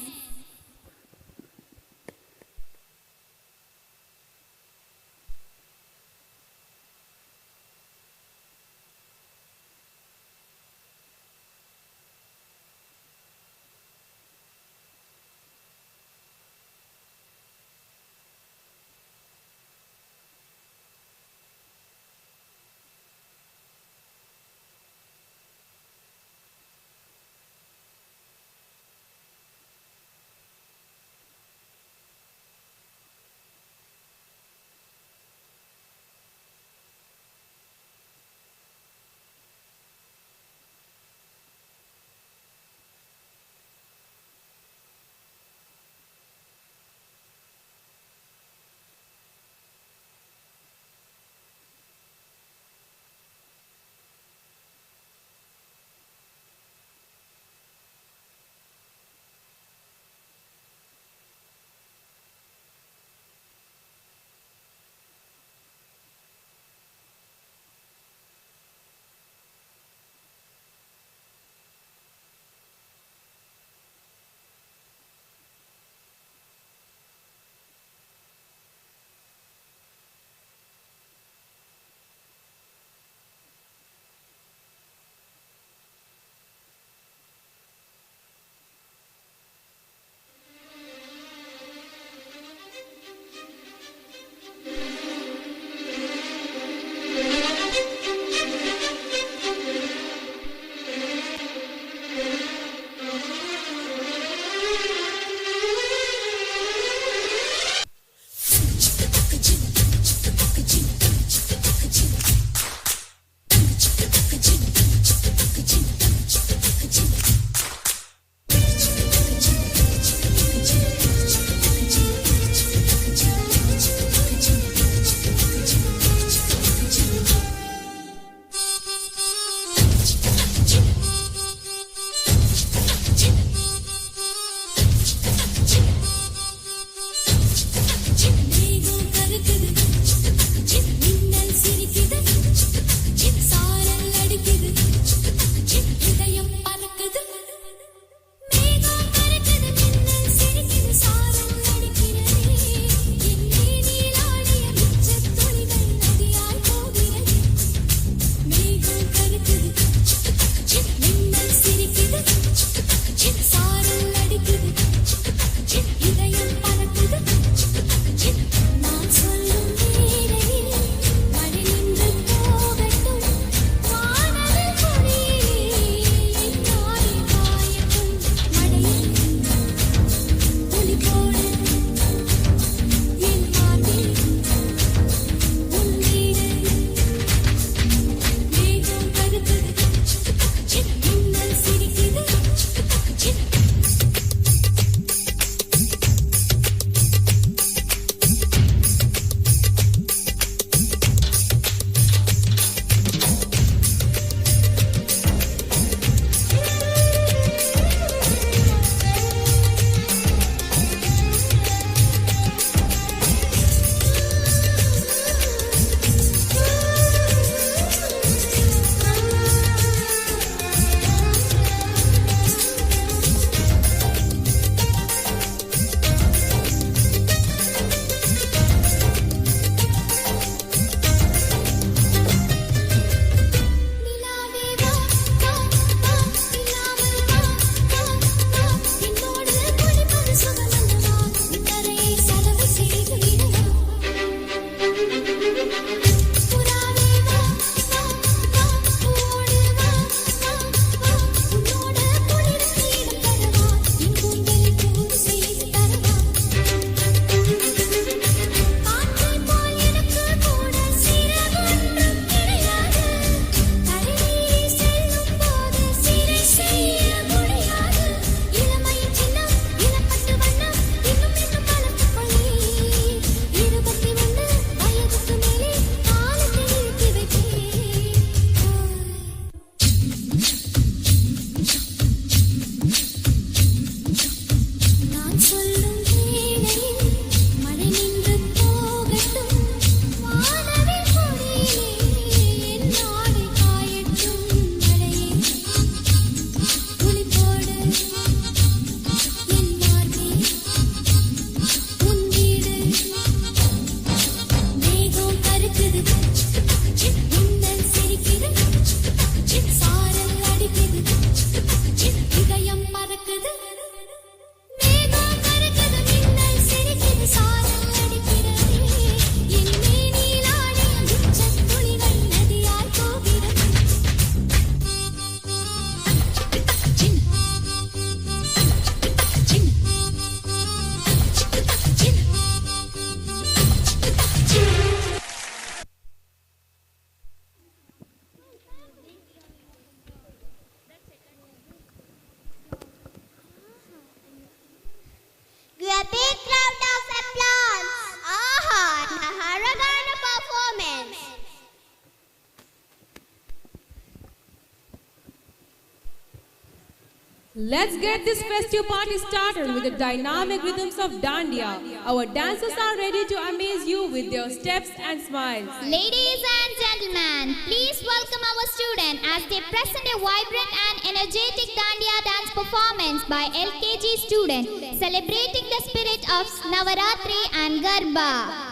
Let's get this festive party started with the dynamic rhythms of Dandiya. Our dancers are ready to amaze you with their steps and smiles. Ladies and gentlemen, please welcome our student as they present a vibrant and energetic Dandiya dance performance by LKG student, celebrating the spirit of Navaratri and Garba.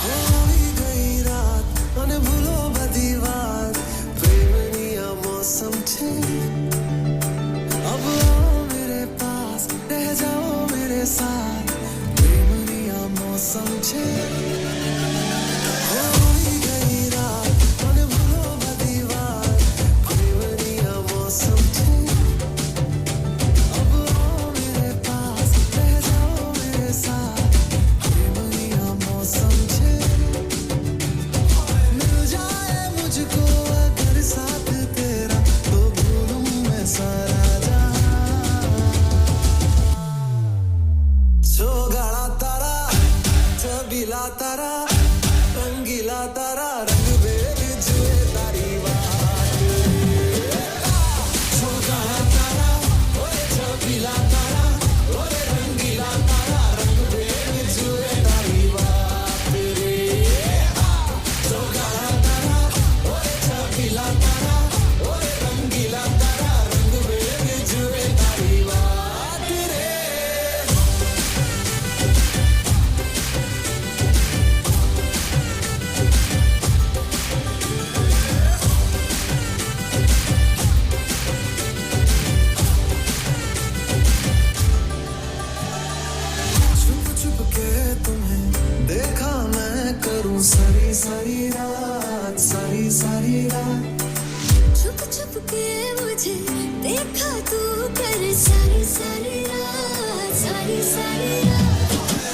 होई गई रात અને ભૂલો બધી વાત પ્રેમની આ મોસમ છે अब आओ मेरे पास रह जाओ मेरे साथ પ્રેમની આ મોસમ છે હોઈ ગઈ રાત અને ભૂલો બધી વાત પ્રેમની આ મોસમ છે अब आओ मेरे पास रह जाओ मेरे साथ प्रेमनी आ मौसम छे मिल जाए मुझको अगर साथ तेरा तो भूलूं मैं सारा जहां छोगाड़ा तारा छबीला तारा रंगीला तारा रंग बेर जुए तारी बात छोगाड़ा तारा ओए छबीला तारा ओए रंगीला तारा रंग बेर जुए तारी बात रे छोगाड़ा तारा ओए छबीला तारा ओए रंगीला तारा रंग बेर जुए तारी बात रे। छुप छुप के तुम्हें देखा मैं करूं सारी सारी रात, सारी सारी रात। छुप छुप के मुझे देखा तू कर सारी सारी रात, सारी सारी रात।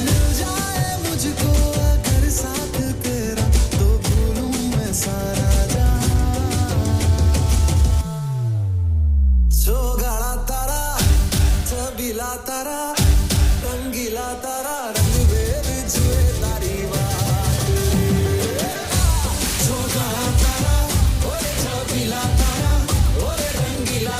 मिल जाए मुझको अगर साथ तेरा तो भूलूं मैं सारा जहां। छोगाड़ा तारा छबीला तारा रंगीला तारा रंग बेर जुए तारी बात छोगाड़ा तारा ओए छबीला तारा ओए रंगीला।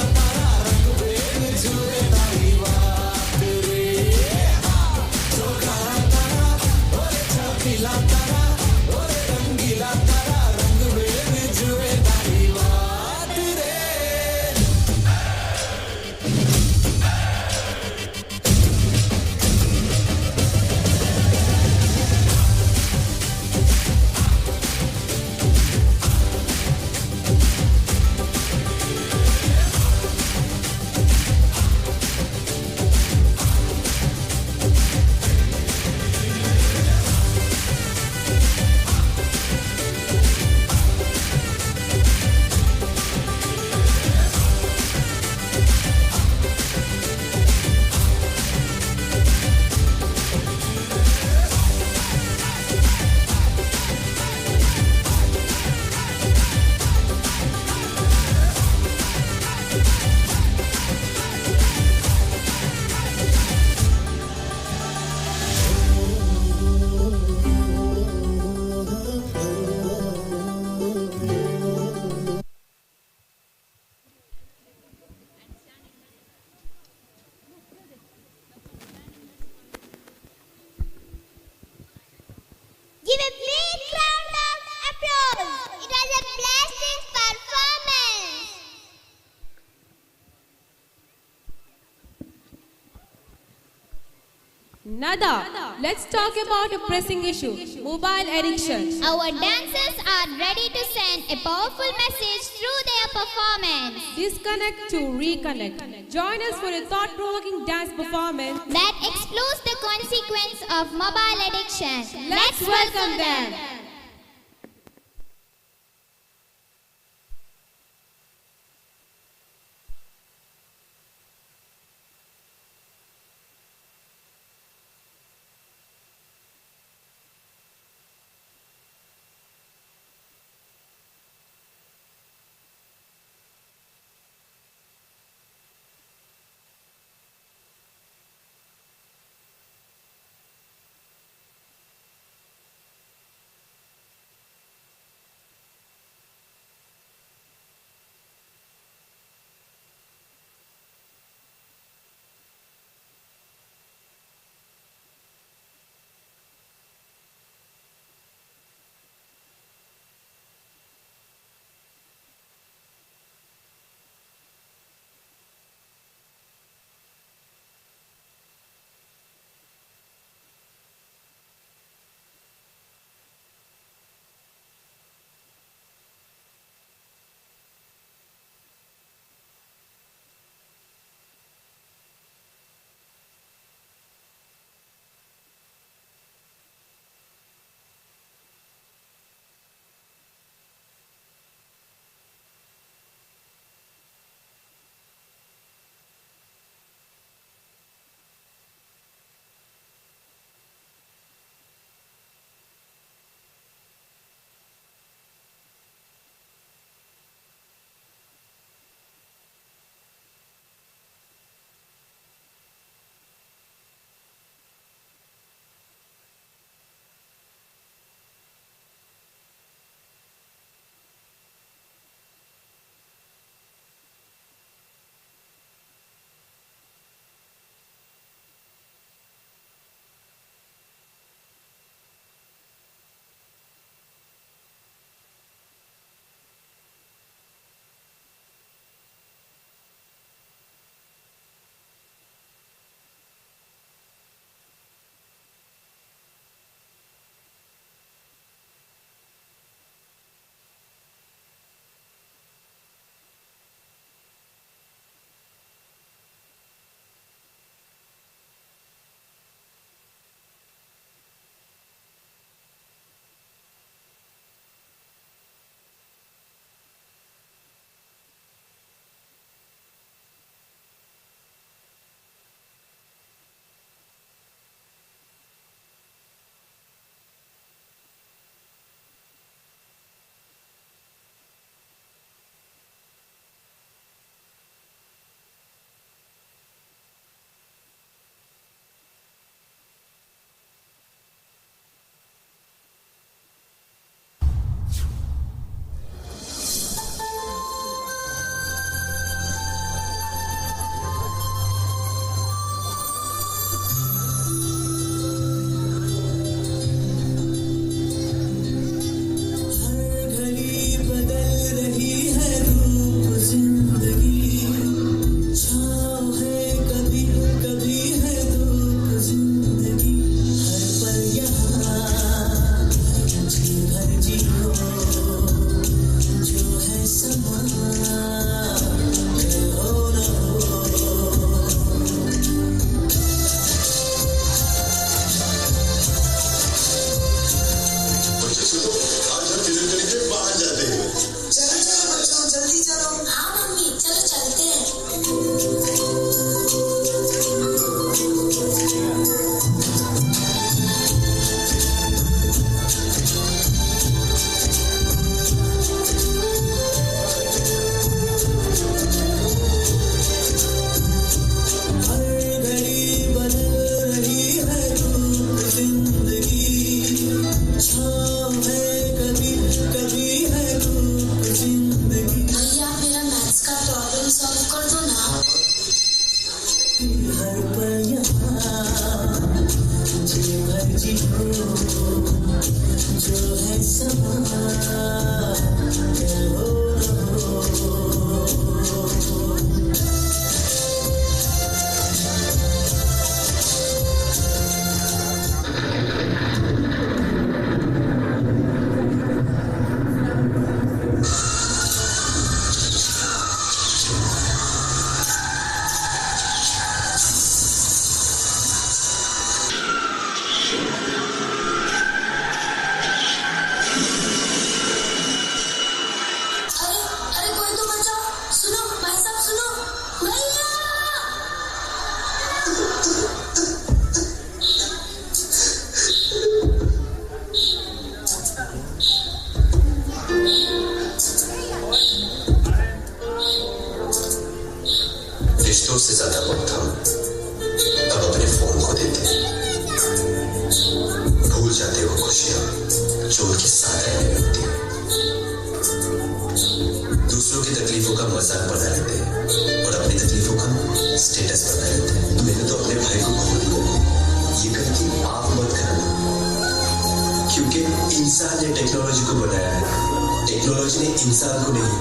Nada, let's talk about a pressing issue, mobile addiction. Our dancers are ready to send a powerful message through their performance. Disconnect to reconnect. Join us for a thought-provoking dance performance that explores the consequence of mobile addiction. Let's welcome them. जो है समा कल हो न हो। उससे ज्यादा वक्त हम अब अपने फोन को देते हैं। भूल जाते हो खुशियां जो उनके साथ रहने में होती है। दूसरों की तकलीफों का मजाक बना लेते हैं और अपनी तकलीफों का स्टेटस बना लेते हैं। मैंने तो अपने भाई को खो दिया, ये गलती आप मत करना, क्योंकि इंसान ने टेक्नोलॉजी को बनाया है, टेक्नोलॉजी ने इंसान को नहीं।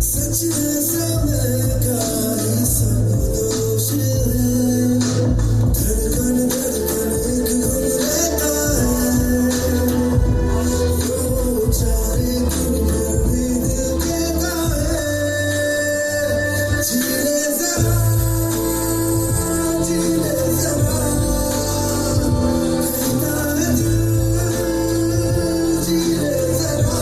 सच है समय का ही सब दोष है। धड़कन धड़कन एक गुम रहता है, वो चाहे क्यों फिर भी दिल कहता है, जी ले जरा, जी ले जरा, कहता है दिल, जी ले जरा।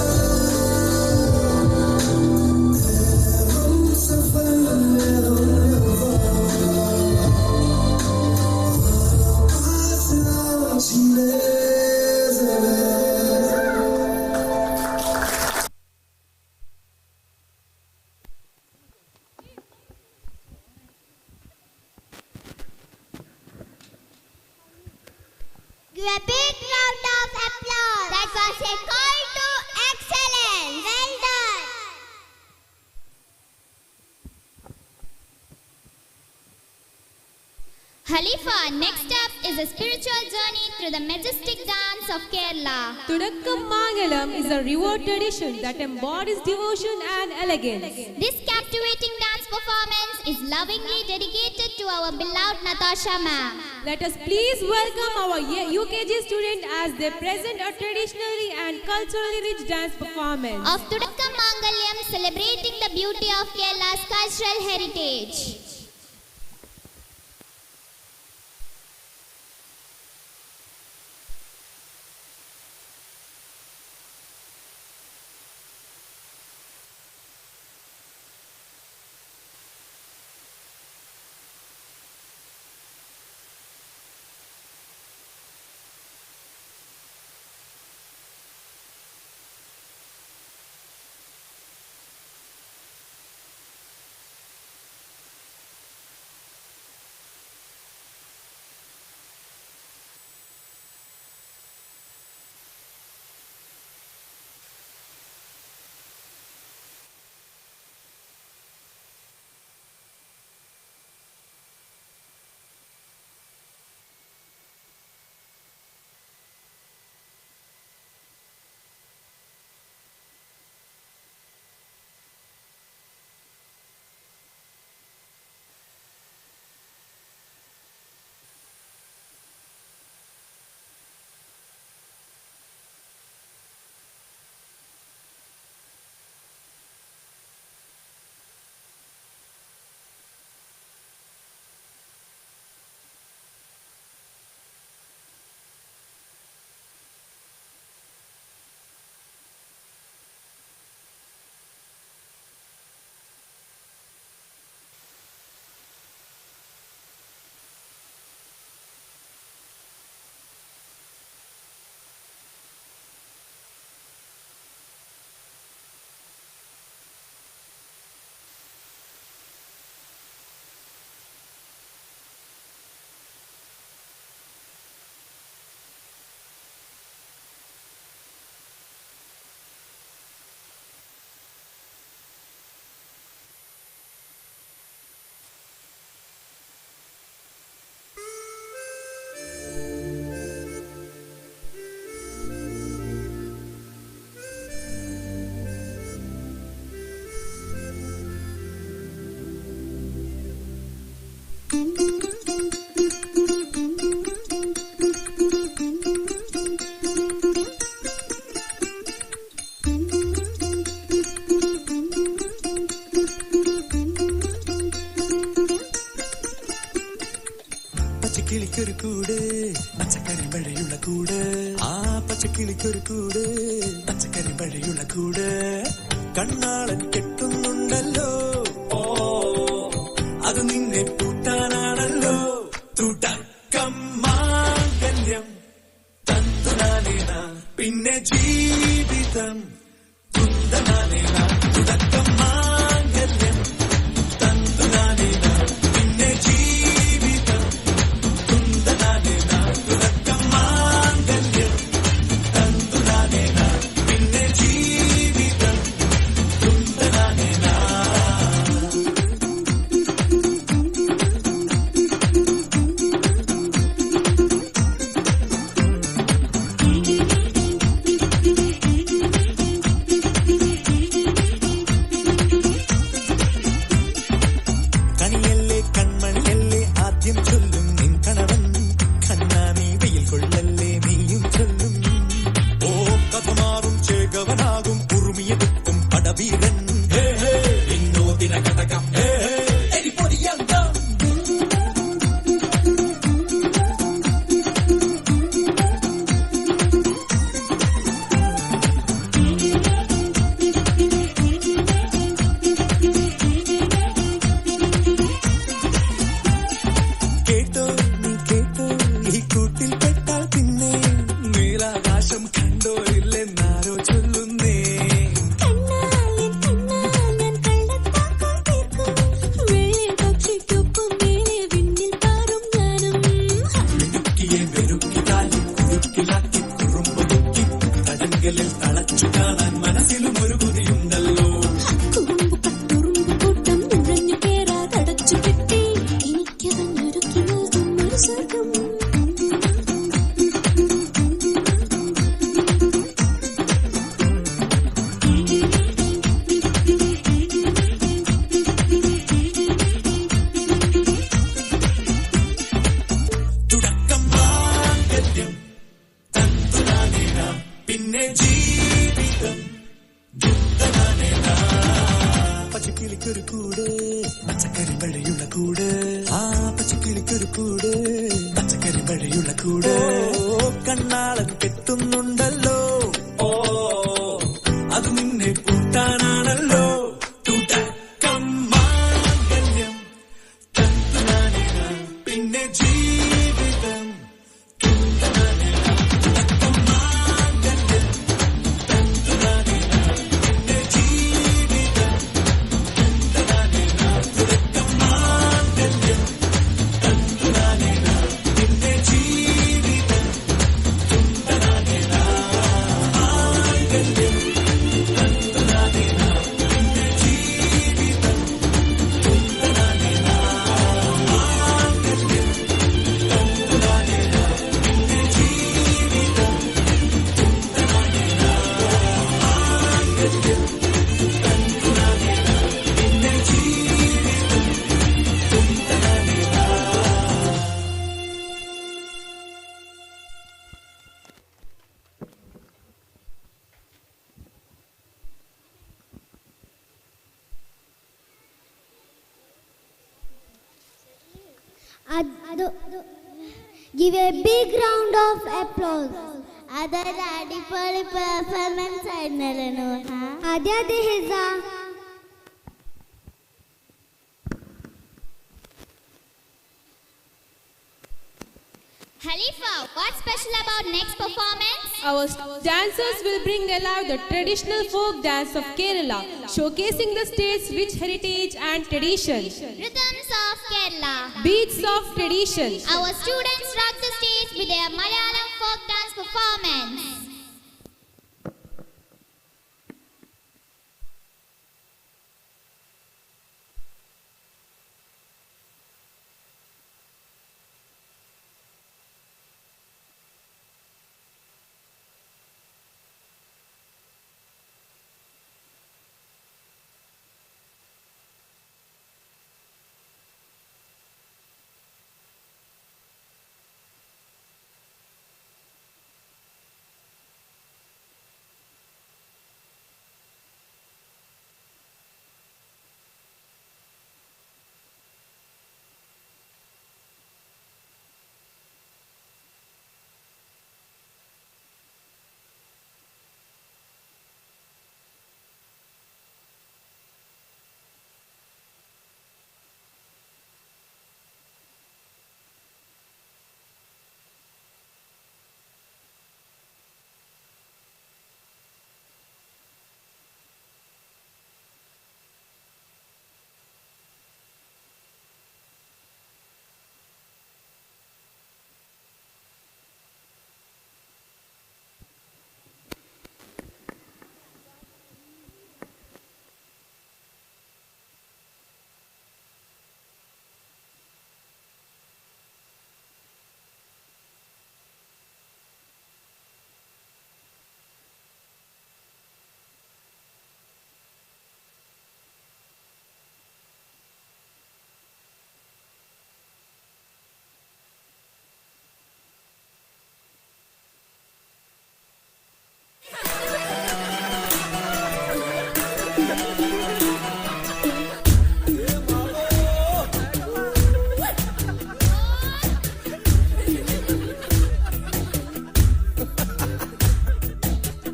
Give a big round of applause. That was a call to excellence. Well done. Khalifa, next up is a spiritual journey through the majestic dance of Kerala. Tudakkam Mangalam is a revered tradition that embodies devotion and elegance. This captivating dance performance is lovingly dedicated to our beloved Natasha ma'am. Let us please welcome our UKG student as they present a traditionally and culturally rich dance performance of Tudakkam Mangalyam, celebrating the beauty of Kerala's cultural heritage. പച്ചക്കിളിക്കൊരു കൂട്, പച്ചക്കറി വഴിയുള്ള കൂട്, കണ്ണാളൻ കെട്ടുന്നുണ്ടല്ലോ. ഓ, അത് നിന്നെ പൂട്ടാനാണല്ലോ. തുടക്കം മാംഗല്യം തന്തുനാനേന, പിന്നെ ജീവിതം തുന്തനാനേന. തുടക്കം മാംഗല്യം തന്തുനാനേന, പിന്നെ ജീവിതം തുന്തനാനേന. തുടക്കം മാംഗല്യം തന്തുനാനേന, പിന്നെ ജീവിതം തുന്തനാനേന. കണിയല്ലേ കൺമണിയല്ലേ ആദ്യം ചൊല്ലും നിൻ കണവൻ, കണ്ണാ നീ വെയിൽ കൊള്ളല്ലേ നീയും ചൊല്ലും. ഓ, കഥ മാറും ചേകവനാകും ഉറുമിയെടുക്കും പടവീരൻ. വിനോദിന കടകം എരിപൊടിയങ്കം. കേട്ടോ നീ കേട്ടോ, ഈ കൂട്ടിൽ പെട്ടാൽ പിന്നെ നീലാകാശം കണ്ടോ ഇല്ലെന്നാരോ ചൊല്ലുന്നേ. മിടുക്കിയെ മെരുക്കി താലി കുരുക്കിലാക്കി കുറുമ്പൊതുക്കി തടങ്കലിൽ തളച്ചു കാണാൻ മനസ്സിലും ഒരു കൊതിയുണ്ടല്ലോ. തുടക്കം മാംഗല്യം തന്തുനാനേന, പിന്നെ ജീവിതം ദുഃഖനാനേന. പച്ചക്കിളിക്കൊരു കൂട്, പച്ചക്കറി വഴിയുള്ള കൂട്, ആ പച്ചക്കിളിക്കൊരു കൂട്, പച്ചക്കറി വഴിയുള്ള കൂട്. കണ്ണാളൻ കെട്ടുന്നുണ്ടല്ലോ. ഓ, അത് നിന്നെ പൂട്ടാനാണല്ലോ. തുടക്കം മാംഗല്യം തന്തുനാനേന, പിന്നെ ജീവിതം തുന്തനാനേന. തുടക്കം മാംഗല്യം തന്തുനാനേന, പിന്നെ ജീവിതം തുന്തനാനേന. തുടക്കം മാംഗല്യം തന്തുനാനേന, പിന്നെ ജീവിതം തുന്തനാനേന. മാംഗല്യം തന്തുനാനേന, പിന്നെ ജീവിതം തുന്തനാനേന. മാംഗല്യം തന്തുനാനേന, പിന്നെ ജീവിതം തുന്തനാനേന. മാംഗല്യം തന്തുനാനേന, പിന്നെ ജീവിതം തുന്തനാനേന. Give a big round of applause. അതൊരു അടിപൊളി പെർഫോമൻസ് ആയിരുന്നല്ലോ നൂഹ. അതെ അതെ Hiza. Halifa, what's special about next performance? Our dancers will bring alive the traditional folk dance of Kerala, showcasing the state's rich heritage and tradition. Rhythms of Kerala. Beats of tradition. Our students rock the stage with their Malayalam folk dance performance.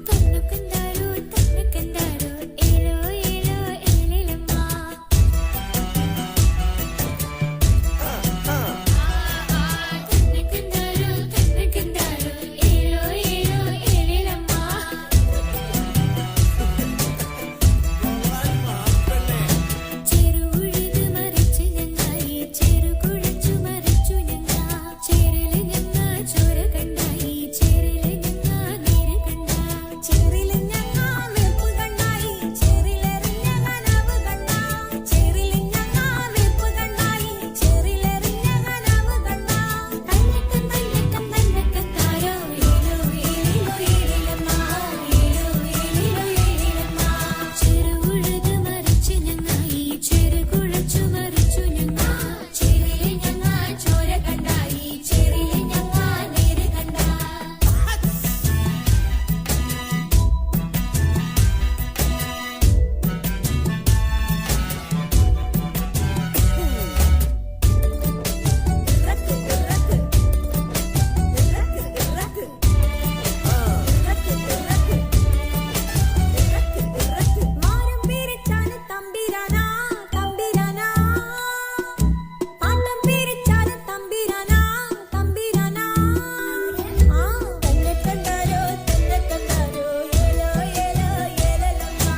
തന്നക്കന്താരോ തന്നക്കന്താരോ ഏലോ ഏലോ ഏലേലമ്മ. തന്നക്കന്താരോ തന്നക്കന്താരോ ഏലോ ഏലോ ഏലേലമ്മ. ചെറുഉഴുത് മറിച്ച് ഞങ്ങായി, ചെറുകുഴച്ചു മറിച്ചു ഞങ്ങാ. ചേരല് ഞങ്ങാ ചോര കണ്ടായി, ചേരല് ഞങ്ങാ നീര് കണ്ടാ. ചേറില് ഞങ്ങാ വെപ്പ് കണ്ടായി, ചേറിലെറിഞ്ഞ കനവ് കണ്ടാ. ചേറില് ഞങ്ങാ വെപ്പ് കണ്ടായി, ചേറിലെറിഞ്ഞ കനവ് കണ്ടാ. തന്നക്കം തന്നക്കം തന്നക്കത്താരോ ഏലോ ഏലേലോ ഏലേലമ്മ, ഏലോ ഏലേലോ ഏലേലമ്മ. ചെറുഉഴുത് മറിച്ച് ഞങ്ങായി, ചെറുകുഴച്ചു മറിച്ചു ഞങ്ങാ. ചേറില് ഞങ്ങാ ചോര കണ്ടായി, ചേറില് ഞങ്ങാ നീര് കണ്ടാ. വാരം പിരിച്ചാല് തമ്പിരാനാ തമ്പിരാനാ, പാട്ടം പിരിച്ചാല് തമ്പിരാനാ തമ്പിരാനാ. ആ തന്നക്കന്താരോ തന്നക്കന്താരോ ഏലോ ഏലോ ഏലലമ്മ.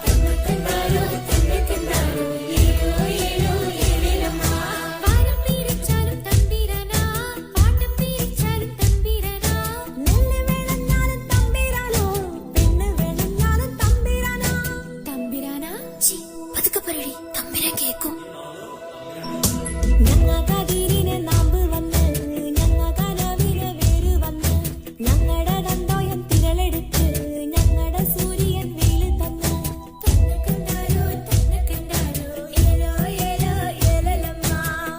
തന്നക്കന്താരോ തന്നക്കന്താരോ ഏലോ ഏലോ ഏലേലമ്മ. വാരം പിരിച്ചാലും തമ്പിരാനാ, പാട്ടം പിരിച്ചാലും തമ്പിരാനാ. നെല്ല് വിളഞ്ഞാലും തമ്പിരാനോ, പെണ്ണ് വിളഞ്ഞാലും തമ്പിരാനാ. തമ്പിരാനാ? ചീ, പതുക്കെ പറയടി, തമ്പിരാൻ കേക്കും. ഞങ്ങ കതിരിനെ നാമ്പ് വന്ന്, ഞങ്ങ കനവിനെ വേര് വന്ന്, ഞങ്ങടെ ദന്തോയം തിരളെടുത്ത്, ഞങ്ങടെ സൂര്യൻ വെയില് തന്ന്. തന്നക്കന്താരോ തന്നക്കന്താരോ ഏലോ ഏലോ ഏലലമ്മ.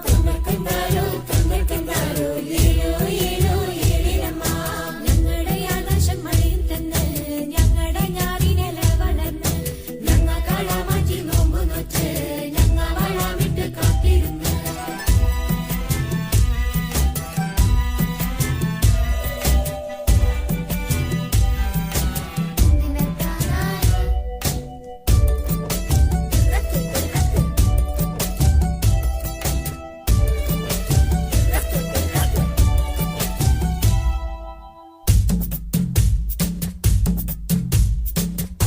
തന്നക്കന്താരോ തന്നക്കന്താരോ ഏലോ ഏലോ ഏലേലമ്മ. ഞങ്ങളുടെ ആകാശം മഴയും തന്ന്, ഞങ്ങടെ ഞാറിനെല വളർന്ന്, ഞങ്ങ കളമാറ്റി നോമ്പു നോറ്റ്, ഞങ്ങ വളമിട്ട് കാത്തിരുന്ന്.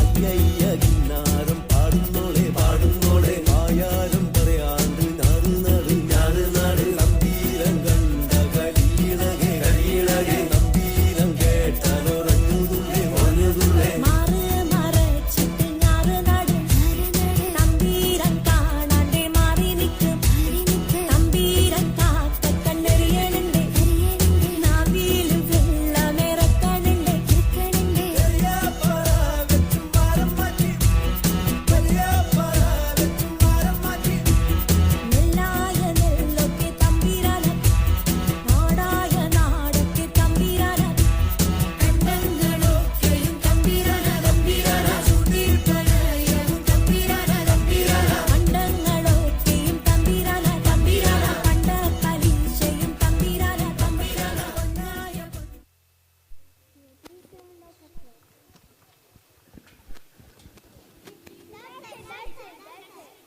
അയ്യയ്യ കിന്നാരം പാടുന്നോളെ പാടുന്നോളെ, ആയാലും പറയാണ്ട് നാട് നാട് ഞാറ് നാട്. നമ്പീരം കണ്ട കളിയിളകെ കളിയിളകെ, നമ്പീരം കേട്ടാലുറങ്ങുതുള്ളെ ഉറങ്ങുതുള്ളെ. മാറ് മറച്ചിട്ട് ഞാറ് നാട്, തമ്പീരൻ കാണാണ്ട് മാറി നിൽക്കും. തമ്പീരൻ കാക്ക കണ്ണെറിയണുണ്ട്, നാവിലും വെള്ളമിറക്കണുണ്ട്. നെല്ലായ നെല്ലൊക്കെ തമ്പീരാന, നാടായ നാടൊക്കെ തമ്പീരാന. കണ്ടങ്ങളൊക്കെയും തമ്പിരാന തമ്പിരാന, ചൂണ്ടിപ്പണയവും തമ്പിരാന തമ്പിരാന. പണ്ടങ്ങളൊക്കെയും തമ്പീരാന തമ്പീരാന, പണ്ട പലിശയും തമ്പീരാന തമ്പീരാന. ഒന്നായ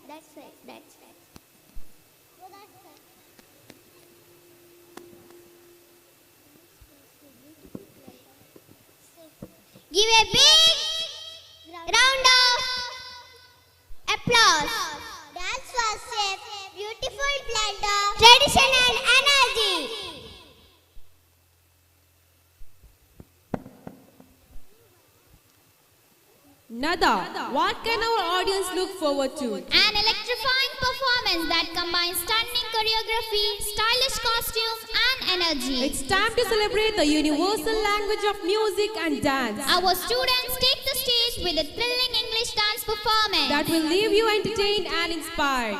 That's it. That's it. Give a big round of applause. That was a beautiful blend of tradition and energy. Nada, what can our audience look forward to? An electrifying performance that combines stunning choreography, stylish costumes, and energy. It's time to celebrate the universal language of music and dance. Our students take the stage with a thrilling English dance performance that will leave you entertained and inspired.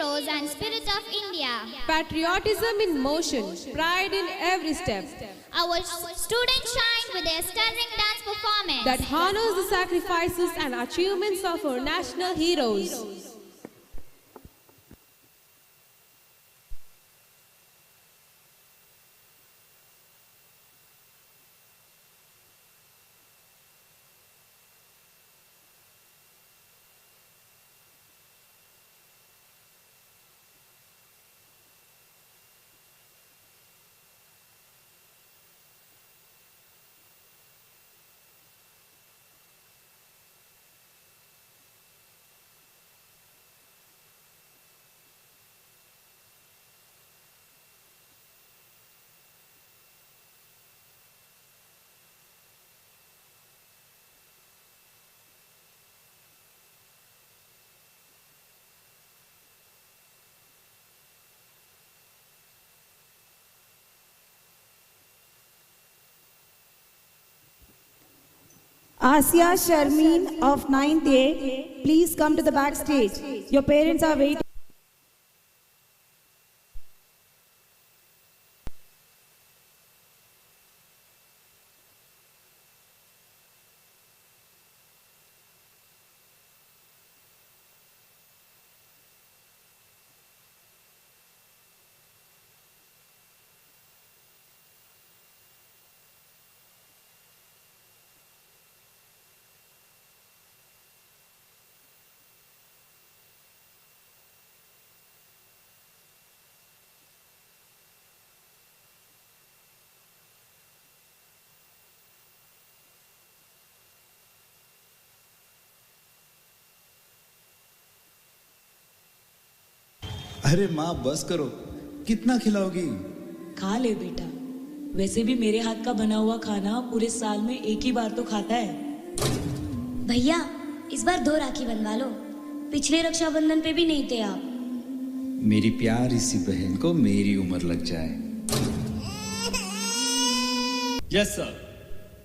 heroes and spirit of India. Patriotism in motion, pride in every step. Our students shine with their stirring dance performance that honors the sacrifices and achievements of our national heroes. Asya Sharmeen of 9th A, please come to the backstage. Your parents are waiting. अरे माँ, बस करो, कितना खिलाओगी? खा ले बेटा, वैसे भी मेरे हाथ का बना हुआ खाना पूरे साल में एक ही बार तो खाता है। भैया, इस बार 2 राखी बनवा लो, पिछले रक्षाबंधन पे भी नहीं थे आप। मेरी प्यारी सी बहन को मेरी उम्र लग जाए। यस सर,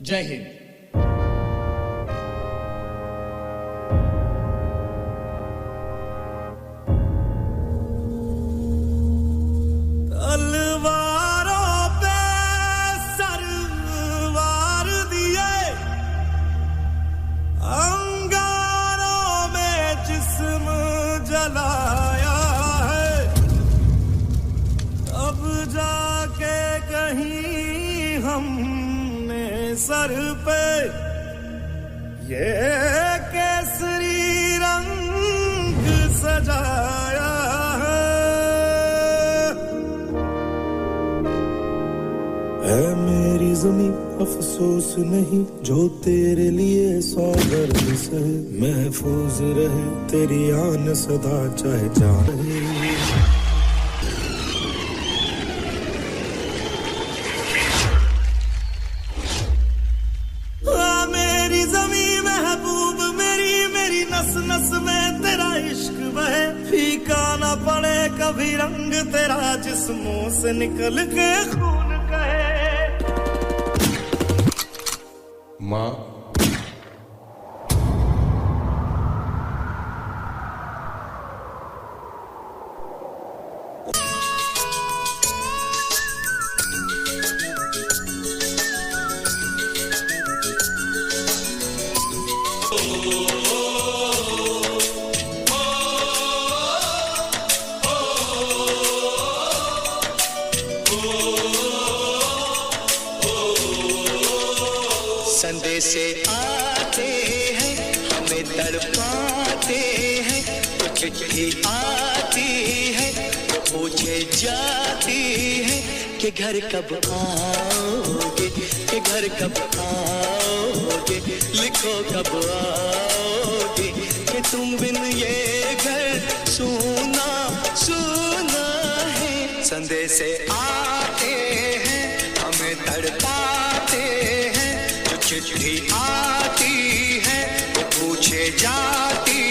जय हिंद। तलवारों पे सरवार दिए, अंगारों में जिस्म जलाया है, अब जाके कहीं हमने सर पे ये केसरी रंग सजाया है। है मेरी ज़मीं अफसोस नहीं, जो तेरे लिए 100 दर्द सहे, महफूज रहे तेरी आन सदा चाहे जान रहे। मेरी ज़मीं महबूब मेरी, मेरी नस नस में तेरा इश्क बहे, फीका ना पड़े कभी रंग तेरा जिस्मों से निकल के खून कहे। माँ, संदेशे आते हैं, हमें तड़पाते हैं, तो चिट्ठी आती है तो पूछे जाती है कि घर कब आओगे, कि घर कब आओगे, लिखो कब आओगे, कि तुम बिन ये घर सूना सूना है। संदेशे आते हैं, हमें तड़पाते हैं, जो चिट्ठी आती है वो पूछे जाती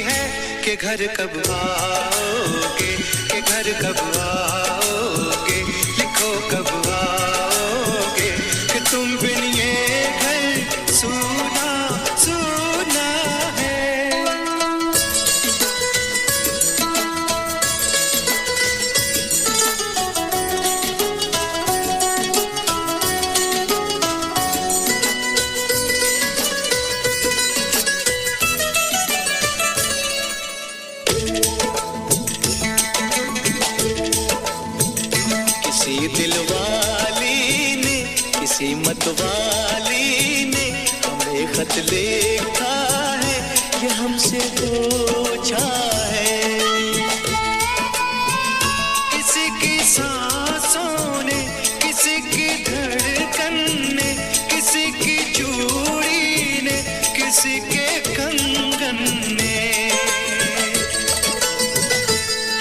है कि घर कब आओगे, कि घर कब आओगे, लिखो कब आओगे, कि तुम बिन ये घर सूना सूना है। मतवाली ने हमें खत लिखा है, ये हमसे पूछा है। किसी की सांसों ने, किसी की धड़कन ने, किसी की चूड़ी ने, किसी के कंगन ने,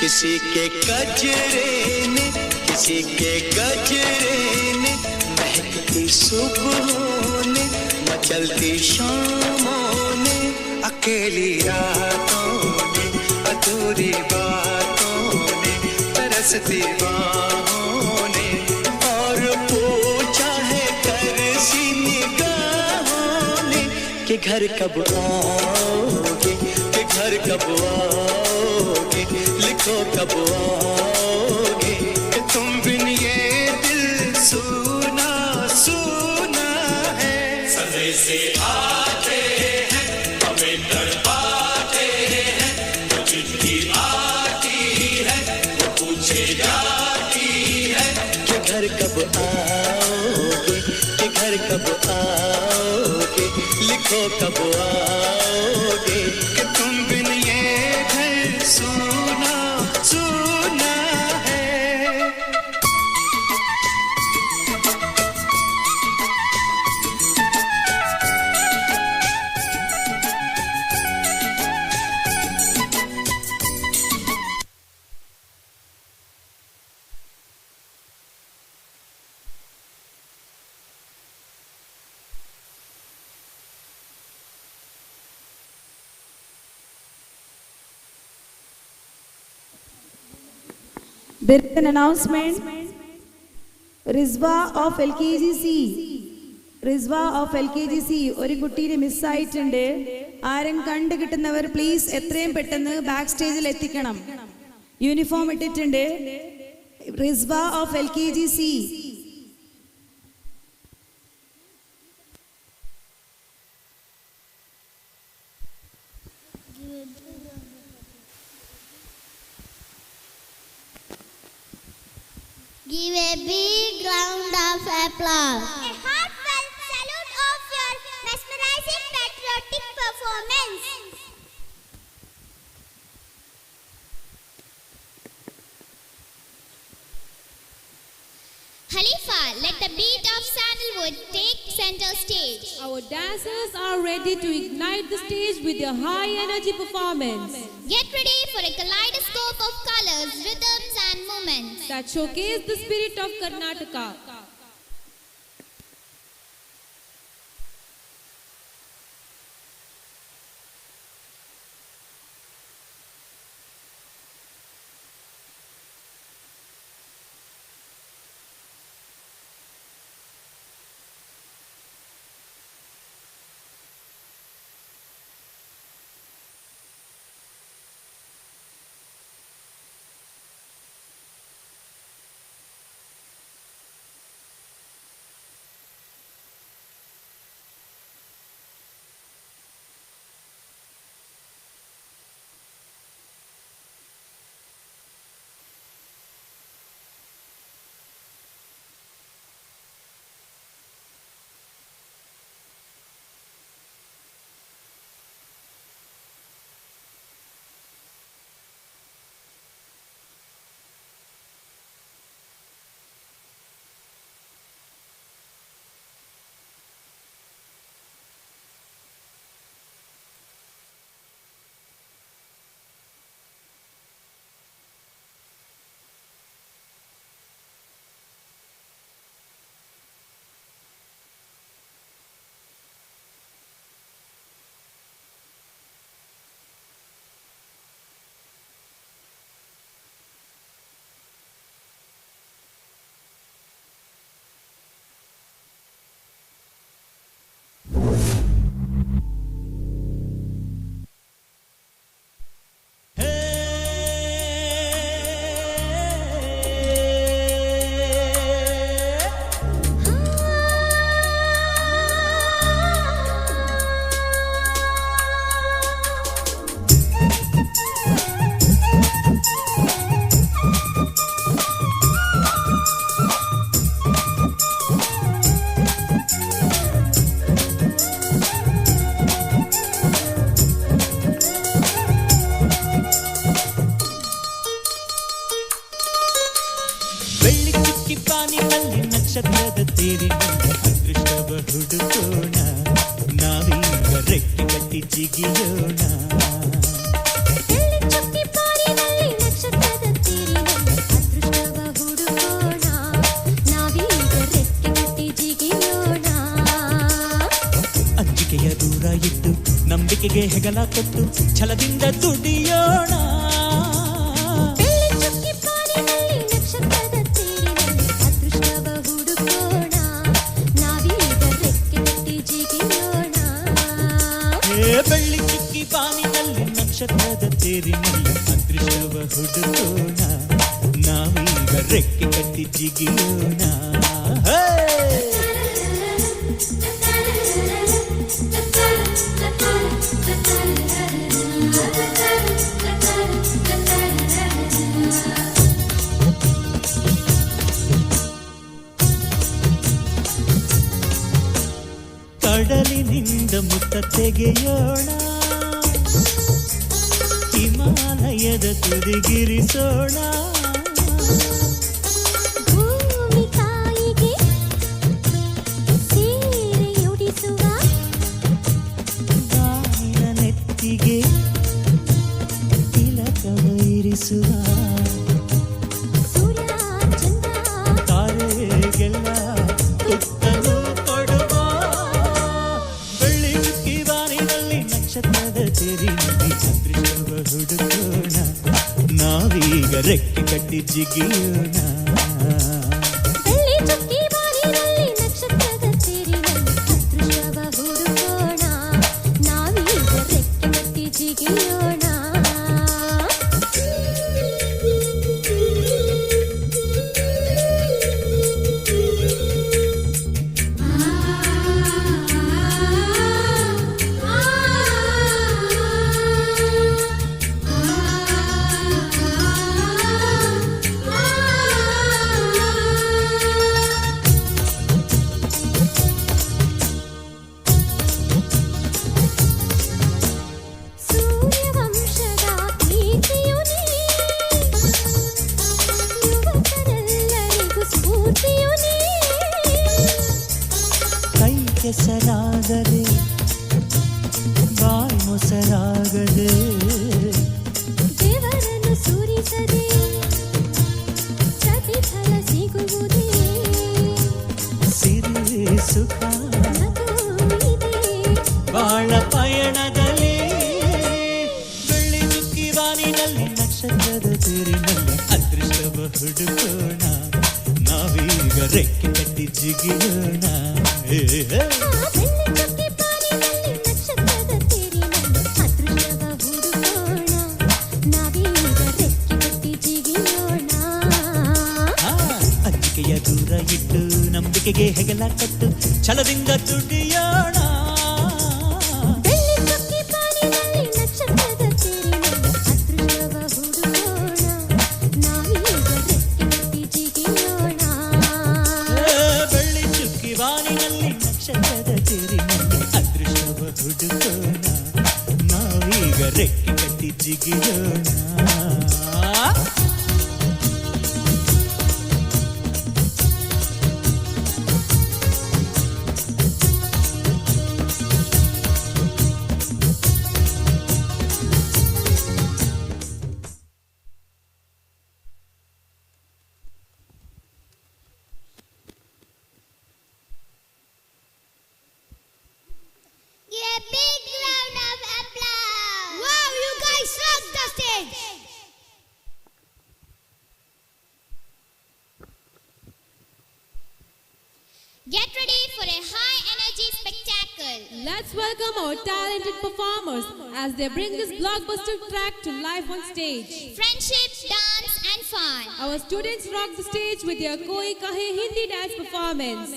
किसी के गजरे ने, किसी के गजरे ने, महकती सुबहों ने, मचलती शामों ने, अकेली रातों ने, अधूरी बातों ने, तरसती बाहों ने, और पूछा है तरसी निगाहों ने कि घर कब आओगे, कि घर कब आओगे, लिखो कब आओगे, कि तुम बिन ये दिल सूना सूना है। संदेशे आते हैं हमें तड़पाते हैं, तो चिट्ठी आती है वो पूछे जाती है कि घर कब आओगे, कि घर कब आओगे, लिखो कब आओगे, कि तुम बिन ये घर सूना सूना है। There is an announcement. Rizwa of LKGC. Rizwa of LKGC. ഒരു കുട്ടീനെ മിസ്സായിട്ടുണ്ട്. ആരും കണ്ടു കിട്ടുന്നവർ പ്ലീസ് എത്രയും പെട്ടെന്ന് ബാക്ക് സ്റ്റേജിൽ എത്തിക്കണം. യൂണിഫോം ഇട്ടിട്ടുണ്ട്. Rizwa of LKGC. Give a big round of applause. A heartfelt salute of your mesmerizing patriotic performance. Halifa, let the beat of sandalwood take center stage. Our dancers are ready to ignite the stage with their high energy performance. Get ready for a kaleidoscope of colors, rhythms and movements that showcase the spirit of Karnataka. ಅಂಜಿಕೆಗೆ ಹೆಗಲ ಕೊಟ್ಟು ಛಲದಿಂದ ದುಡಿಯೋಣ. ಬೆಳ್ಳಿ ಚುಕ್ಕಿ ಬಾನಿನಲ್ಲಿ ನಕ್ಷತ್ರದ ತೇರಿನಲ್ಲಿ ಅದೃಷ್ಟವ ಹುಡುಕೋಣ, ನಾವೀಗ ರೆಕ್ಕೆ ಕಟ್ಟಿ ಜಿಗಿಯೋಣ. ಹೇ ಬೆಳ್ಳಿ ಚುಕ್ಕಿ ಬಾನಿನಲ್ಲಿ ನಕ್ಷತ್ರದ ತೇರಿನಲ್ಲಿ ಅದೃಷ್ಟವ ಹುಡುಕೋಣ, ನಾವೀಗ ರೆಕ್ಕೆ ಕಟ್ಟಿ ಜಿಗಿಯೋಣ. ಹೇ! ಕಡಲಿನಿಂದ ಮುತ್ತ ತೆಗೆಯೋಣ, ಹಿಮಾಲಯದ ತುದಿಗಿರಿಸೋಣ. ಭೂಮಿ ತಾಯಿಗೆ ಸೀರೆಯುಡಿಸುವ, ಬಾನಿನ ನೆತ್ತಿಗೆ ತಿಲಕವ ಇರಿಸುವ, ಸೂರ್ಯ ಚಂದ್ರ ತಾರೆಗೆಲ್ಲ ತುತ್ತನು ಕೊಡುವ. ಬೆಳ್ಳಿ ಚುಕ್ಕಿ ಬಾನಿನಲ್ಲಿ ನಕ್ಷತ್ರದ ತೆರಿನಲ್ಲಿ ಅದೃಷ್ಟವ ಹುಡುಕೋಣ, ನಾವೀಗ ರೆಕ್ಕೆ ಕಟ್ಟಿ ಜಿಗಿಯೋಣ. ಬೆಳ್ಳಿ ಚುಕ್ಕಿ ಬಾನಿನಲ್ಲಿ ನಕ್ಷತ್ರದ ತೇರಿನಲ್ಲಿ ಅದೃಷ್ಟವ ಹುಡುಕೋಣ, ನಾವೀಗ ರೆಕ್ಕೆ ಕಟ್ಟಿ ಜಿಗಿಯೋಣ. ಸೂರ್ಯವಂಶದ ಕೀರ್ತಿಯು ನೀ, ಯುವಕರೆಲ್ಲರಿಗೂ ಸ್ಫೂರ್ತಿಯು ನೀ. ಕೈ ಕೆಸರಾಗದೆ ಬಾಯಿ ಮೊಸರಾಗದೆ, ದೇವರನ್ನು ಸೂರಿಸದೆ ಪ್ರತಿಫಲ ಸಿಗುವುದೇ. ಸಿರಿ ಸುಖ ನಗು ಇದೆ ಬಾಳ ಪಯಣದಲ್ಲಿ. ಬೆಳ್ಳಿ ಚುಕ್ಕಿ ಬಾನಿನಲ್ಲಿ ನಕ್ಷತ್ರದ ತೇರಿನಲ್ಲಿ ಅದೃಷ್ಟವ ಹುಡುಕೋಣ, ನಾವೀಗ ರೆಕ್ಕೆ ಕಟ್ಟಿ ಜಿಗಿಯೋಣ. ಏ, ಹೇ. ಬೆಳ್ಳಿ ಚುಕ್ಕಿ ಬಾನಿನಲ್ಲಿ ನಕ್ಷತ್ರದ ತೇರಿನಲ್ಲಿ ಅದೃಷ್ಟವ ಹುಡುಕೋಣ, ನಾವೀಗ ರೆಕ್ಕೆ ಕಟ್ಟಿ ಜಿಗಿಯೋಣ. ಆ, ಅಂಜಿಕೆಯ ದೂರ ಇಟ್ಟು ನಂಬಿಕೆಗೆ ಹೆಗಲ ಕಟ್ಟು ಛಲದಿಂದ ದುಡಿಯೋಣ. ಬೆಳ್ಳಿ ಚುಕ್ಕಿ ಬಾನಿನಲ್ಲಿ ನಕ್ಷತ್ರದ ತೇರಿನಲ್ಲಿ ಅದೃಷ್ಟವ ಹುಡುಕೋಣ, ನಾವೀಗ ರೆಕ್ಕೆ ಕಟ್ಟಿ ಜಿಗಿಯೋಣ. ಏ, ಬೆಳ್ಳಿ ಚುಕ್ಕಿ ಬಾನಿನಲ್ಲಿ ನಕ್ಷತ್ರದ ತೇರಿನಲ್ಲಿ ಅದೃಷ್ಟವ ಹುಡುಕೋಣ, ನಾವೀಗ ರೆಕ್ಕೆ ಕಟ್ಟಿ ಜಿಗಿಯೋಣ. Give a big round of applause. Wow, you guys rocked the stage. Get ready for a high energy spectacle. Let's welcome our talented performers as they bring this blockbuster track to life on stage. Friendship, dance and fun. Our students rock the stage with their Koi Kahe Hindi dance performance.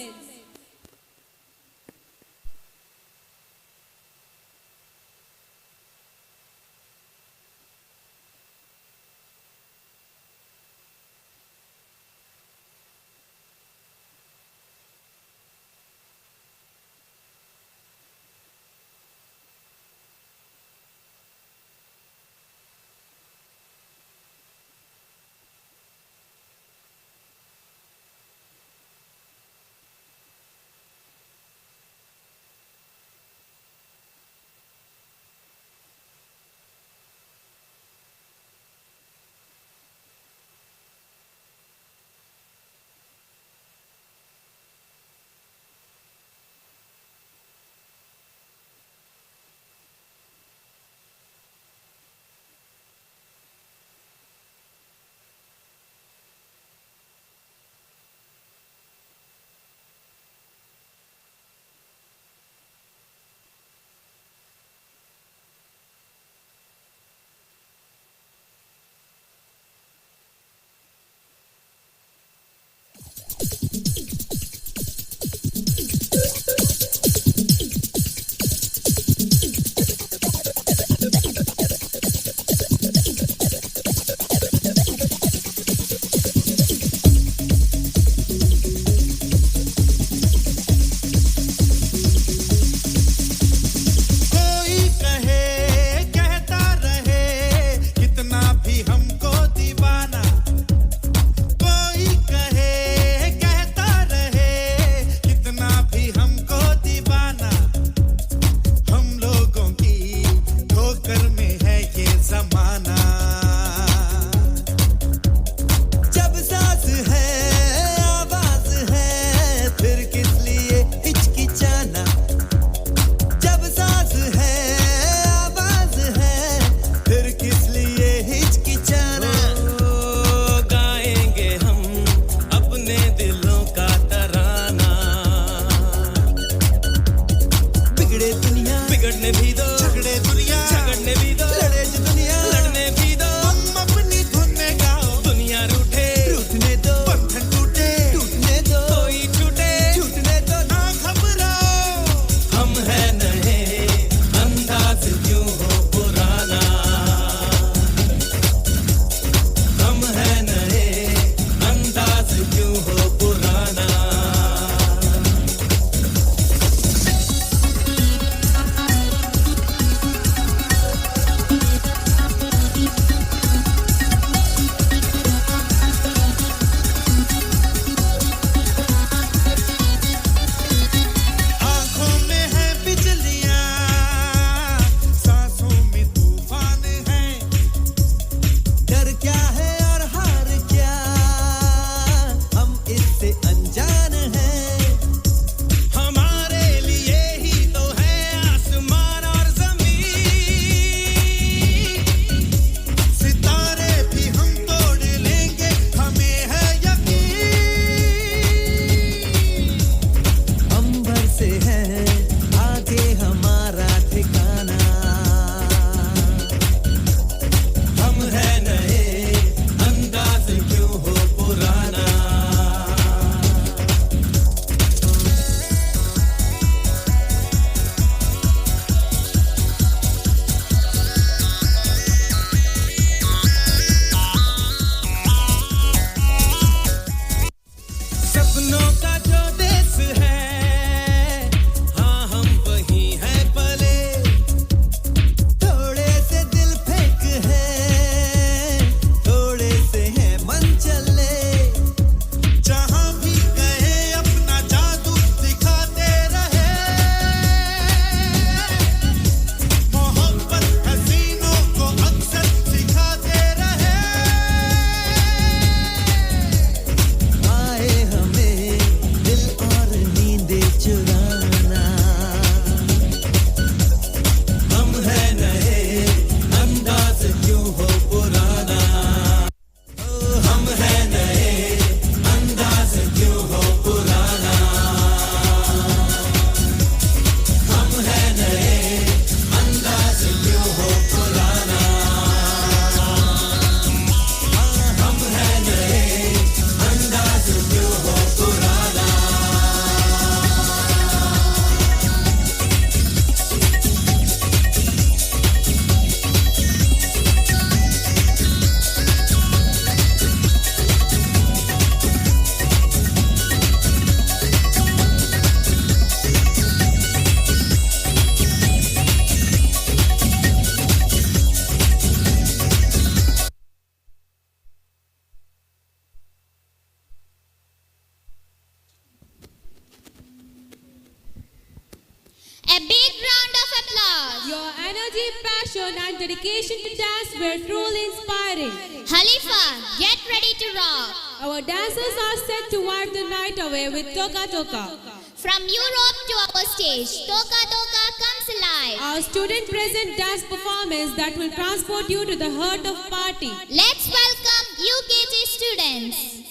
energy, passion and dedication to dance were truly inspiring. Halifa, get ready to rock. Our dancers are set to wipe the night away with Toka Toka. From Europe to our stage, Toka Toka comes alive. Our student present dance performance that will transport you to the heart of party. Let's welcome UKG students.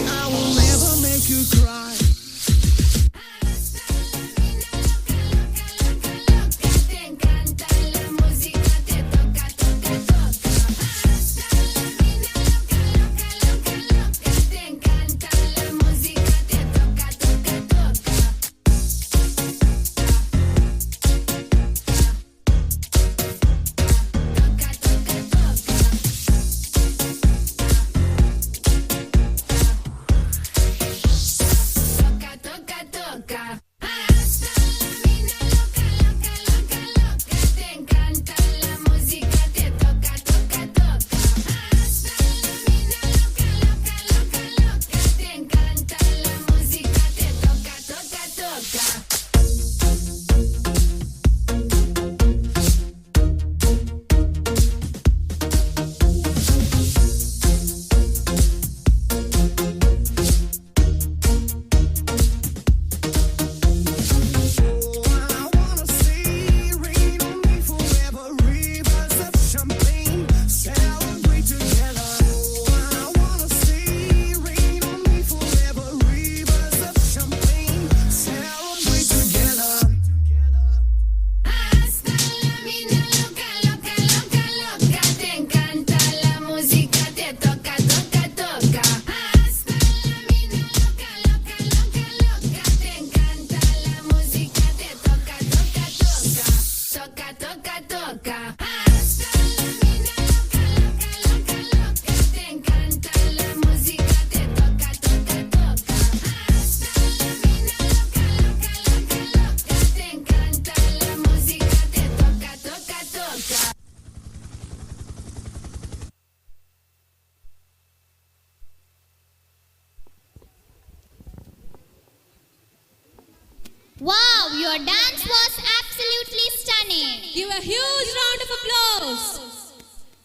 I will never make you cry. Wow, your dance was absolutely stunning. Give a huge round of applause.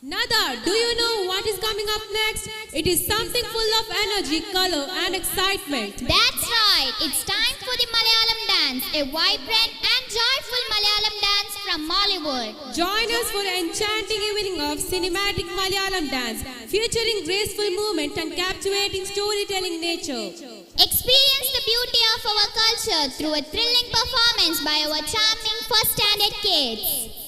Nada, do you know what is coming up next? It is something full of energy, color, and excitement. That's right. It's time for the Malayalam dance, a vibrant and joyful Malayalam dance from Mollywood. Join us for an enchanting evening of cinematic Malayalam dance, featuring graceful movement and captivating storytelling nature. Experience the beauty of our culture through a thrilling performance by our charming first standard kids.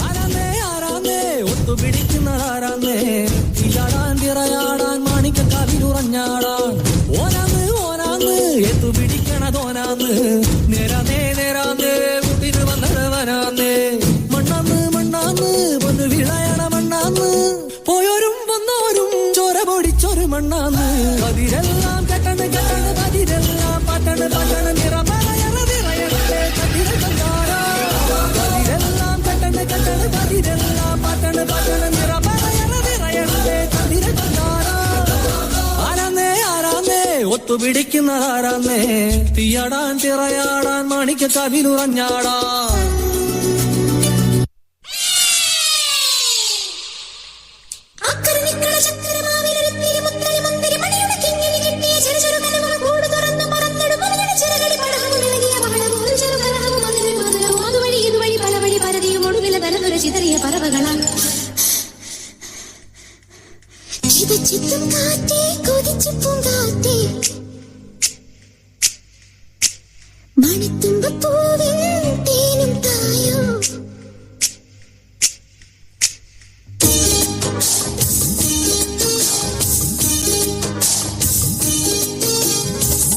ആരാന്നേ ആരാന്നേ ഒത്തുപിടിക്കുന്നതാരാന്നേ ഇയാടാൻ തിറയാടാൻ മാണിക്കക്കാവിലുറഞ്ഞാടാൻ ഓനാന്ന് ഓനാന്ന് എത്തുപിടിക്കണതോനാന്ന് നേരാന്നേ നേരാന്നേ കൂട്ടിന് വന്നതവനാന്നേ മണ്ണാന്ന് മണ്ണാന്ന് പൊന്നു വിളയണ മണ്ണാന്ന് പോയോരും വന്നോരും ചോര പൊടിച്ചൊരു മണ്ണാന്ന് കതിരെല്ലാം കെട്ടണ് കെട്ടണ് പതിരെല്ലാം പാട്ടണ് പാട്ടണ് നിറമറയറ നിറയണേ കതിര തങ്കാരാ കതിരെല്ലാം കെട്ടണ് കെട്ടണ് പതിരെല്ലാം പാട്ടണ് പാട്ടണ് നിറമറയറ നിറയണേ കതിര തങ്കാരാ ആരാന്നേ ആരാന്നേ ഒത്തുപിടിക്കുന്നതാരാന്നേ തീയാടാൻ തിറയാടാൻ മാണിക്ക കവിലുറഞ്ഞാടാ. നുര ചിതറിയ പറവകളാ. കിതച്ചെത്തും കാറ്റേ, കൊതിച്ചു പൂങ്കാറ്റേ, മണിത്തുമ്പ പൂവിൻ തേനും തായോ.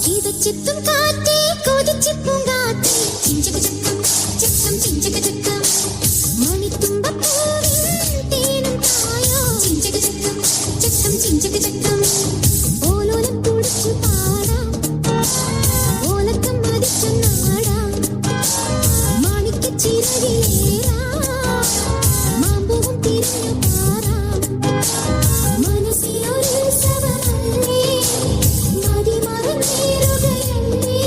കിതച്ചെത്തും കാറ്റേ, കൊതിച്ചു പൂങ്കാറ്റേ, ചിഞ്ചക ചക്കം ചക്കം ചിഞ്ചക ചക്കം, മണിത്തുമ്പ പൂവിൻ തേനും തായോ. ചിഞ്ചക ചക്കം ചക്കം ചിഞ്ചക ചക്കം, ഓലോലം തുടിച്ചു പാടാം, ഓലക്കം മതിച്ചു നാടാം, മാണിക്ക ചിറകിലേറാം, മാമ്പൂവും തിരിഞ്ഞു പാറാം. മനസ്സിലൊരുത്സവമല്ലേ, മതി മറന്നേറുകയല്ലേ.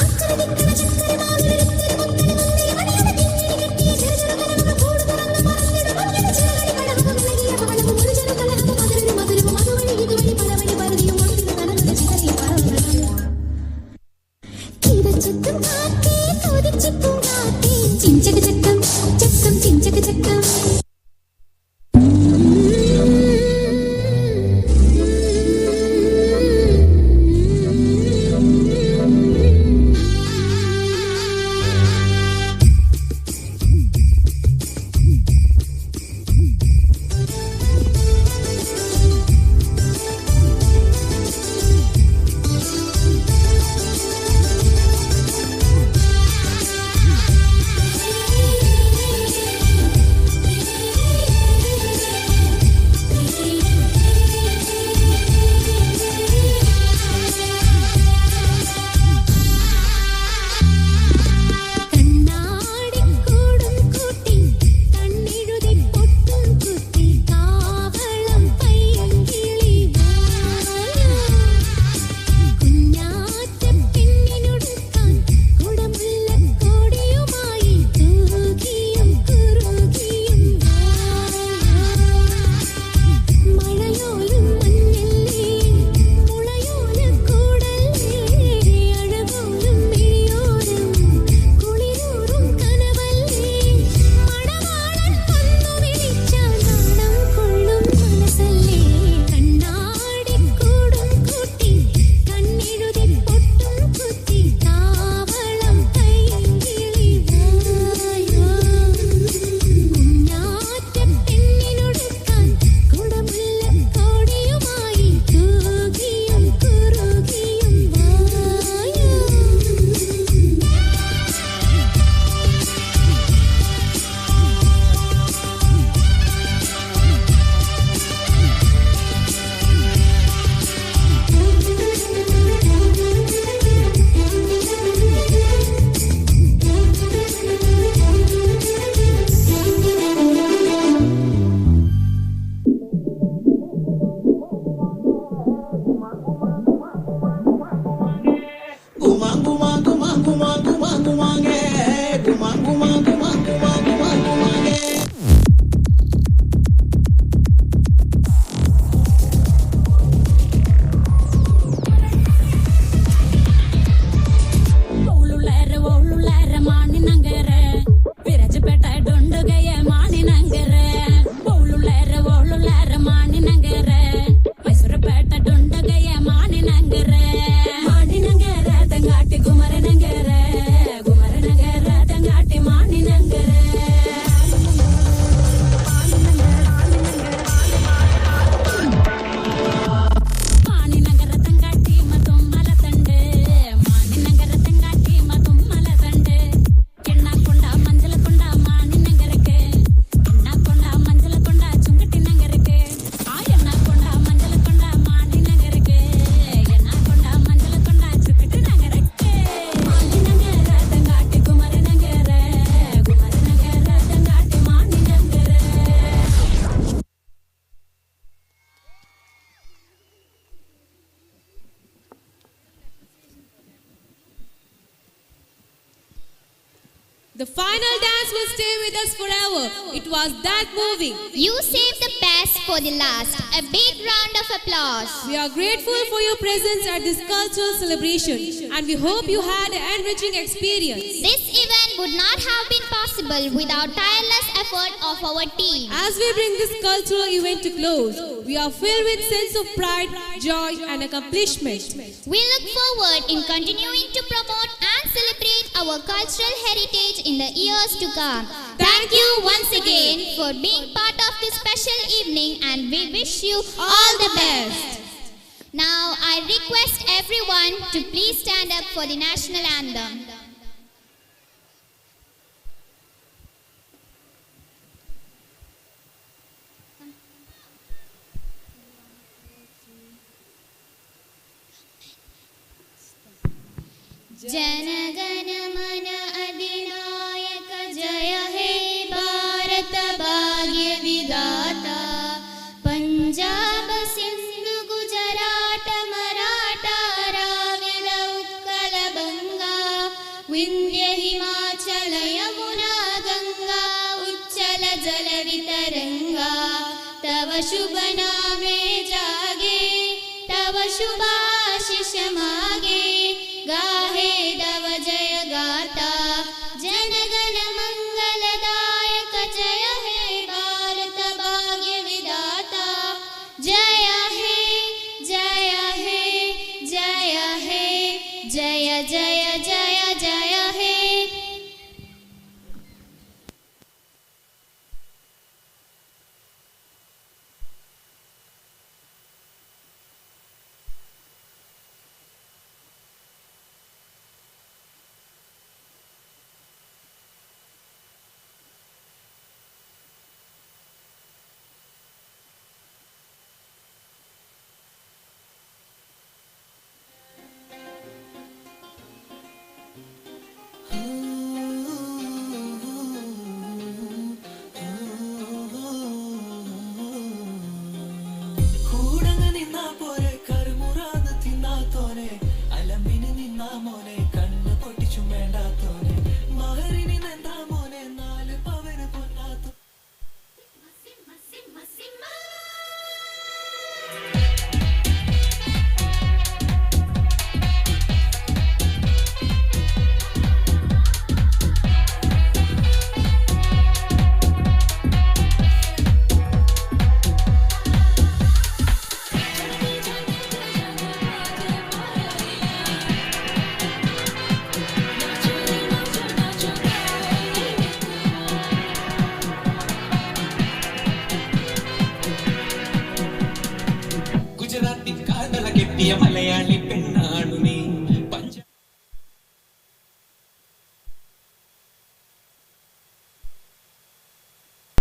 അക്കര തിക്കര ചക്കര മാവിലൊരുത്തര മുത്തര മുന്തിരി മണിയുടെ തിങ്ങിണി കെട്ടിയ ചെറു ചെറു കനവുകൾ കൂട് തുറന്ന് പറന്നിടും. അവരുടെ ചിറകടി പടവും ഇളകിയ പവളവും ഒരു ചെറു കലഹവും മധുരവും മധുരവും അതുവഴി ഇതുവഴി പലവഴി പരുതിയും ഒടുവിൽ നനഞ്ഞ ചിതറിയ പറവുകളും. കിതച്ചെത്തും കാറ്റേ, കൊതിച്ചു പൂങ്കാറ്റേ, ചിഞ്ചക ചക്കം ചക്കം ചിഞ്ചക ചക്കം. കണ്ണാടിക്കൂടും കൂട്ടി കണ്ണെഴുതി പൊട്ടും കുത്തി കാവളം പയ്യങ്കിളി വായോ. കുഞ്ഞാറ്റ പെണ്ണിനൊടുക്കാൻ കുടമുല്ലക്കോടിയുമായി തൂകിയും കുറുകിയും വായോ. മഴയോലും മഞ്ഞല്ലേ, മുളയോലക്കൂടല്ലേ, അഴകോലും മിഴിയോരം കുളിരൂറും കനവല്ലേ. മണവാളൻ വന്നു വിളിച്ചാൽ നാണം കൊള്ളും മനസ്സല്ലേ. കണ്ണാടിക്കൂടും കൂട്ടി കണ്ണെഴുതി പൊട്ടും കുത്തി കാവളം പയ്യങ്കിളി വായോ. കുഞ്ഞാറ്റ പെണ്ണിനൊടുക്കാൻ കുടമുല്ലക്കോടിയുമായി തൂകിയും കുറുകിയും വായോ. Guma guma guma guma guma gumange, guma guma guma guma guma gumange. ഓളുള്ളേരെ ഓളുള്ളേരെ മാണിനങ്കരെ, വിരജപേട്ട ഡൊണ്ടുകയെ മാണിനങ്കരെ. ഓളുള്ളേരെ ഓളുള്ളേരെ മാണിനങ്കരെ, മൈസൂരപേട്ട ഡൊണ്ടുകയെ മാണിനങ്കരെ. മാണിനങ്കരെ തങ്ങാട്ടി കുമരനങ്കരെ, കുമരനങ്കര തങ്ങാട്ടി മാണിനങ്കരെ. മാണിനങ്കര തങ്ങാട്ടി മതുമ്മല തണ്ട്, മാണിനങ്കര തങ്ങാട്ടി മതുമ്മല തണ്ട്. എണ്ണ കൊണ്ട മஞ்சള കൊണ്ട മാണിനങ്കരക്ക്, എണ്ണ കൊണ്ട മஞ்சള കൊണ്ട ചുങ്കട്ടി നങ്കരക്ക്. ആ എണ്ണ കൊണ്ട മஞ்சള കൊണ്ട മാണിനങ്കരക്ക്, എണ്ണ കൊണ്ട മഞ്ചള കൊണ്ട ചുക്കട്ടി നങ്കരക്ക്. മാണിനങ്കര തങ്ങാട്ടി കുമരനങ്കര, കുമരനങ്കര തങ്ങാട്ടി മാണിനങ്കര. The final dance will stay with us forever. It was that moving. You saved the best for the last. A big round of applause. We are grateful for your presence at this cultural celebration and we hope you had an enriching experience. This event would not have been possible without tireless effort of our team. As we bring this cultural event to close, we are filled with sense of pride, joy and accomplishment. We look forward in continuing to promote and celebrate our cultural heritage in the years to come. Thank you once again for being part of this special evening, and we wish you all the best. Now I request everyone to please stand up for the national anthem. Jana Gana Mana अधिनायक जय हे भारत भाग्य विधाता। पंजाब सिंधु गुजरात मराठा द्राविड उत्कल बंगा विंध्य हिमाचल यमुना गंगा उच्चल जल वितरंगा। तव शुभ नामे जागे तव शुभ आशीष मागे गाहे तव जय गाता। जनगण मंगलदायक जय हे भारत भाग्य विधाता। जय हे जय हे जय हे जय जय जय जय हे। കൂടങ്ങ് നിന്നാ പോരെ കറുമുറാന്ന് തിന്നാത്തോനെ അലമ്പിന് നിന്നാ മോനെ കണ്ണ് പൊട്ടിച്ചും വേണ്ടാത്തോനെ മഹറിന് നിന്നാ മോനെ 4 പവന് പൊന്നാത്തോ. ഗുജറാത്തി കാതല കെട്ടിയ